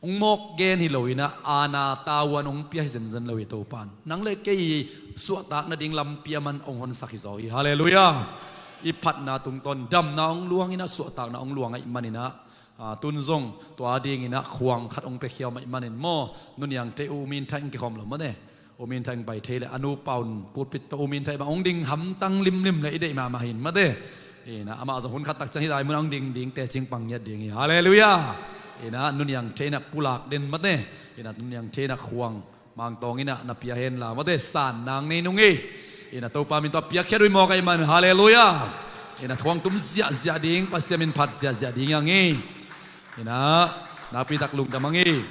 Hong mawk gen hi lo in ah, aana tavuan hong pia hi zenzen lo hi Topa'n. Nang le kei suahtak nading lampi a man hong honsak hi zaw hi. Halleluiah. I phatna tungtawn damna hong luang in ah, suahtakna hong luang ahih manin ah, ah, tun zong tua dingin ah khuang khat hong piakhia om ahih manin maw, Nu Niang Thei, U Min Thai hong kikhawm lo, mate. U Min Thai hong pai thei leh, a nupa un pulpit tawh U Min Thai bang hong ding hamtang limlim leh i deih mahmah hi, mate. In ah amah zong hun khat tak ciang hih lai mun ah hong ding ding teci hong pang ngiat ding hi. Halleluiah. In ah Nu Niang Thei in ah pulak den, mate. In ah Nu Niang Thei in ah khuang Mangtawng in ah na pia hen la, mate, san nang nei nung ei. In ah Topa min tawh piakkhiat uh hi mawk ahih man, halleluiah. In ah khuangtum ziahziah ding, Pasian min phat ziahziah ding hi hang ei. In ah nakpi tak lungdam hang ei.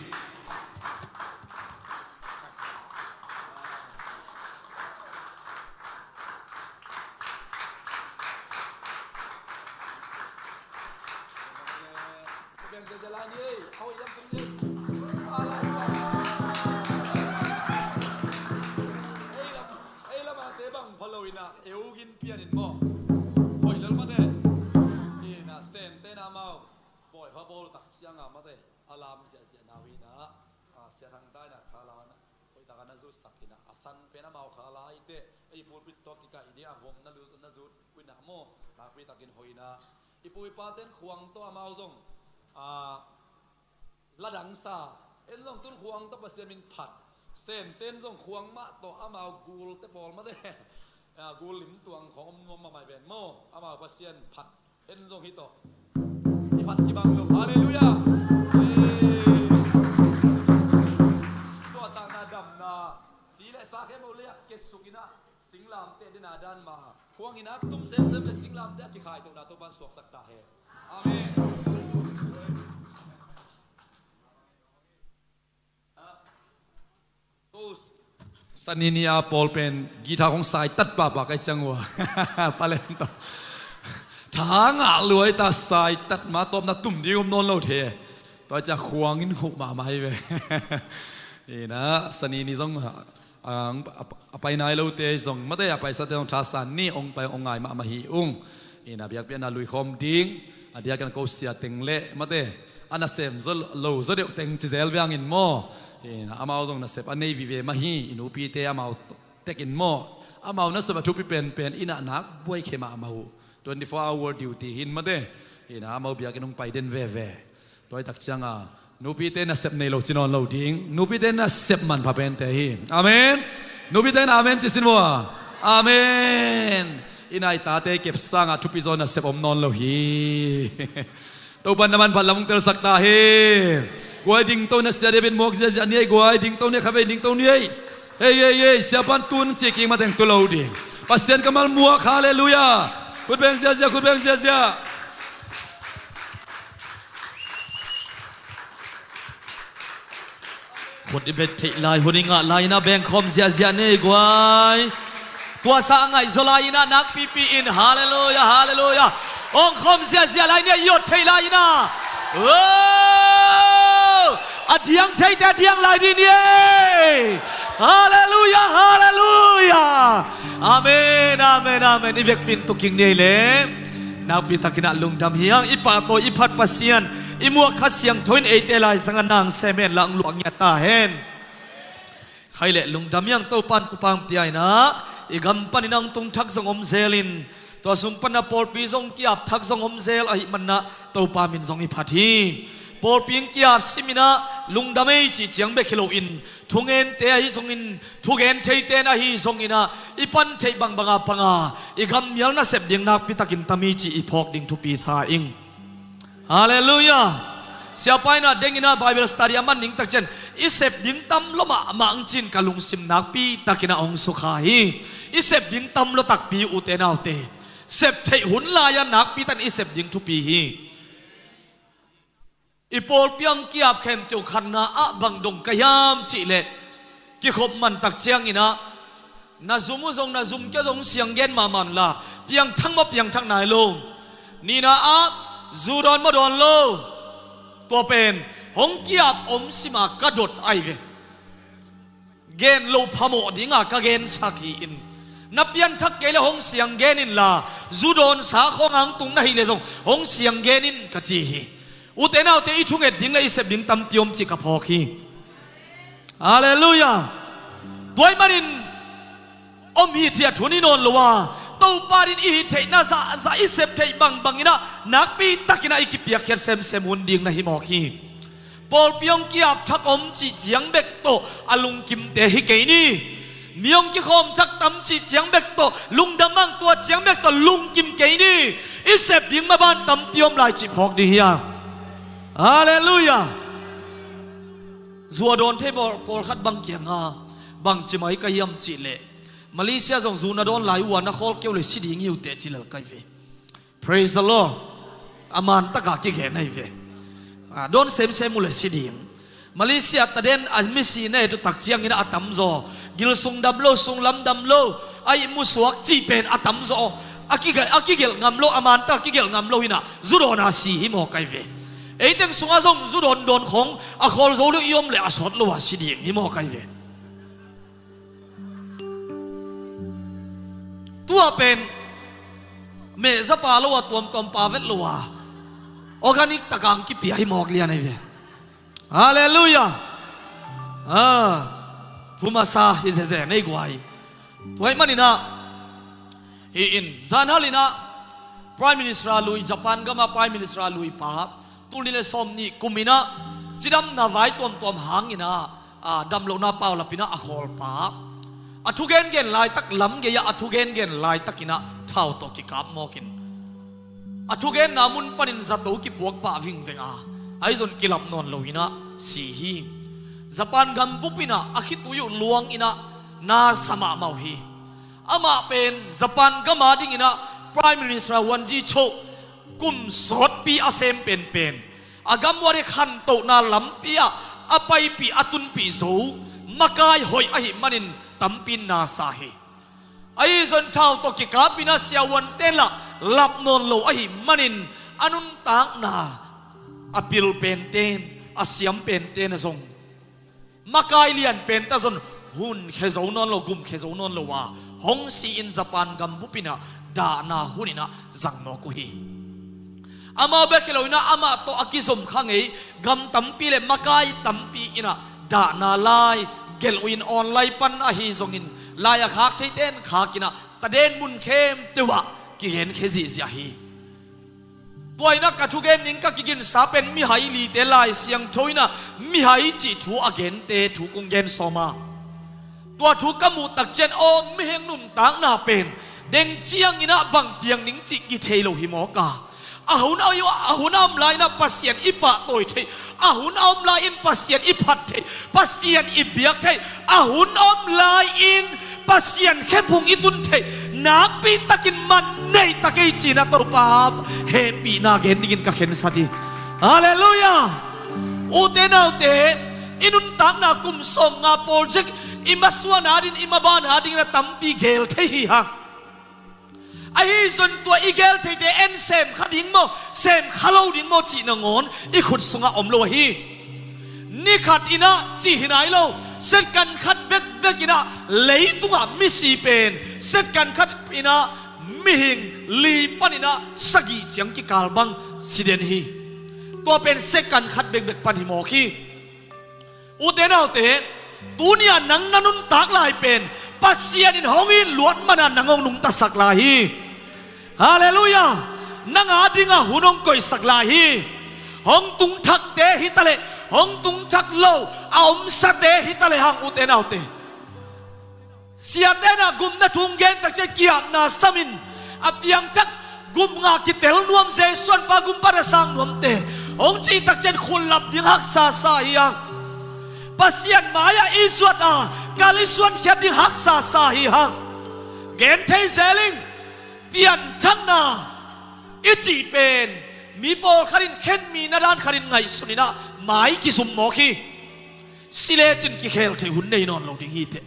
Ei lam, ei lam a te bang pha lo in ah, eu gin pian in maw. Hoih lel, mate. In ah Sente in ah amau bawi kha bawl tak ciang a, mate, a lam ziahziah nau hi in ah, a, Sia Thang Ta in ah khala na hoih tak a na zutsak in ah, a san pen amau khala hi teh, ei pulpit tawh kikaih ding a vom na lu-, na zut uh in ah maw, nakpi takin hoih in ah. I pu i pate'n khuang tawh amau zong, a, la dang sa. En zong tun khuang tawh Pasian min phat. Sente'n zong khuang mah tawh amau gulte pawl, mate. A, gul lim tuang khawng om nuam mahmah hi ven maw. Amau Pasian phat. En zong hih tawh i phat kibang lo. Halleluiah. Ei. Suahtakna, damna, ci le sa khempeuh lei-ah kiasuk in ah, singlamteh den a dan mah, khuang in ah tum semsem le singlamteh a kikhaitohna Topa'n suaksak ta hen. Sani ni a pawl pen guitar hong sai tat pahpah kai ciang uh a. Palen tawh tha ngah luai ta, sai tat ma tawpna tum ding om nawn lo the. Tua cia khuang in huh mahmah hi ve. Ina sani ni zong a, a, a pai nai lote zong mate a paisate zong thasan ni ong pai ong ngai mahmah hi ung. Ina biakpiakna lui khawm ding a diakin ko sia teng le mate a nasem zo lo zo deuh teng ci zel viangin maw. Ina amau zong nasep a nei vive mah hi. I nupite amau tekin maw, amau nasep a thupi penpen ina nak buai khe mahmah uh. Twenty four hour duty hin mate. Ina amau biakin ong pai den veve. Tua i tak cianga nupite nasep nei lo ci nawn lo ding. Nupite nasep manpha pente hi. Amen. Nupite in amen ci sin mua. Amen. I nai tate kep sanga thupi zaw nasep om nawn lo hi. Topan na manphat lam ong telsak ta hi. Guai dingto na sia David muak ziahziah ni ei, guai dingto ni ei, khavei dingto ni ei. Ei ei ei, siapan tun ci king mateng tu lo ding. Pasian kammal muak, halleluiah. Khut beng ziahziah, khut beng ziahziah. Khut i bet theih lai, hun i ngah lai ina bengkhawm ziahziah ni ei guai. Tuasa a ngaihzaw lai ina nakpipi in, halleluiah, halleluiah. Ong khawm ziahziah lai ni ei, i ot theih lai ina. Oh! A diang theite a diang lai dih ni ei. Halleluiah, halleluiah. Amen, amen, amen. I vekpi in tuking ni ei le. Nakpi takin ah lungdam hi hang, i pahtawi i phat Pasian, i muak Kha Siangtho in eite laisang a nang sem hen la ong luah ngiat ta hen. Khai leh lungdam hi hang, Topan thupha ong pia ina i gam panin ah ong tung thak zong om zel in, tua sung pan a pawlpi zong kiap thak zong om zel ahih manin ah Topa min zong i phat hi. Pawlpi ong kiap sim ina lungdam ei cih ciang bek hi loin, thungente ahi zongin, thugen theite in ahi zongin ah i pan theih bangbanga panga i gam mial nasep ding nakpi takin tam hi cih i phawk ding thupi sa ing. Halleluiah. Siapa ina deng ina Bible study a man ning tak ciang i sep ding tam lo mahmah ong cin ka lungsim nakpi takin ah ong sukha hi. I sep ding tam lo takpi ute naute. Sep theih hun lai-a nakpi takin i sep ding thupi hi. I pawlpi ong kiap khempeuh khatna ah bang dong ka hiam cih leh, kikhop man tak ciangin ah na zum uh zong, na zum kia zong siang gen mahmah un la, piangthak maw piangthak nai lo. Nihna ah zu dawn maw dawn lo. Tua pen hong kiap om sima ka dot ahi ve. Gen lo phamawh dinga ka gensak hi in, na pianthak kei le hong siang gen inla, zu dawnsa khawng a ong tung na hih leh zong hong siang gen in ka ci hi. Ute naute, i thunget ding le i sep ding tampi om cih ka phawk hi. Halleluiah. Tua ahih manin om hithiat hun hi nawn lo a, Topa dingin i hih theihna zahzah i sep theih bangbang in ah nakpi takin ah i kipiakkhiat semsem hun ding na hi mawk hi. Pawlpi ong kiap thak om cih ciang bek tawh a lungkimte hi kei ni. Mi ong kikhawm thak tam cih ciang bek tawh lungdam hang, tua ciang bek tawh lungkim kei ni. I sep ding maban tampi om lai cih phawk ding hi a. Halleluiah. Zu a dawn thei pawl, pawlkhat bang kianga bangci mai ka hiam cih leh, Malaysia zong zu na dawn lai uh a, na khawl kei uh leh si ding hi uh teh ci lel ka hi ve. Praise the Lord. A man taka kigen ahi ve. A, dawn semsem uh leh si ding. Malaysia taden a misi na et uh tak ciangin a tamzaw gil sung dam lo, sunglam dam lo, a ihmu suak cih pen a tamzaw. A kigelh, a kigelh ngam lo, a man taka kigelh ngam lo hi in ah zu dawn a si hi mawk ahi ve. Ei teng sungah zong zu dawn dawn khawng a khawl zo lo i om leh a sawt lo a si ding hi mawk ahi ve. Tua pen mehzapa lo a, tuamtuampa vet lo a, organic taka ong kipia hi mawk lian ahi ve. Halleluiah. A, thu masa hi zeze nei guai. Tua ahih manin ah, hi in, zanhal in ah Prime Minister a lui, Japan gama Prime Minister a lui pa, tul nih le sawmnih kum in ah cidamna vai tuamtuam hangin ah, a, damlohna paulap in ah a khawlpa, a thugengen laitak, lam gei-ah a thugengen laitakin ah thau tawh kikap mawkin, a thugenna mun panin zato kipuak pah vingveng a, ahi zong kilap nawn lo in ah si hi. Japan gam bup in ah a khitui uh luang in ah na sa mahmah uh hi. Amah pen Japan gam a dingin ah Prime Minister Won Ji Cho, kum sawtpi a sem penpen, a gam uah ding khantohna lampi ah a paipih, a tunpih zo makai hoih ahih manin tampi in nasa hi. Ahi zong thau tawh kikapin a siavuante'n lah lap nawn lo ahih manin a nuntakna a pil penten, a siam penten a zong makai lian penta zong hun khia zo nawn lo, gum khia zo nawn lo a, hong si-in Japan gambup in ah dahna hun in ah zang mawk uh hi. Amau bek hi lo in ah amah tawh a kizom kha ngei gam tampi le makai tampi in ah dahna lai gelh uh in, online pan ahi zongin lai a khak theite'n khak in ah taden mun khempeuh ah kigen khia ziahziah hi. Tua in ah ka thugen ding ka kiginsa pen mihai lite Lai Siangtho in ah mihai cih thu a gente thu kong gen sawm a, tua thu ka muh tak ciang, aw, mihing nuntakna pen deng ciangin ah bang piang ding cih kithei lo hi mawk a. A hun a, a hun a om lai-in ah Pasian i pahtawi thei, a hun a om lai-in Pasian i phat thei, Pasian i biak thei, a hun a om lai-in Pasian khephung i tun thei, nakpi takin man nei ta kei ci-in ah Topa hehpihna gen dingin ka khensat hi. Halleluiah. Ute naute, i nuntakna kum sawmnga project i masuan ading, i maban adingin ah tampi gel thei hi hang. Ahi zong tua i gel theite en sem kha ding maw, sem kha lo ding maw cih nangawn i khut sungah om lo ahi. Ni khat in ah cih hi nai lo, second khat bekbek in ah leitungah misi pen second khat in ah mihing li panin ah sagih ciang kikal bang si den hi. Tua pen second khat bekbek pan hi mawk hi. Ute naute, tuni-a nang na nuntak lai pen Pasian in hong it luat man-a nang hong nungtasak lai hi. Halleluiah. Nang adingah hun hong koihsak lai hi. Hong tung thakte hi taleh, hong tung thak lo a omsate hi taleh hang, ute naute, siate'n ah gupna thu hong gen tak ciang kiapna samin, a piangthak gupna kitel nuam, Jesuh an pa gumpa a sang nuamte hong cih tak ciang khut lap ding haksa sa hi hang. Pasian mai-ah i zuat a kal i suankhiat ding haksa sa hi hang. Gen thei zel ing. Pianthakna i cih pen mi pawlkhat in khenmi na dan khat in ngaihsun in ah mai kizum mawk hi. Si lecin kikhel thei hun nei nawn lo ding hi teh.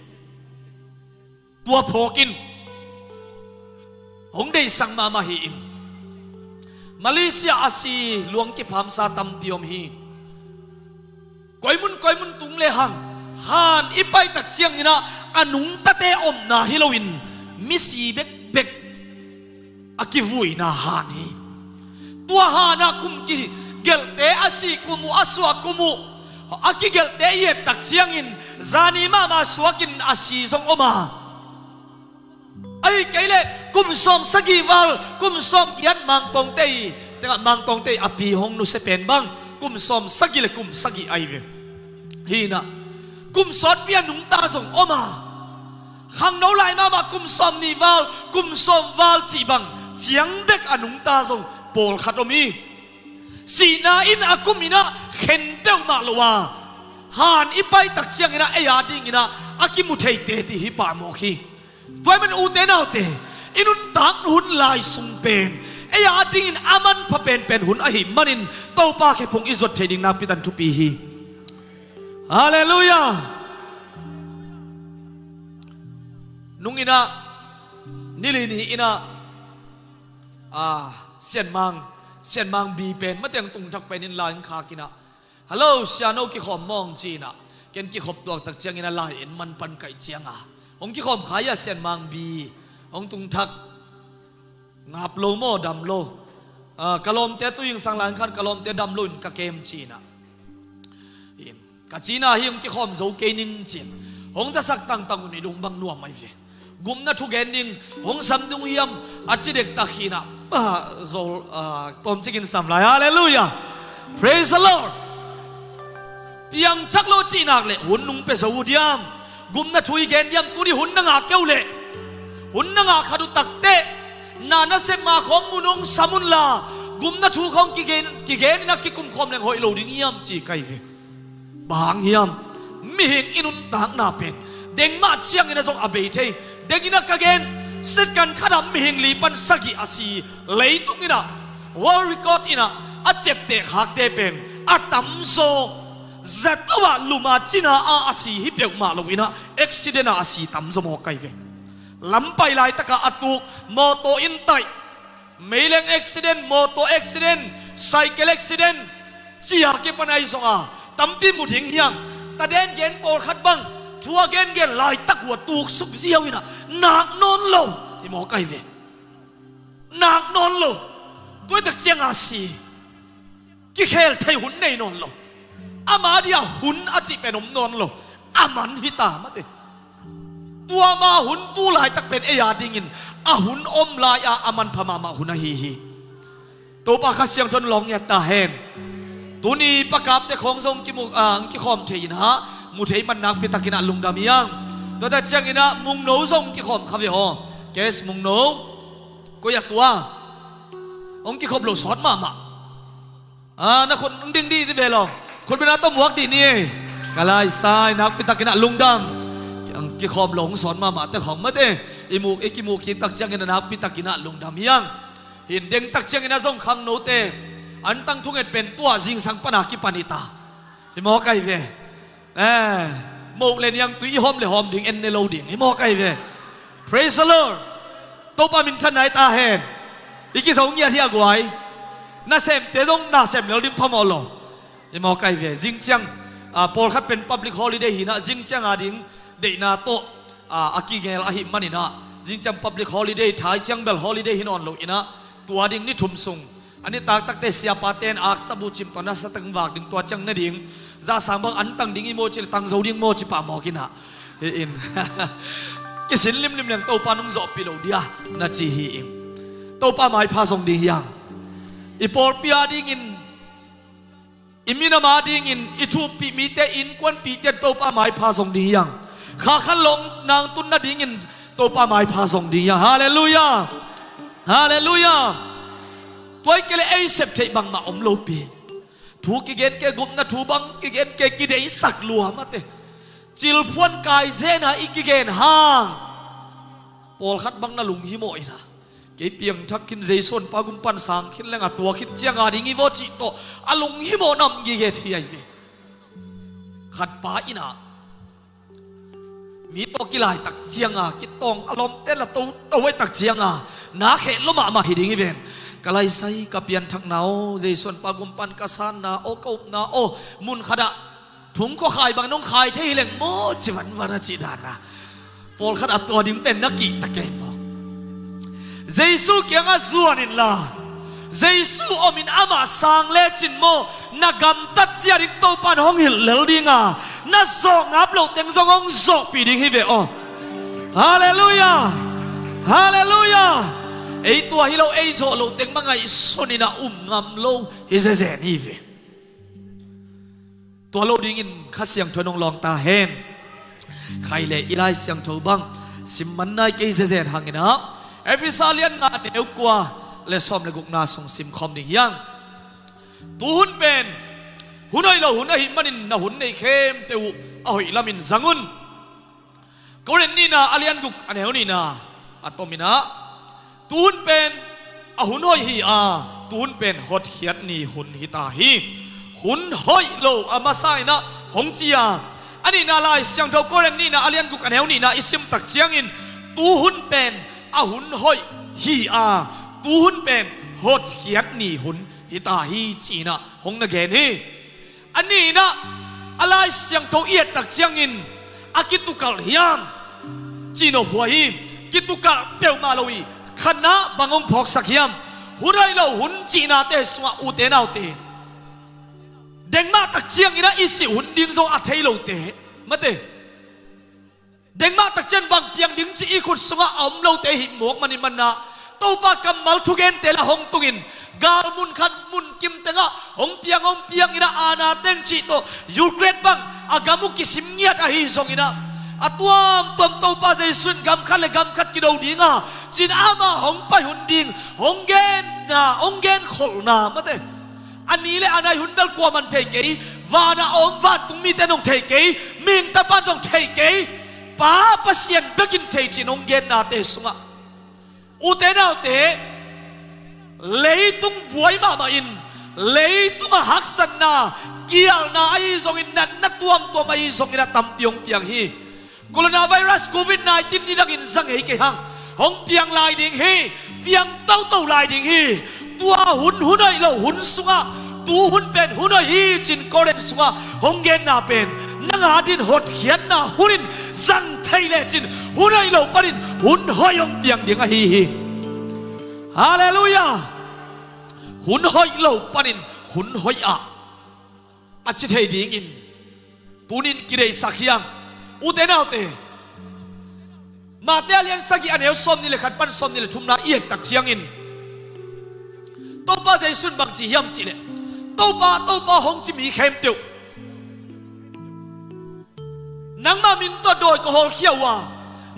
Tua phawkin hong deihsak mahmah hi in, Malaysia a si luang kiphamsa tampi om hi. Koimun koimun tung le hang, han i paih tak ciangin ah a nungtate omna hi loin misi bekbek a kivuina han hi. Tua han ah kum kigelhte, a si kum uh, a suak kum uh, a kigelhte i et tak ciangin zani mahmah suakin a si zong om a, ahih kei leh kum sawm sagih val, kum sawm giat Mangtawngte i, tengah Mangtawngte i a pi hong nusia pen bang kum sawm sagih le kum sagih ahi ve. Hi in ah kum sawtpi a nungta zong om a, khangno lai mahmah kum sawm nih val, kum sawm val cih bang ciang bek a nungta zong pawlkhat om hi. Sihna in a kum in ah khen peuhmah lo a, han i paih tak ciangin ah ei adingin ah a kimu theite ti hi pah mawk hi. Tua ahih manin ute naute, i nuntak hun lai sung pen ei adingin a manpha penpen hun ahih manin Topa khephung i zuat theih ding nakpi takin thupi hi. Halleluiah. Nung in ah, nili ni in ah, ah, Sianmang, Sianmang bi pen mateng tungthak pen in lai hong khak in ah, "Hello, siano kikhawm maw?" ci in ah, ken kikhop tuak tak ciangin a lai en man pan kaih ciang a, "Hong kikhawm kha hia, Sianmang bi? Hong tungthak ngap lo maw, dam lo?" "Ah, ka lawmte tu hing sang lai khan ka lawmte dam loin ka kem," ci in ah, in, "Ka cina hi, hong kikhawm zo kei ning," ci in hong zasak tangtang un, i lung bang nuam ahi ve. Gupna thu gen ding hong sam ding uh hiam a ci dektak hi in ah, ah, zol, ah, tawmcik in sam lai. Halleluiah. Praise the Lord. Piangthak lo cih nak leh hun nung pia zo uh diam? Gupna thu i gen diam? Tuni hun na ngah kei uh leh, hun na ngah khat uh takteh na nasep ma khawng mun hong sam un la, gupna thu khawng kigen, kigen in ah kikum khawm leng hoih lo ding hiam ci ka hi ve. Bang hang hiam? Mihing i nuntakna pen deng mah ciangin ah zong a bei thei. Deng in ah ka gen, second khat ah mihing li pan sagih a si, leitung in ah World record in ah a ciapteh khakte pen a tamzaw zato ah lum a cina a a si hi peuhmah lo in ah accident ah a si tamzaw mawk ahi ve. Lam pai laitak ah a tuk, mawtaw in taih, meileng accident, mawtaw accident, cycle accident, ci a kipan ahi zong a tampi mu ding hiam? Taden gen pawlkhat bang thu a gengen laitak uh a tuksuk ziau in ah nak nawn lo hi mawk ahi ve. Nak nawn lo. Tua hi tak ciang a si, kikhel thei hun nei nawn lo. Ama dia hun a cih pen om nawn lo. A man hi ta mate. Tua ma hun tu laitak pen ei a dingin a hun om lai a a manpha mahmah hun ahi hi. Topa Kha Siangtho in lawng ngiat ta hen. Tuni pakapte khawng zong kimu, ah, kikhawm thei in ah mu thei man nakpi takin ah lungdam hi hang. Tua tak ciangin ah Mungno zong kikhawm kha ve aw. Kes Mungno. Koi a tua hong kikhop lo sawt mahmah. Ah, na khut hong ding dih ti ve lo. Khut bena tawh muak dih ni ei. Ka laisai nakpi takin ah lungdam. Hong kikhop lo hong sawt mahmah te khawng mate. I muk, i kimuk kik tak ciangin ah nakpi takin ah lungdam hi hang. Hin deng tak ciangin ah zong khangnote an tang thunget pen tua zingsang pan a kipan hi ta. Hi mawk ahi ve. Eh, moh le niangtui i hawm le hawm ding, en ne lo ding. Hi mawk ahi ve. Praise the Lord. Topa minthanna hi ta hen. I kizo ngiat hi a guai. Nasemte zong nasem lel ding phamawh lo. Hi mawk ahi ve. Zing ciang, ah, pawlkhat pen public holiday hi in ah zing ciang a ding deihna tawh, ah, a kigel ahih man in ah zing ciang public holiday, thai ciang bel holiday hi nawn lo in ah tua ding ni thum sung a ni taktakte siapate in aksa buh cim tawh nasa tak vak ding, tua ciang na ding zahsang bang an tang ding i maw ci le tang zo ding maw ci pah mawk in ah hi in. Kisin limlim leng Topa nong zawhpih lo dia na ci hi in. Topa maipha zong ding hi hang. I pawlpi a dingin, i minam a dingin, i thuppih mite, innkuanpihte Topa maipha zong ding hi hang. Kha khat lawng nang tun nadingin Topa maipha zong ding hi hang. Halleluiah. Halleluiah. Tua hi kei le ei sep theih bangmah om lopi. Thu kigen kei, gupna thu bang kigen kei, kideihsak lua mate. Cilphuan kai zen a i kigen hang pawlkhat bang na lunghimawh in ah, kei piangthak khin, Jesu in pa gum pan sang khin leng a tua khit ciang a ding hi vaw cih tawh a lunghimawh nam gige thei ahi ve. Khat pa in ah mi tawh kilaitak ciang a kitawng a lawmte la toto ahi tak ciang a na kheh lua mahmah hi ding hi ven. Ka laisai, ka pianthakna aw, Jesu in pa gum pan ka sanna aw, ka upna aw, mun khat ah thungkua khai bang nong khai thei hi leng maw ci vanvan a cih dan a, pawlkhat a tua ding pen na kihta kei maw? Jesu kiangah zuan inla, Jesu om in amah sang lecin maw, na gamtat zia ding Topa in hong hilh lel ding a, na zawh ngap loh teng zong hong zawhpih ding hi ve aw. Halleluiah. Halleluiah. Ei tua hi lo, ei zawh loh teng bang ngaihsun in a um ngam lo hi zezen hi ve. Tua lo dingin Kha Siangtho in hong lawng ta hen. Khai le i Lai Siangtho bang sim man nai kei zezen hang in ah, Efesa lian nga, a neu kua le sawm le gukna sung sim khawm ding hi hang. Tu hun pen hun hoih lo hun ahih manin na hun nei khempeuh uh a hoih lamin zang un. Korin nihna a lian guk, a neu nihna a tom in ah, tu hun pen a hun hoih hi a, tu hun pen hotkhiat ni hun hi ta hi. Hun hoih lo a masa in ah hong ci a, a nihna Lai Siangtho Korin nihna a lian guk, a neu nihna i sim tak ciangin tu hun pen a hun hoih hi a, tu hun pen hotkhiat ni hun hi ta hi ci in ah hong na gen hi. A nihna, a Lai Siangtho i et tak ciangin a kitukalh hiam cih nop huai hi. Kitukalh peuhmah lo hi. Khatna bang hong phawksak hiam? Hun hoih lo hun cihnate sungah, ute naute, dengmah tak ciangin ah i sih hun ding zong a thei lote, mate. Dengmah tak ciang bang piang ding ci i khut sungah a om lote hi mawk manin manna, Topa kammal thugente la hong tungin, gal mun khat mun kim tengah hong piang hong piang in ah, aana teng cih tawh Ukraine bang a gam uh kisim ngiat ahi zongin ah, a tuamtuam Topa Jesu in gam khat le gam khat kido ding a, ci in amah hong pai hun ding hong genna, hong genkholhna, mate. A ni le a nai hun bel kuaman thei kei, vanah a om vantung mite in hong thei kei, mihing Tapa in zong thei kei, Pa Pasian bekin thei ci in hong gennate sungah, ute naute, Leitung buai mahmah in, leitung a haksatna, kialna ahi zongin, natna tuamtuam ahi zongin a tampi hong piang hi. Coronavirus covid nineteen nidangin za ngei kei hang, hong piang lai ding hi, piang toto lai ding hi. Tua hun, hun hoih lo hun sungah, tu hun pen hun hoih hi ci-in Korin sungah hong genna pen, nang a din hotkhiatna hun in zang thei lecin, hun hoih lo panin hun hoih hong piang ding ahi hi. Halleluiah. Hun hoih lo panin hun hoih ah a ci thei dingin tunin kideihsak hi hang. Ute naute, Mate a lian sagih, a neu sawmnih le khat pan sawmnih le thumna i et tak ciangin, Topa Jesuh in bang ci hiam cih leh, Topa, Topa hong ci mi khempeuh, nangmah min tawh dawi ka hawlkhia uh a,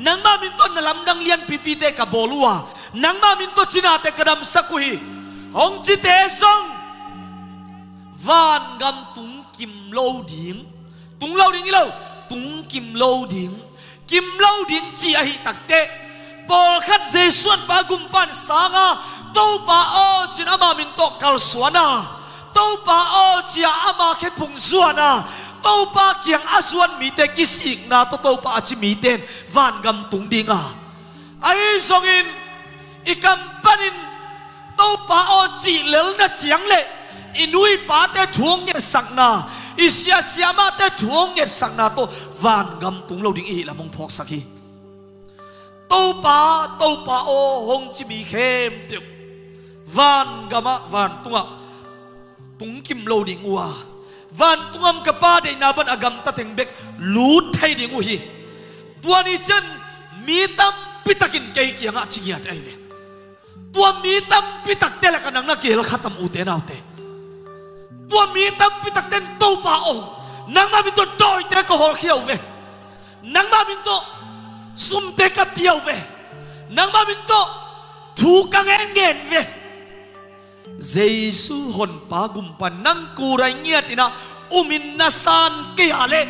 nangmah min tawh na lamdang lianpipite ka bawl uh a, nangmah min tawh cinate ka damsak uh hi, hong cite zong vangam tungkim lo ding. Tung lo ding hi lo, tungkim lo ding. Kim lo ding ci ahi takteh, pawlkhat Jesuh honpa gumpa in sang a, Topa aw ci-in ama min tawh kalsuan a, Topa aw ci-a ama khephung zuan a, Topa kiang a zuan mite kisikna tawh Topa a ci mite in vangam tung ding a, ahi zongin i kam panin Topa aw cih lel na ciang leh, i nu i pate thu hong ngetsakna, i sia siamahte thu hong ngetsakna tawh vangam tung lo ding i hih lam hong phawksak hi. Topa, Topa aw hong ci mi khempeuh vangamah, vantungah tungkim lo ding uh a, vantung a om ka Pa deihna bang a gamta teng bek lut thei ding uh hi. Tua ni ciang mi tampi takin kei kiangah ci ngiat ahi ve. Tua mi tampi takte lakah nang na kihel kha tam, ute naute. Tua mi tampi takte in, Topa aw, nangmah min tawh dawite ka hawlkhia uh ve. Nangmah min tawh sumte ka pia uh ve. Nangmah min tawh thu ka ngen ngen ve. Jesuh honpa gumpa nang kurai ngiat in ah um in na san kei a leh,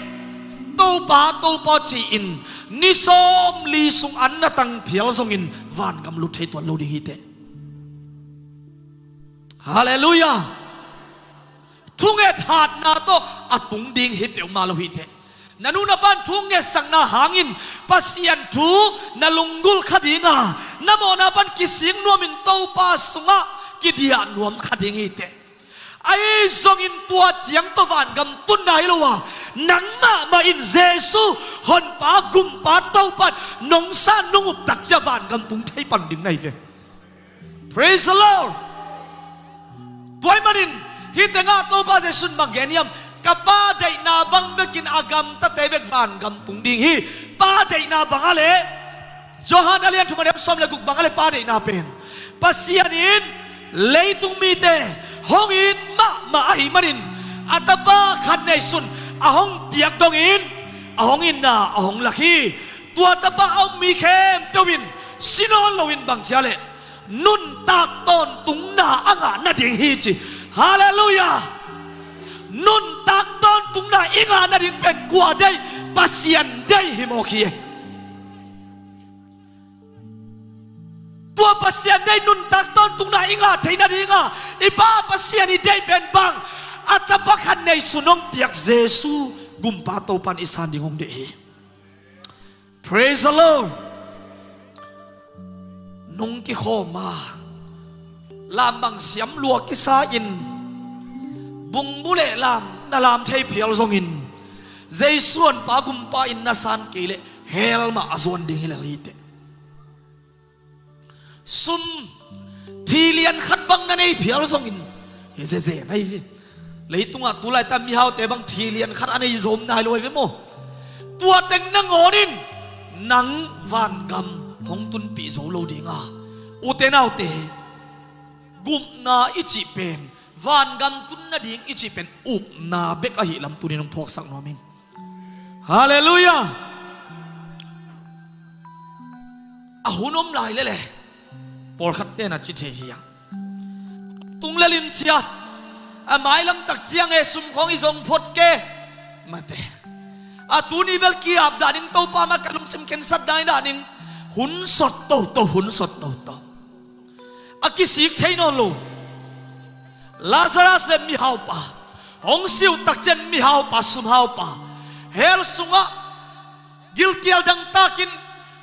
Topa, Topa ci-in ni sawmli sung an na tang phial zongin vangam lut thei tuan lo ding hi teh. Halleluiah. Thunget hatna tawh a tung ding hi peuhmah lo hi teh. Na nu na pa'n thu ngetsakna hangin Pasian thu na lunggulh kha ding a, na mawhna pan kisik nuamin Topa sungah kidiah nuam kha ding hi teh. Ahi zongin tua ciang tawh vangam tunna hi lo a, nang mahmah in Jesuh honpa gumpa Topa in nong san nong up tak ciang vangam tung thei pan ding na hi ve. Praise the Lord. Tua ahih manin hih tengah Topa Jesuh in bang gen hiam? Ka Pa deihna bang bekin a gamtate bek vangam tung ding hi. Pa deihna bang a leh, Johan a lian thum a neu sawm le guk bang a leh Pa deihna pen, Pasian in leitung mite hong it mahmah ahih manin a Tapa khat neisun a hong piak dongin a hong itna a hong lak hi. Tua Tapa a um mi khempeuh in si nawn loin bang ci a leh nuntak tawntungna a ngah nading hi ci. Halleluiah. Nuntak tawntungna i ngah nading pen kua deih? Pasian deih hi mawk hi. Tua Pasian deih nuntak tawntungna i ngah theih nading a i Pa Pasian i deih pen bang? A Tapa khat neisun hong piak Jesuh gumpa Topa in i san ding hong deih hi. Praise the Lord. Nung kikhawm a, lam bang siam lua kisa in, bungbu le lam na lam thei phial zongin Jesuh honpa gumpa in na san kei leh hell mah a zuan ding hi lel hi teh. Sum thilian khat bang na nei phial zongin hi zeze na hi. Leitungah tulaitak mihaute bang thilian khat a nei zom nai lo hi ve maw? Tua teng nangawnin nang vangam hong tunpih zo lo ding a, ute naute, gupna i cih pen, vangam tun nading i cih pen upna bek ahih lam tunin hong phawksak nuam ing. Halleluiah. A hun om lai lele, pawlkhatte na ci thei hi a, tung lel in ciat, a mailam tak ciang e sum khawng i zong phot ke, mate, a tuni bel ki-ap dah ning, Topa mah ka lungsim khensat dah ning. Hun sot toto, hun sot toto. A kisik thei nawn lo Lazarus le mihaupa, hong siuh takciang mihaupa, sumhaupa, hell sungah gilkial dangtakin,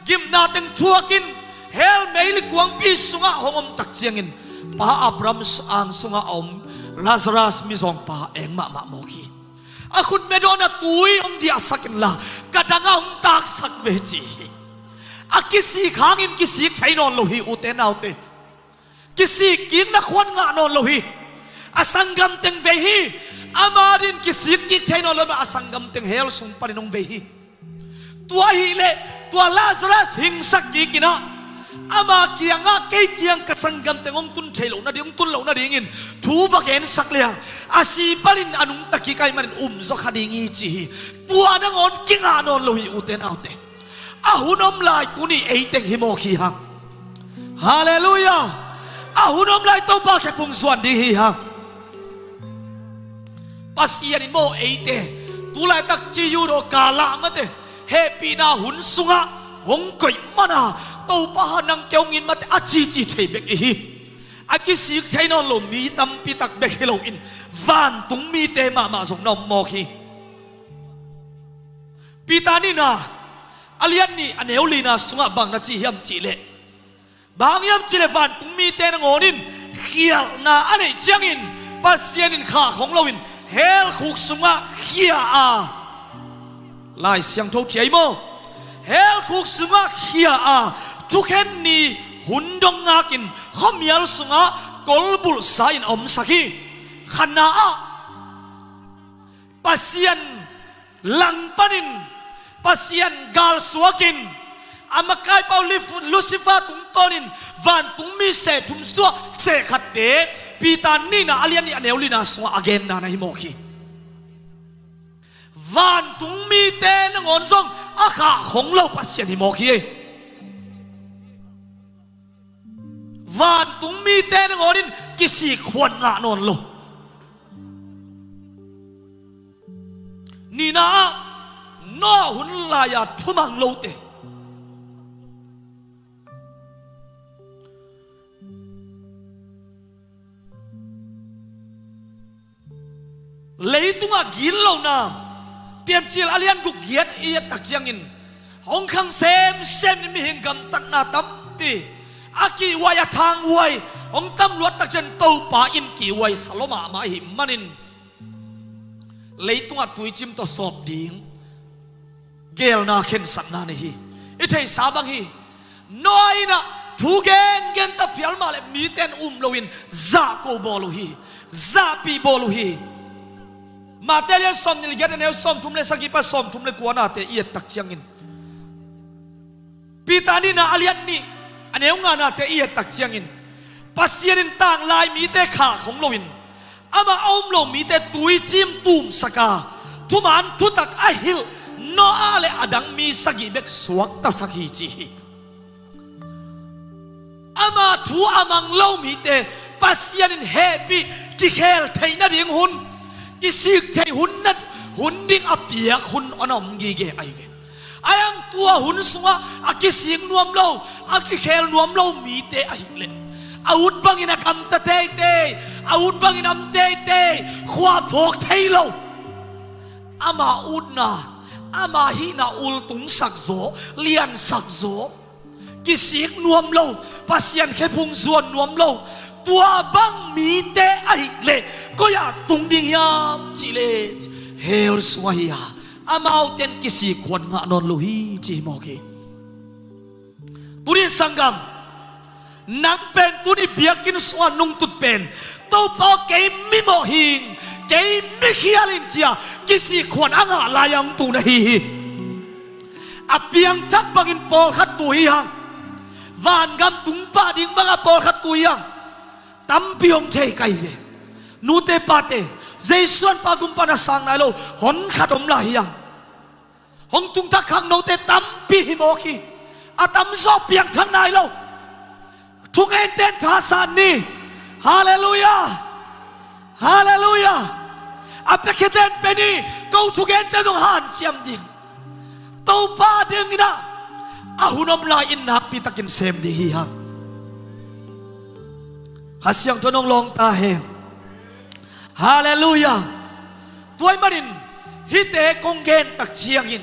gimna teng thuakin, hell meili kuangpi sungah hong om takciangin Pa Abraham ang sungah a om Lazarus mizawngpa eng mahmah mawk hi. A khut medawn a tui hong diahsak inla ka dangah hong taksak ve ci hi. A kisik hangin kisik thei nawn lo hi, ute naute. Kisik kikna khuan ngah nawn lo hi. A sanggam teng vei hi. Ama din kisik kik thei nawn lo, a sanggam teng hell sung panin hong vei hi. Tua ahih leh tua Lazarus hingsak kik inah ama kiangah kei kiang ka sanggam teng hong tun thei loh nading, hong tun loh nadingin thu va gensak leng a si panin a nungta kik ahih manin um zaw kha ding hi ci hi. Tua nangawn kingah nawn lo hi, ute naute. A hun om lai tuni eiteng hi mawk hi hang. Halleluiah. A hun om lai Topa khe phung zuan ding hi hang. Pasian in maw eite, tulaitak ci Euro kala mate, hehpihna hun sungah hong koih mana Topa ha nang kei hong it mate a cici thei bek i hi. A kisik thei nawn lo mi tampi tak bek hi loin vantung mite mahmah zong na om mawk hi. Peter nihna a lian nih a neu lina sungah bang na ci hiam cihleh, bang hiam cihleh vantung mite nangawn in khialhna a neih ciangin Pasian in khah khong loin hell khuk sungah khia a, Lai Siangtho ciai maw? Hell khuk sungah khia a, thukhen ni hun dong ngakin khuamial sungah kolbulhsa in a omsak hi. Khanna ah Pasian langpanin, Pasian galsuakin, a makaipa uh Lif-, Lucifer tungtawnin vantung mi seh thum suah seh khatte Peter nihna a lian nih a neu lina sungah a genna na hi mawk hi. Vantung mite nangawn zong a khah khong lo Pasian hi mawk hi. Vantung mite nangawn in kisik khuan ngah nawn lo. Nihna ah Noah hun lai-a thumang lote, leitungah gitlohna, Piancil a lian guk giat i et tak ciangin hong khang semsem in mihing gamtatna tampi a kihhuai, a thanghuai hong tam luat tak ciang Topa in kihhuai sa lua mahmah ahih manin leitungah tuicim tawh sawp ding geelna khensatna nei hi. I theihsa bang hi. Noah in ah thu gengen ta phial mah le mite in um loin zahko bawl uh hi. Zahpih bawl uh hi. Matthai a lian sawmnih le giat a neu sawmthum le sagih pan sawmthum le kuanate i et tak ciangin, Peter nihna a lian nih a neu nganate i et tak ciangin, Pasian in tanglai mite khah khong loin amah a um lo mite tuicim tumsak a, thuman thutak a hilh Noah le a dang mi sagih bek suaktasak hi ci hi. Ama thu a mang lo mite Pasian in hehpih, kikhel theih nading hun, kisik theih hun na, hun ding a piak hun a na om gige ahi ve. Ahi hang tua hun sungah a kisik nuam lo, a kikhel nuam lo mite ahih leh a ut bangin a gamta teitei, a ut bangin am teitei, khua phawk thei lo. Ama utna, ama hihna ultungsak zaw, liansak zaw, kisik nuam lo, Pasian khephung zuan nuam lo, tua bang mite ahih leh koi-ah tung ding hiam cihleh hell sung ahi a, amaute in kisik khuan ngah nawn lo hi ci hi mawk hi. Tuni sanggam, nang pen tuni biakinn sungah nungtut pen, Topa aw, kei mimawh hing, kei mikhial hing ci-a kisik khuan a ngah lai-a hong tu na hi hi. A piangthak bangin pawlkhat tu hi hang. Vangam tung pah ding bangah pawlkhat tu hi hang. Tampi hong thei kai ve. Nute pate, Jesuh an pa gum pan a sang nai lo honkhat om lai hi hang. Hong tungthak khangnote tampi hi mawk hi. A tamzaw piangthak nai lo. Thungente in thasan ni. Halleluiah. Halleluiah. A piakhete in pe ni. Ko thungente zong hanciam ding. Topa dingin ah a hun om lai-in nakpitakin sem ding hi hang. Kha Siangtho in hong lawng ta hen. Halleluiah. Tua ahih manin hihte kong gen tak ciangin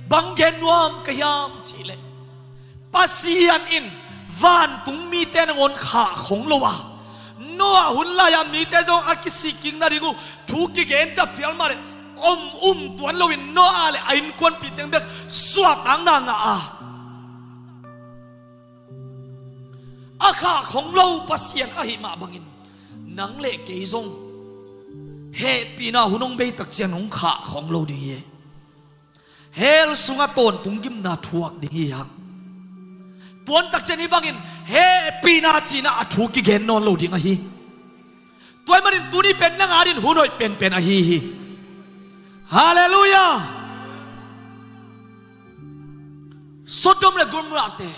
bang gen nuam ka hiam cihleh, Pasian in vantung mite nangawn khah khong lo a, Noah hun lai-a mite zong a kisik kik nading uh thu kigen ka phial mahleh om um tuan loin Noah le a innkuanpih teng bek suahtakna ngah a, a khah khong lo Pasian ahih mah bangin nang le kei zong hehpihna hun hong bei tak ciang hong khah khong lo ding hi. Hell sungah tawntung gimna thuak ding hi hang. Tuan tak ciang hih bangin hehpihna cihna a thu kigen nawn lo ding ahi. Tua ahih manin tuni pen nang adingin hun hoih penpen ahi hi. Halleluiah. Sodom le Gomorrah te,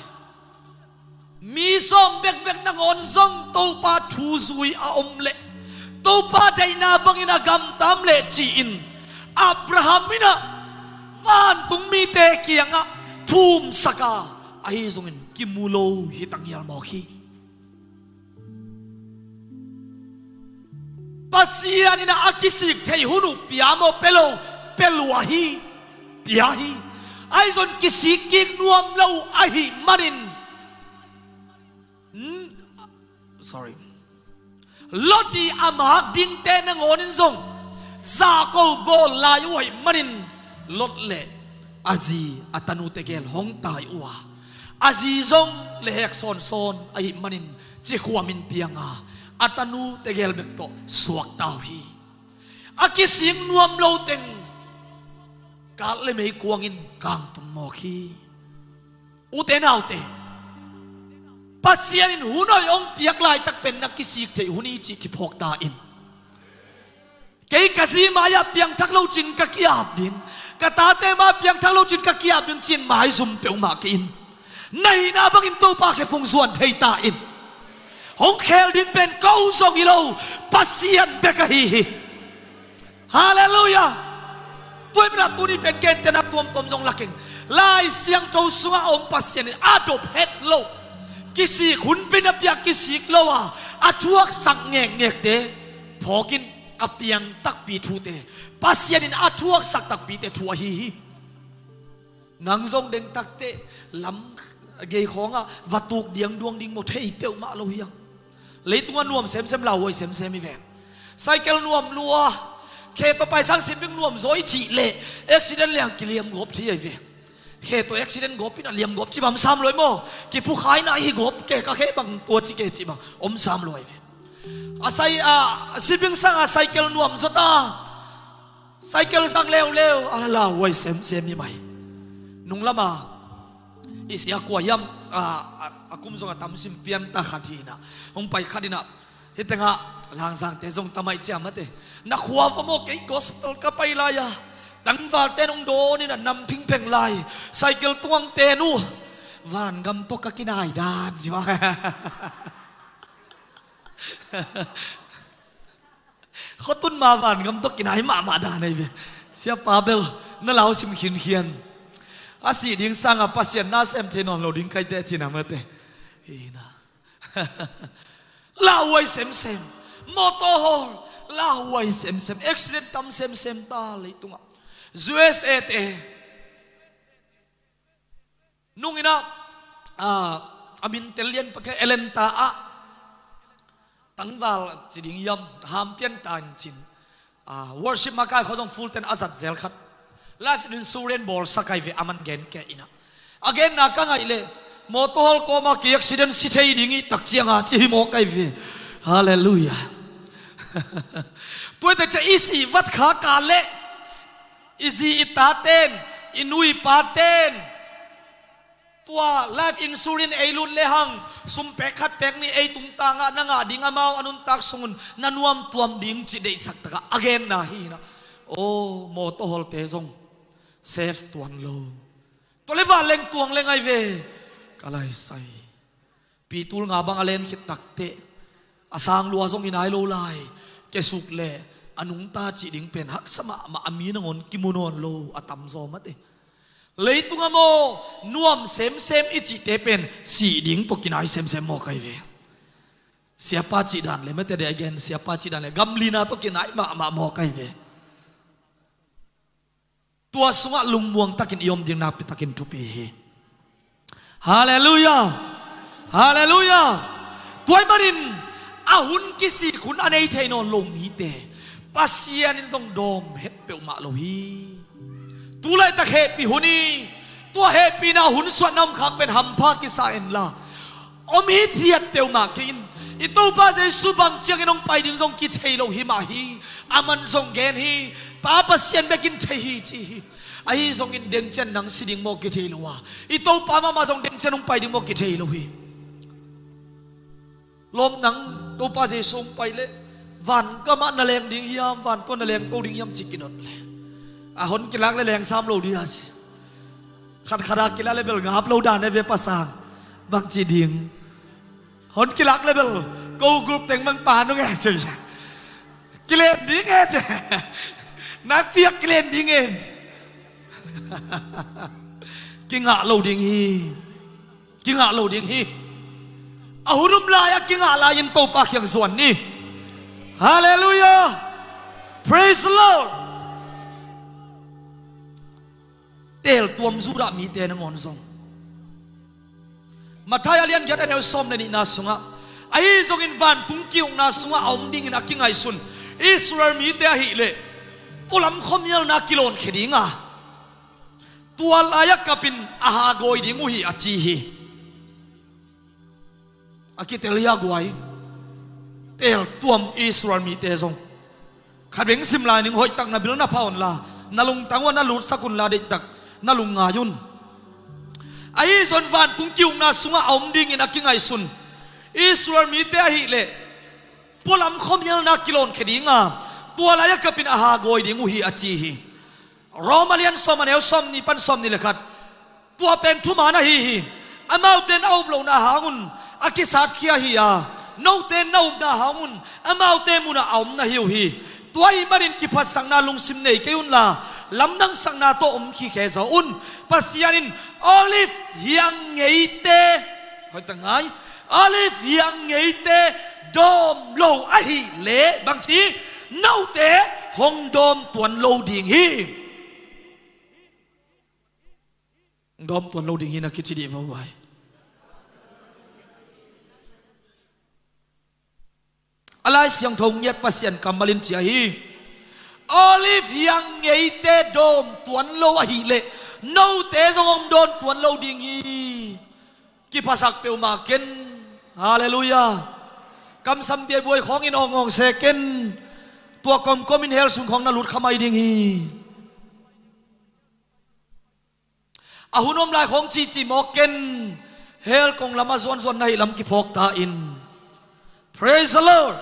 mi sawm bekbek nangawn zong Topa thu zui a om leh, Topa deihna bangin a gamta om leh ci-in Abraham in ah vantung mite kiangah thumsak a, ahi zongin kimu lo hi ta ngial mawk hi. Pasian in ah a kisik theih hun uh pia maw, pia lo? Pia lua hi. Pia hi. Ahi zong kisik kik nuam lo ahih manin, hmm, sorry, Lot ii a mak dingte nangawn in zong zahko bawl lai uh ahih manin Lot le a zi, a tanute gel hong tai uh a, a zi zong lehhek sawnsawn ahih manin cikhuamin piang a, a tanute gel bek tawh suakta uh hi. A kisik nuam lo teng kat le meikuang in kangtum mawk hi. Ute naute, Pasian in hun hoih hong piak laitak pen na kisik theih hun hi cih kiphawk ta in. Kei ka zi mai-ah piangthak lo cin ka ki-ap ding, ka tate mai-ah piangthak lo cin ka ki-ap ding ci-in maizum peuhmah kei in. Na hihna bangin Topa khe phung zuan thei ta in. Hong khel ding pen ko zong hi lo, Pasian bek ahi hi. Halleluiah. Tua ahih manin tuni pen gentehna tuamtuam zong la keng. Lai Siangtho sungah a om Pasian in a dop het lo, kisik hun pen a piak kisik lo a, a thuaksak ngekngekte phawkin a piang takpi thute, Pasian in a thuaksak takpite thu ahi hi. Nang zong deng takteh lam gei khawngah va tuk diangduang ding maw, thei peuhmah lo hi hang. Leitungah nuam semsem, lauhuai semsem hi ven. Cycle nuam lua, khe tawh paisang siping nuam zaw i cih leh accident liang kiliam gawp thei ahi ve. Khe tawh accident gawp in a liam gawp ci bang om sam lo hi maw? Kiphukhaina hi gawp, khe ka khe bang tua ci khe ci bang om sam lo ahi ve. A sai, a, siping sangah cycle nuam zaw ta. Cycle sang leuleu a la lauhuai semsem hi mai. Nunglam a i sia kua hiam, a, a, a kum zong a tam sim pian ta khat hi in ah, hong pai khat in ah, hih tengah Langzangte zong tam ahih ciang mate, na khua va maw, kei gospel ka pai lai-a tangvalte nong dawn in ah nam phingpheng lai, cycle tuangte nu, vangam tawh ka kinai dan ci mah. Khotun ma vangam tawh kinai mahmah dan ahi ve. Siapa bel na lau sim khinkhian. A sih ding sangah Pasian na sem thei nawn lo ding kaite cina mate. Hi na. Lauhuai semsem. Motor hawl. Lauhuai semsem. Accident tam semsem ta leitungah. U S A te nung in ah, a, a min tel lian pah kei, Atlanta ah tangval ci ding hiam, ham pian ta in cin, a, worship makai khawng zong full ten a zat zel khat, life insurance bawlsak ahi ve, aman gen kei in ah. A genna ka ngaih leh, motor hawl kawmah kei accident si thei ding i tak ciang a ci hi mawk ahi ve. Halleluiah. Tuate ciah i sih vat kha kal leh, i zi i taten, i nu i paten, tua life insurance ei lut lehang, sum pek khat pek nih ei tungtangah na ngah ding, amau a nuntak sungun na nuamtuam ding cih deihsak takah a genna hi in ah. Aw, motor hawlte zong safe tuan lo. Tua leh vanleng tuangleng ahi ve. Ka laisai. Pitul nga bang a len khit takteh, a sang lua zong i nai lo lai, kesuk leh a nungta cih ding pen haksa mahmah, a mi nangawn kimu nawn lo a tamzaw mate. Leitungah maw, nuam semsem i cihte pen sih ding tawh kinai semsem mawk ahi ve. Siapa cih dan le mete de a gen, siapa cih dan le gamlina tawh kinai mahmah maw kai ve. Tua sungah lungmuang takin i om ding nakpi takin thupi hi. Halleluiah. Halleluiah. Tua ahih manin a hun kisik hun a nei thei nawn lo mite Pasian in zong dawm het peuhmah lo hi. Tu laitak hehpih hun hi. Tua hehpihna hun suahna om khak pen hampha kisa inla om hi ciat peuhmah kei in. I Topa Jesu bang ciangin hong pai ding zong kithei lo hi mah hi. Aman zong gen hi. Pa Pasian bekin thei hi ci hi. Ahi zongin dengcian nang si ding maw kithei lo a, i Topa mahmah zong dengcian hong pai ding maw kithei lo hi. Lawm, nang Topa Jesu hong pai leh van gamah na leng ding hiam, van tawh na leng to ding hiam ci kidot leh a hon kilak le leng sam lo ding a ci. Khatkhat a kilak le bel ngap lo dan e ve pasang. Bang ci ding? Hon kilak le bel ko group teng bang pa nung e ci. Kilen ding e ci. Na piak kilen ding e. Kingah lo ding hi. Kingah lo ding hi. A hun um lai-ah kingah lai-in Topa kiang zuan ni. Halleluiah. Praise the Lord. Teeltuam Judah mite nangawn zong Matthai a lian giat a neu sawm le nihna sungah, ahi zongin vantung ki-ukna sungah a om dingin a kingaihsun Israel mite ahih leh pualam khuamialna kilawnkhia ding a, tua lai-ah kapin a hagawi ding uh hi a ci hi. A kitel hi a guai. Teeltuam Israel mite zong khat beng sim lai ning, hoihtak na bil na pha unla, na lungtang uh a na lutsak unla, deihtak na lungngai un. Ahi zong vantung ki-ukna sungah a om dingin a kingaihsun Israel mite ahih leh pualam khuamialna kilawnkhia ding a, tua lai-ah kapin a hagawi ding uh hi a ci hi. Rom a lian sawm a neu sawmnih pan sawmnih le khat. Tua pen thuman ahi hi. Amaute na up lohna hangun a kisatkhia hi a, note na upna hangun amaute munah a om na hi uh hi. Tua ahih manin kiphatsakna lungsim nei kei unla, lamdangsakna tawh om khikhe zaw un. Pasian in Olive hiang ngeite, hoihtak ngai, Olive hiang ngeite dawm lo ahih leh bangci, note hong dawm tuan lo ding hi. Hong dawm tuan lo ding hi na kici dih vo guai. A Lai Siangtho ngiat Pasian kammal in ci ahi. Olive hiang ngeite dawm tuan lo ahih leh note zong hong dawm tuan lo ding hi. Kiphasak peuhmah ken. Halleluiah. Kamsam biabuai khawngin awngawng se ken. Tua kawmkawmin hell sung khawng na lut kha mai ding hi. A hun om lai khawng cihcih mawk ken. Hell kong lam a zuanzuan na hih lam kiphawk ta in. Praise the Lord.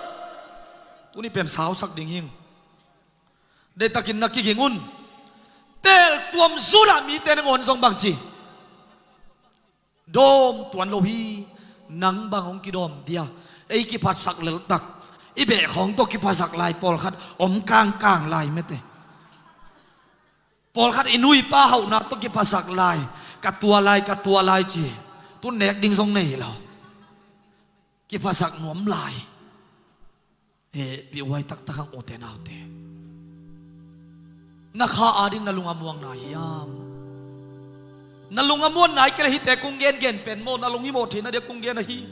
Tuni pen sausak ding hing. Deihtakin na kiging un. Teeltuam Judah mite nangawn zong bangci, dawm tuan lo hi. Nang bang hong kidawm dia? Ei kiphatsak leltak. I beh khawng tawh kiphasak lai pawlkhat om kangkang lai mete. Pawlkhat i nu i pa hauhna tawh kiphasak lai, ka tua lai, ka tua lai ci. Tun nek ding zong nei lo. Kiphasak nuam lai. Hehpih huai taktak hang ute naute. Na kha ading na lung a muang nai hiam? Na lung a muan nai kei leh hihte kong gengen pen maw, na lung himawh theihna dia kong gen ahi.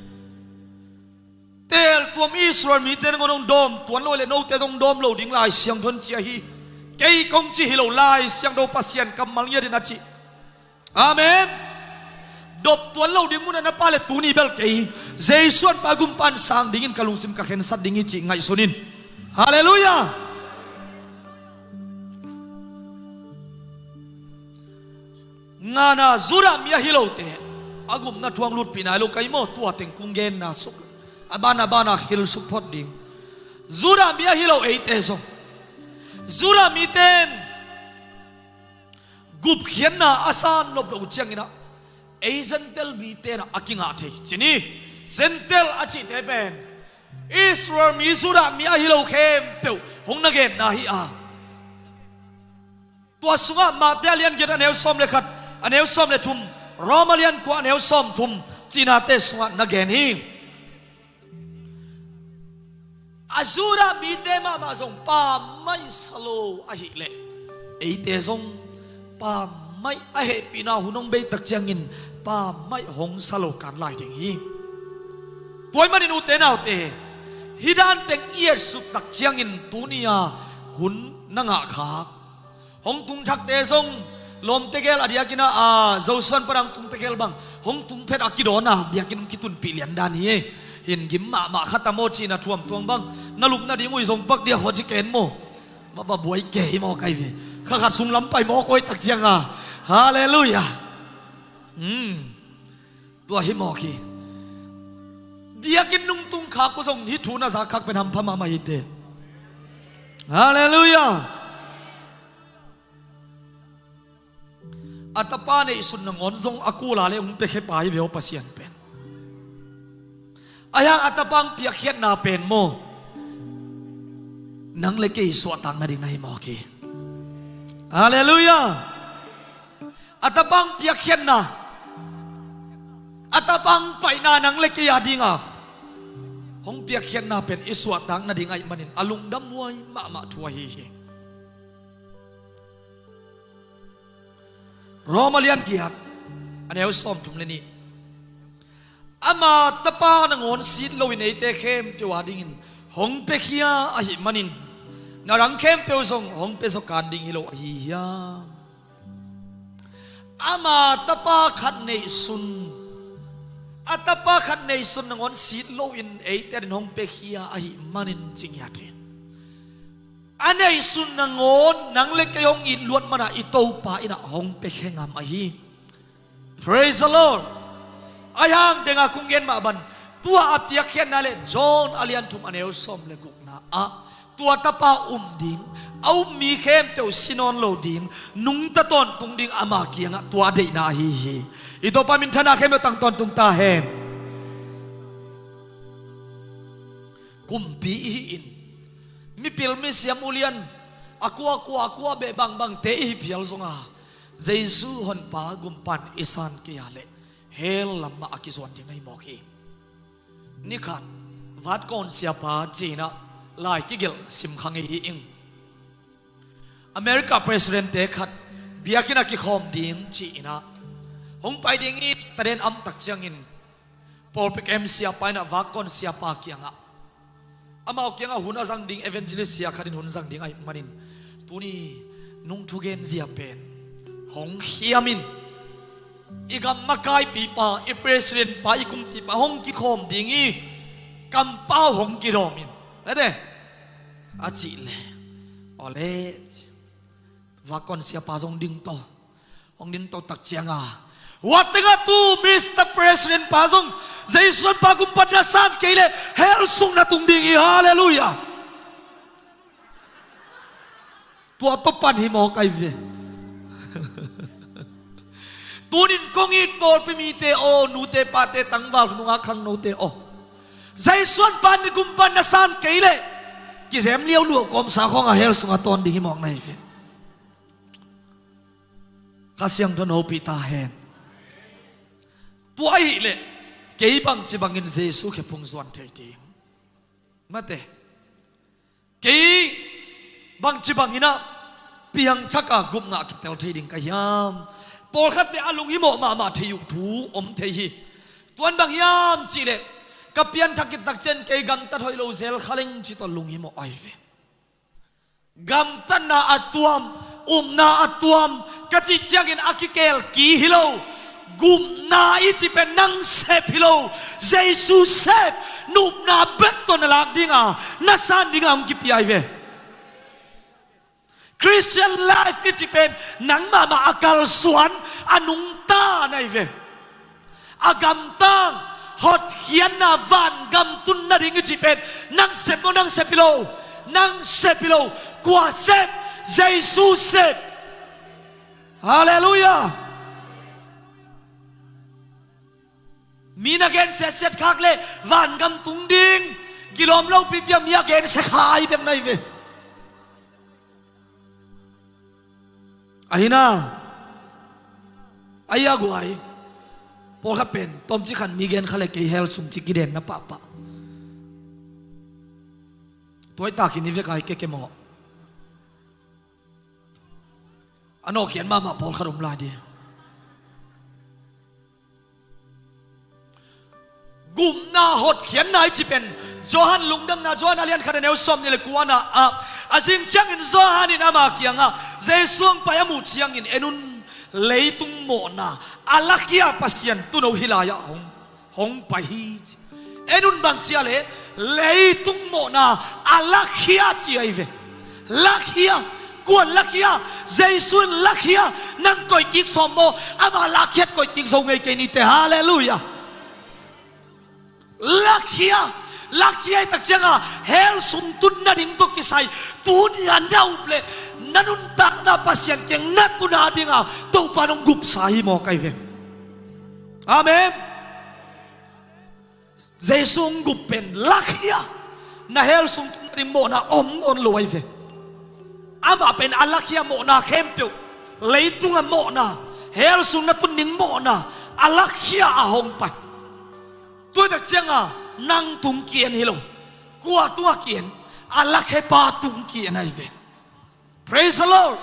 Teeltuam Israel mite nangawn hong dawm tuan lo leh note zong dawm lo ding Lai Siangtho in ci ahi. Kei kong ci hi lo, Lai Siangtho Pasian kammal ngiat in a ci. Amen. Dawm tuan lo ding munah na pa leh tuni bel kei Jesu an pa gumpa an sang dingin ka lungsim ka khensat ding hi cih ngaihsun in. Halleluiah. Ngana Judah mi ahi lote a gupna thuang lutpih nai lo ka hi maw, tua teng kong genna suk. A ban a ban a khil suk phot ding. Judah mi ahi lo eite zong, Judah mite in gupkhiatna a san nop loh ciangin ah, ei Gentile mite in ah a kingah thei ci ni. Gentile a cihte pen Israel mi, Judah mi ahi lo khempeuh hong na genna hi a. Tua sungah Matthai a lian giat a neu sawm le khat, a neu sawm le thum, Rom a lian kua a neu sawm thum cihnate sungah na gen hi. A Judah mite mahmah zong pammaih sa lo ahih leh, eite zong pammaih a hehpihna hun hong bei tak ciangin pammaih hong sa lo kan lai ding hi. Tua ahih manin ute naute, hih dan teng i etsuk tak ciangin tuni-a hun na ngah khak hong tung thakte zong lawmte gel a diakin a, a, Zosuan pan a hong tungte gel bang hong tung phet a kidawn a biakinn hong kitunpih lian dan hi. Hin gim mahmah khat a maw cih na thuamtuam bang na lup nading uh i zong pak dia khuaci ken maw? Mah ba buai kei hi maw kai ve. Kha khat sung lam pai maw koi tak ciang a. Halleluiah. Hmm. Tua hi mawk hi. Biakinn nung tung khak uh zong hih thu na zak khak pen hampha mahmah hi te. Halleluiah. A tapa neihsun nangawn zong a kul a leh hong piakhia pa hi ve aw Pasian pen. Ahi hang a tapa hong piakkhiatna pen maw, nang le kei suahtak nading na hi mawk hi. Halleluiah. A tapa hong piakkhiatna, a tapa hong paina nang le kei a dinga hong piakkhiatna pen i suahtak nading ahih manin a lungdam huai mahmah thu ahi hi. Roma lian giat, a neu sawmthum le nih. Ama tapa nangawn sit loin eite khempeuh a dingin hong piakhia ahih manin na dang khempeuh zong hong pia zaw kan ding hi lo ahi hiam? Ama tapa khat neihsun, a tapa khat neihsun nangawn sit loin eite adin hong piakhia ahih manin ci ngiat hi. A neihsun nangawn nang le kei hong it luat mana i Topa innah hong piakhia ngam ahi. Praise the Lord. Ahi hang denga kong gen mah ban, tua a piakkhiatna le John a lian thum a neu sawm le gukna ah tua tapa um ding, a um mi khempeuh si nawn lo ding, nungta tawntung ding ama kiangah tua deihna ahi hi. I Topa minthanna khempeuh tang tawntung ta hen. Kumpi ihi in, mipil misiam ulian, a kuakua a kuabeh bangbangte ihi phial zonga Jesu Honpa gumpan i san kei a leh hell lamah a kizuan ding ahi mawk hi. Nikhat Vatkawn siapa ci-inah lai kigelh simkha ngei hi ing. America president-te khat biakinn a kikhawm ding ci-inah hong pai ding i taden am tak ciangin pawlpi kem siapa innah Vatkawn siapa kiangah, amau kiangah hun a zang ding evangelist sia khatin hun zang ding ahih manin tuni nung thugen zia pen hong khiamin, i gam makaipipa, i president pa, i kumpipa hong kikhawm ding i kampau hong kidawmin, a te a cih le, awle, Vatkawn siapa zong ding tawh, hong ding tawh tak cianga, ua tengah tu Mister President pa zong Jesu Honpa gumpan na san kei leh hell sung na tung ding hi. Halleluiah. Tua tawh pan hi mawk ahi ve. Tunin kong it pawlpi mite aw, nute pate, tangval nungak khangnote aw, Jesu Honpa gumpan na san kei leh kizem liau luah kawmsa khawngah hell sungah tawn ding hi mawk na hi ve. Kha Siangtho in hopih ta hen. Tua ahih leh kei bangci bangin Jesu khe phung zuan thei ding? Mate. Kei bangci banginah piangthakah gupna kitel thei ding ka hiam? Pawlkhatte a lunghimawh mahmah thei uh thu om thei hi. Tuan bang hiam cihleh ka pianthak khit tak ciang kei gamtat hoih lo zel kha leng ci tawh lunghimawh ahi ve. Gamtatna a tuam, upna a tuam ka cih ciangin a kikel ki hi lo. Gupna i cih pen nang sep hi lo, Jesu sep. Nupna bek tawh na lak dinga, na san dinga hong kipia hi ve. Christian life i cih pen nang mahmah a kalsuan, a nungta na hi ve. A gamtang, hotkhiatna, vangam tun nading i cih pen nang sep maw? Nang sep hi lo. Nang sep hi lo. Kua sep? Jesu sep. Halleluiah. Mi na gensia siat khak le vangam tung ding kilawm lo pipia mi a gensia khai bek na hi ve. Ahi na, ahi a guai. Pawlkhat pen tawmcik khan mi gen kha le kei hell sung ci kiden na pahpah. Hoihtakin i vek ai keke maw? A nawhkhiat mahmah pawlkhat om lai ding. Gupna hotkhiatna i cih pen Johan lungdamna, Johan a lian khat a neu sawmnih le kuana ah, a zing ciangin Johan in ama kiangah Jesu hong pai a muh ciangin, "En un, leitung mawhna a lakhia Pasian Tuuno hih lai-ah hong, hong pai hi," ci. "En un," bang cia le, "leitung mawhna a lakhia," ci ahi ve. Lakhia. Kuan lakhia? Jesu in lakhia. Nang koih kik sawm maw? Ama lakkhiat koih kik zo ngei kei nite. Halleluiah. Lakhia. Lakhia i tak cianga hell sung tun nading tawh kisai, tuni a na up leh na nuntakna Pasian kiang na tun a dinga Topa nong gupsa hi maw, kai ve. Amen. Jesu hong gup pen lakhia, na hell sung tun nading mawhna om nawn lo ahi ve. Amah pen a lakhia mawhna khempeuh, leitunga mawhna, hell sung na tun ding mawhna a lakhia a hong pai. Tua tak cianga nang tung kian hi lo, kua tunga kian? A lakhepa tung kian ahi ve. Praise the Lord.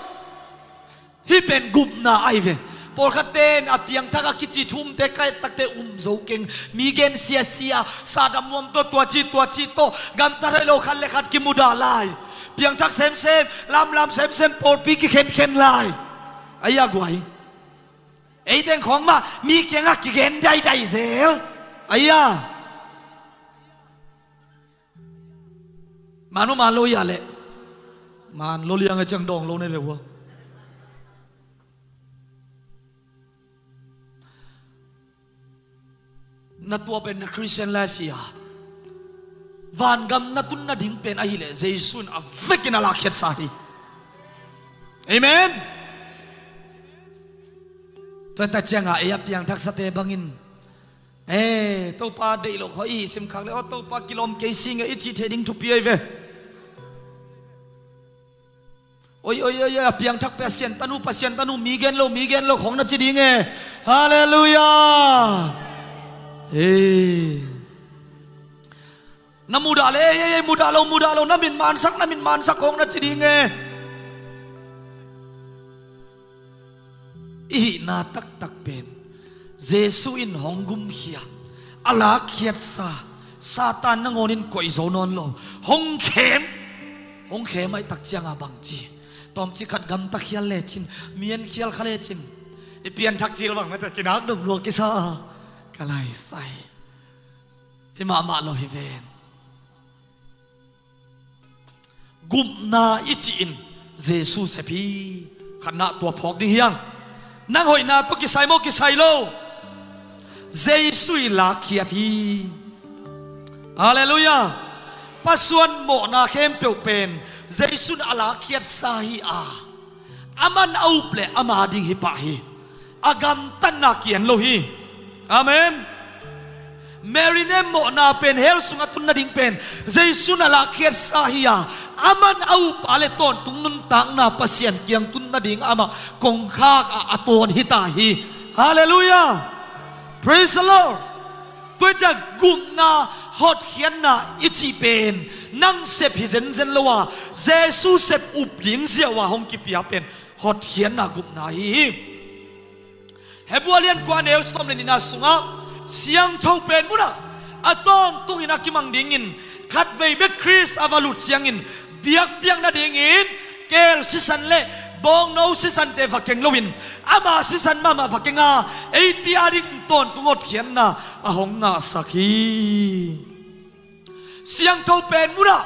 Hih pen gupna ahi ve. Pawlkhatte in a piangthak a kici thumte ka et takte um zo keng. Mi gen siasia, sa dam nuam tawh, tua ci tua ci tawh, gamtat hoih lo khat le khat kimudah lai. Piangthak semsem, lamlam semsem, pawlpi kikhenkhen lai. Ahi a guai. Ei teng khawng mah mi kiangah kigen daidai zel. Ahi a. Man uh man lo ia leh, man lo liang a ciang dawng lo ne ve ua. Na tua pen na Christian life hi a, vangam na tun nading pen ahileh Jesu in a vekin a lakkhiatsa hi. Amen. Tua ta cianga ei a piangthaksate bangin, "Eh, Topa deih loh khawng i hih simkhak le, aw Topa kilawm kei sing e," i cih thei ding thupi ahi ve. Oi, oi, oi, oi, a piangthak Pasian tanu, Pasian tanu, mi gen lo, mi gen lo khawng na ci ding e. Halleluiah. Hei. Na mudah le, ei, ei, ei, mudah lo, mudah lo, na min mansak, na min mansak khawng na ci ding e. I hihna taktak pen Jesu in hong gumkhia, a lakkhiatsa, Satan nangawnin koih zo nawn lo, hong khem, hong khem ahih tak cianga bangci, tawmcik khat gamta khial lecin, mi en khial kha lecin, i pianthak cil bang mete kinak dop lua kisa a, ka laisai. Hi mahmah lo hi ven. Gupna i cih in Jesu sep hi. Khatna tua phawk ding hiang. Nang hoihna tawh kisai maw, kisai lo? Jesu i lakkhiat hi. Halleluiah. Pasuan mawhna khempeuh pen Jesu in a lakkhiatsa hi a, aman a up le ama ding hi pah hi. A gamtatna kian lo hi. Amen. Mary nem mawhna pen, hell sung a tun nading pen Jesu in a lakkhiatsa hi a, aman a up a le tawntung nuntakna Pasian kiang tun nading amah kongkhak a, a tawn hi ta hi. Halleluiah. Praise the Lord. Tua i ciah gupna, hotkhiatna i cih pen nang sep hi zenzen lo a, Jesu sep up ding ziau a hong kipia pen hotkhiatna, gupna ahi hi. Hebru a lian kua, a neu sawm le nihna sungah, siangtho pen munah a tawntungin a kimang dingin khatvei bek Khrist a va lut ciangin biakpiak nadingin keel sisan le bawngno sisante va keng loin ama sisan mahmah va keng a, eite a dingin tawntung hotkhiatna a hong ngahsak hi. Siangtho pen munah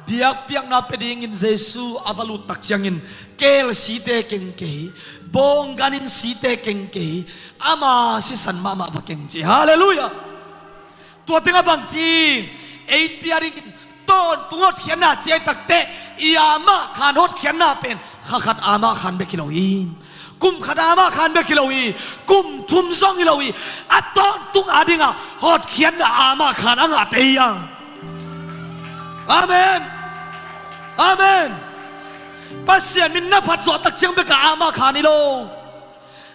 biakpiakna pia dingin Jesu a va lut tak ciangin keel site keng kei, bawngganin site keng kei, ama sisan mahmah va keng ci. Halleluiah. Tua tengah bangci, eite a dingin tawntung hotkhiatna ci a, i takte i amah khan hotkhiatna pen kha khat amah khan bek hi lo hi. Kum khat amah khan bek hi lo hi. Kum thum zong hi lo hi. A tawntung a dingah hotkhiatna amah khan a ngahte hi hang. Amen. Amen. Pasian min na phat zawh tak ciang bekah amah khan hi lo.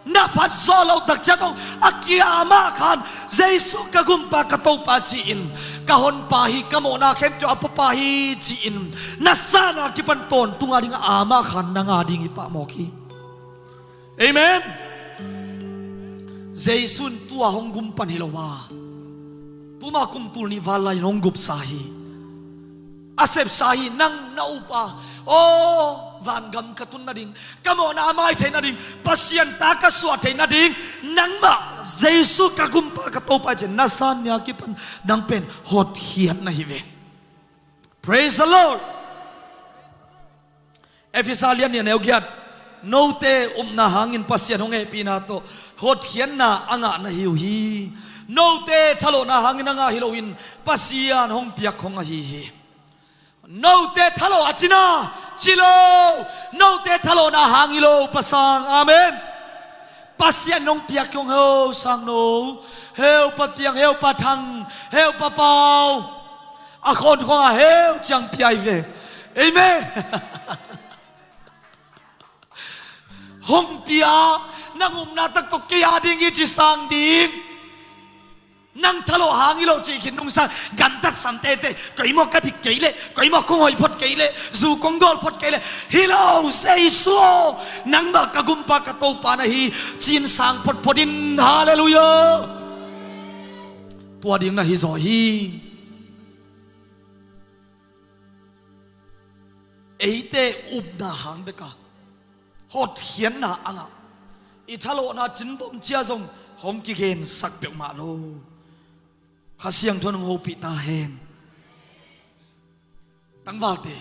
Na phat zawh loh takciang zong a kiamah khan Jesu ka gumpa ka Topa ci-in, ka honpa hi, ka mawhna khempeuh a pupa hi ci-in, na san a kipan tawntung a ding a amah khan nang a ding hi pah mawk hi. Amen. Jesu in tua hong gumpan hi lo a, tuma kum tul nih val lai-in hong gupsa hi. A sepsa hi. Nang na up a, aw, vangam ka tun nading, ka mawhna a mai thei nading, Pasian ta ka suah thei nading, nangmah Jesu ka gumpa ka Topa ci-in na san ni a kipan nang pen hotkhiat na hi ve. Praise the Lord. Efesa lian nih a neu giat. Note upna hangin Pasian hong hehpihna tawh hotkhiatna a ngah na hi uh hi. Note thalawhna hangin a ngah hi loin Pasian hong piak khong ahi hi. Note thalawh a cina ci lo. Note thalawhna hang hi lo pasang. Amen. Pasian nong piak kiong heu sangno, heu pa piang, heu pa thang, heu pa pau, a khawn khong a heu ciang piai ve. Amen. Hong pia, nang upna taktak kei a ding i ci sang ding. Nang thalawh hang hi lo cih khin nungsang, gamtat sam tete, koi maw ka dik kei leh, koi maw kong hoih phot kei leh, zu kong gawl phot kei leh, hi lo, Jesu aw, nangmah ka gumpa ka Topa na hi, cin sang photphot in, halleluiah. Tua ding na hi zaw hi. Eite upna hang beka hotkhiatna a ngah, i thalawhna cinvom cia zong hong kigensak peuhmah lo. Kha Siangtho in hong hopih ta hen. Tangvalte,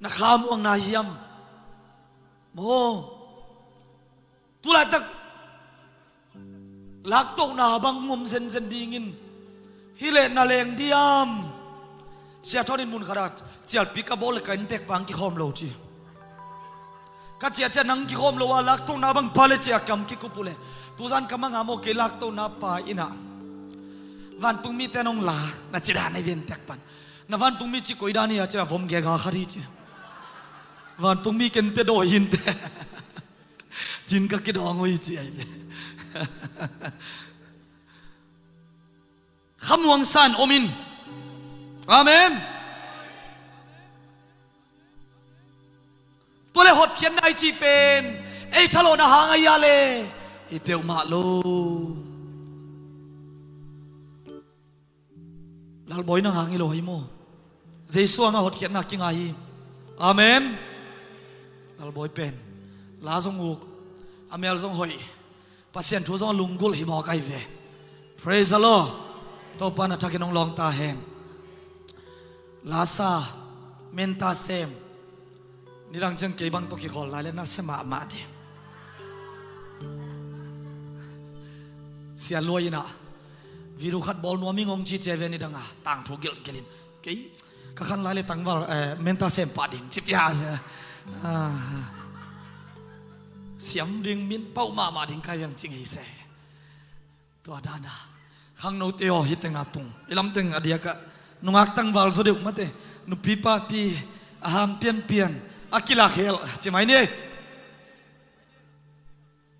na khamuang na hiam? Maw, tulaitak laktohna bang ngom zenzen dingin, hi leh na leng diam? Sia Thon in mun khat ah cialpi ka bawl leh ka inntek pa hong kikhawm lo ci. Ka ciahciah nang kikhawm lo a, laktohna bang pa leh ciah kam kikup uh leh, tuzan ka manga maw, kei laktohna pa innah vantungmite nong la na ci dan ahi ve, inntek pan. Na vantungmi ci koi dan hi a ci a, vom gega khat hi ci. Vantungmi kente dawi hinte. Cin ka kidawng uh hi ci ahi ve. Khamuang san om in. Amen. Tua le hotkhiatna i cih pen ei thalawhna hang ahi a le hi peuhmah lo. Lalbawi nang hang hi lo hi maw? Jesu hangah hotkhiatna kinga hi. Amen. Lalbawi pen la zong uk, a mel zong hoih, Pasian thu zong a lunggulh hi mawk ahi ve. Praise the Lord. Topa na thakin hong lawng ta hen. Lasa, menta sem. Nidang ciang kei bang tawh kikhawl lai le na sem mahmah ding. Sia luai inah video khat bawl nuam ing hong ci cia ve, nidang a tangthu gelhgelh in. Kei ka khan lai le tangval, eh, menta sem pah ding ci pia. Ah. Siam ding min pauh mahmah ding kai viang cing hi se. Tua dana khangnote aw, hi tenga tung i lam teng a diaka nungak tangval zaw deuh mate, nupi pahpi a ham pianpian a kilak hel ci mai ni.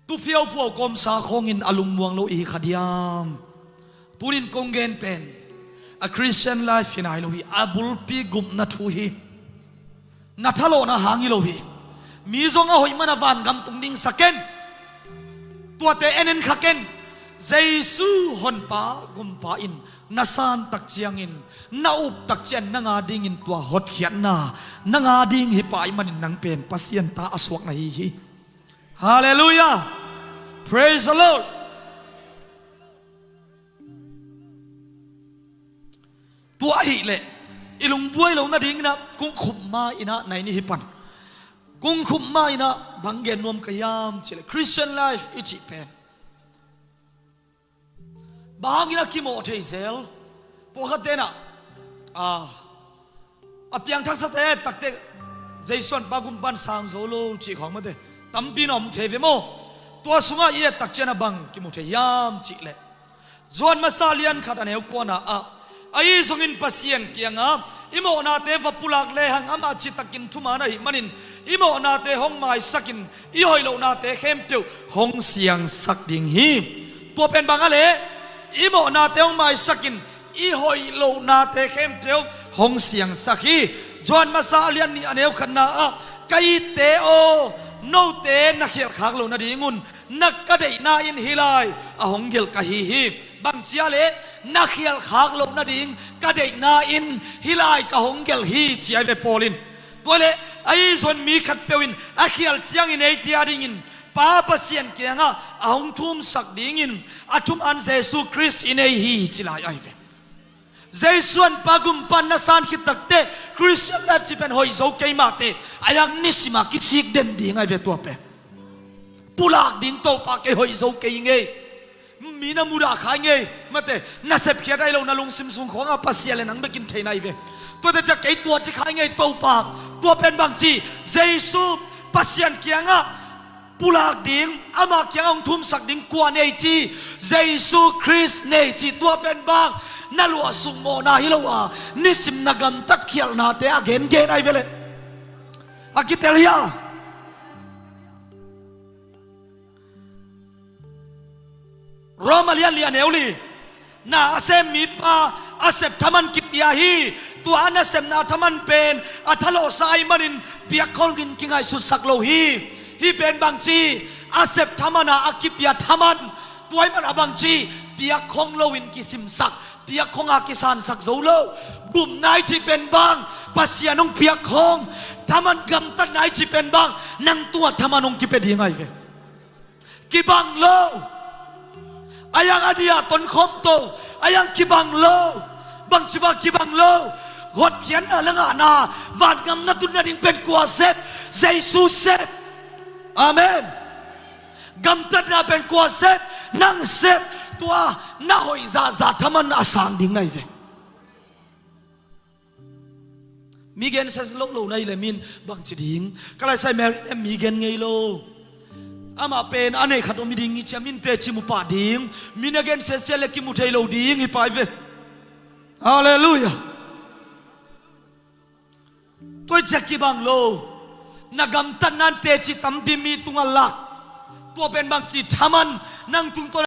Tuphiau phuau kawmsa khawngin a lungmuang lo i hi kha diam? Tunin kong gen pen a Christian life hi nai lo hi, a bulpi gupna thu hi. Na thalawhna hang hi lo hi. Mi zong a hoih man a vangam tung ding sa ken. Tuate en en kha ken. Jesu honpa gumpa in na san tak ciangin, na up tak ciang nang a dingin tua hotkhiatna nang a ding hi pah ahih manin nang pen Pasian ta a suak na hi hi. Halleluiah. Praise the Lord. Tua ahih leh i lungbuai lo nadingin ah kung khum ma-in ah nai ni hi pan. Kung khum ma-in ah bang gen nuam ka hiam cih leh Christian life i cih pen bang hangin a kimawh thei zel? Pawlkhat tenah, ah, a piangthaksate a et takte Jesu honpa gumpa in sang zo lo cih khawng mate tampi na om thei ve maw? Tua sungah i et tak ciang a bang kimu thei hiam cih leh Johan masa lian khat a neu kuana ah, ahi zongin Pasian kiangah I mawhnate va pulak lehang amah citakin thuman ahih manin i mawhnate hong maisakin i hoih lohnate khempeuh hong siangsak ding hi. Tua pen bang a leh i mawhnate hong maisakin i hoih lohnate khempeuh hong siangsak hi. Johan masa a lian nih a neu khatna ah, "Ka itte aw, note na khialhkhak loh nadingun na ka deihna in hih lai a hong gelh ka hi hi." Bangci a leh na khialhkhak loh nading ka deihna in hih lai ka hong gelh hi, ci ai ve Paul in. Tua leh ahi zong mi khatpeuh in a khial ciangin eite a dingin Pa Pasian kiangah a hong thumsak dingin a thuman Jesu Khrist i nei hi, ci lai ai ve. Jesu an Pa gumpa na san khit takteh Christian life cih pen hoih zo kei mahteh, a iang nisim a kisik den ding ai ve tua pen. Pulak ding Topa kei hoih zo kei ngei. Mi na mudah kha ngei. Mate, na sepkhiat ai lo na lungsim sung khawngah Pasian le nang bekin thei nai ve. Tuate ciah kei tua ci kha ngei Topa. Tua pen bangci, Jesu Pasian kiangah pulak ding, ama kiangah hong thumsak ding kua nei ci, Jesu Khrist nei ci. Tua pen bang, na luah sung mawhna hi lo a, nisim na gamtat khialhnate a gengen ai ve leh. A kitel hia? Roma lian li a neu li. Na a sem mipa a sep thaman kipia hi. Tua a nasepna thaman pen a thalawhsa ai manin piakkhongin kingaihsutsak lo hi. Hih pen bangci, a sep thaman a a kipia thaman. Tua ai man a bangci, piakkhong loin kisimsak, piakkhong a kisansak zo lo. Gupna i cih pen bang, Pasian hong piakkhong. Thaman gamtatna i cih pen bang, nang tungah thaman hong kipia ding ai ve. Kibang lo. A iang a dia tonkhawm to. A iang kibang lo. Bangci bang kibang lo? Hotkhiatna le ngahna, vangam na tun nading pen kua sep? Jesu sep. Amen. Gamtatna pen kua sep? Nang sep. Tua na hoih zahzah thaman a sang ding nai ve. Mi gensia lo lo na hi le min bangci ding? Ka laisai Mary in mi gen ngei lo. Amah pen a neih khat om hi ding hi cia min teci mu pah ding. Mi na gensia sia le kimu thei lo ding hi pah hi ve. Halleluiah. Tua hi cia kibang lo. Na gamtatna in teci tampi mi tungah lak. Tua pen bangci? Thaman. Nang tungtawn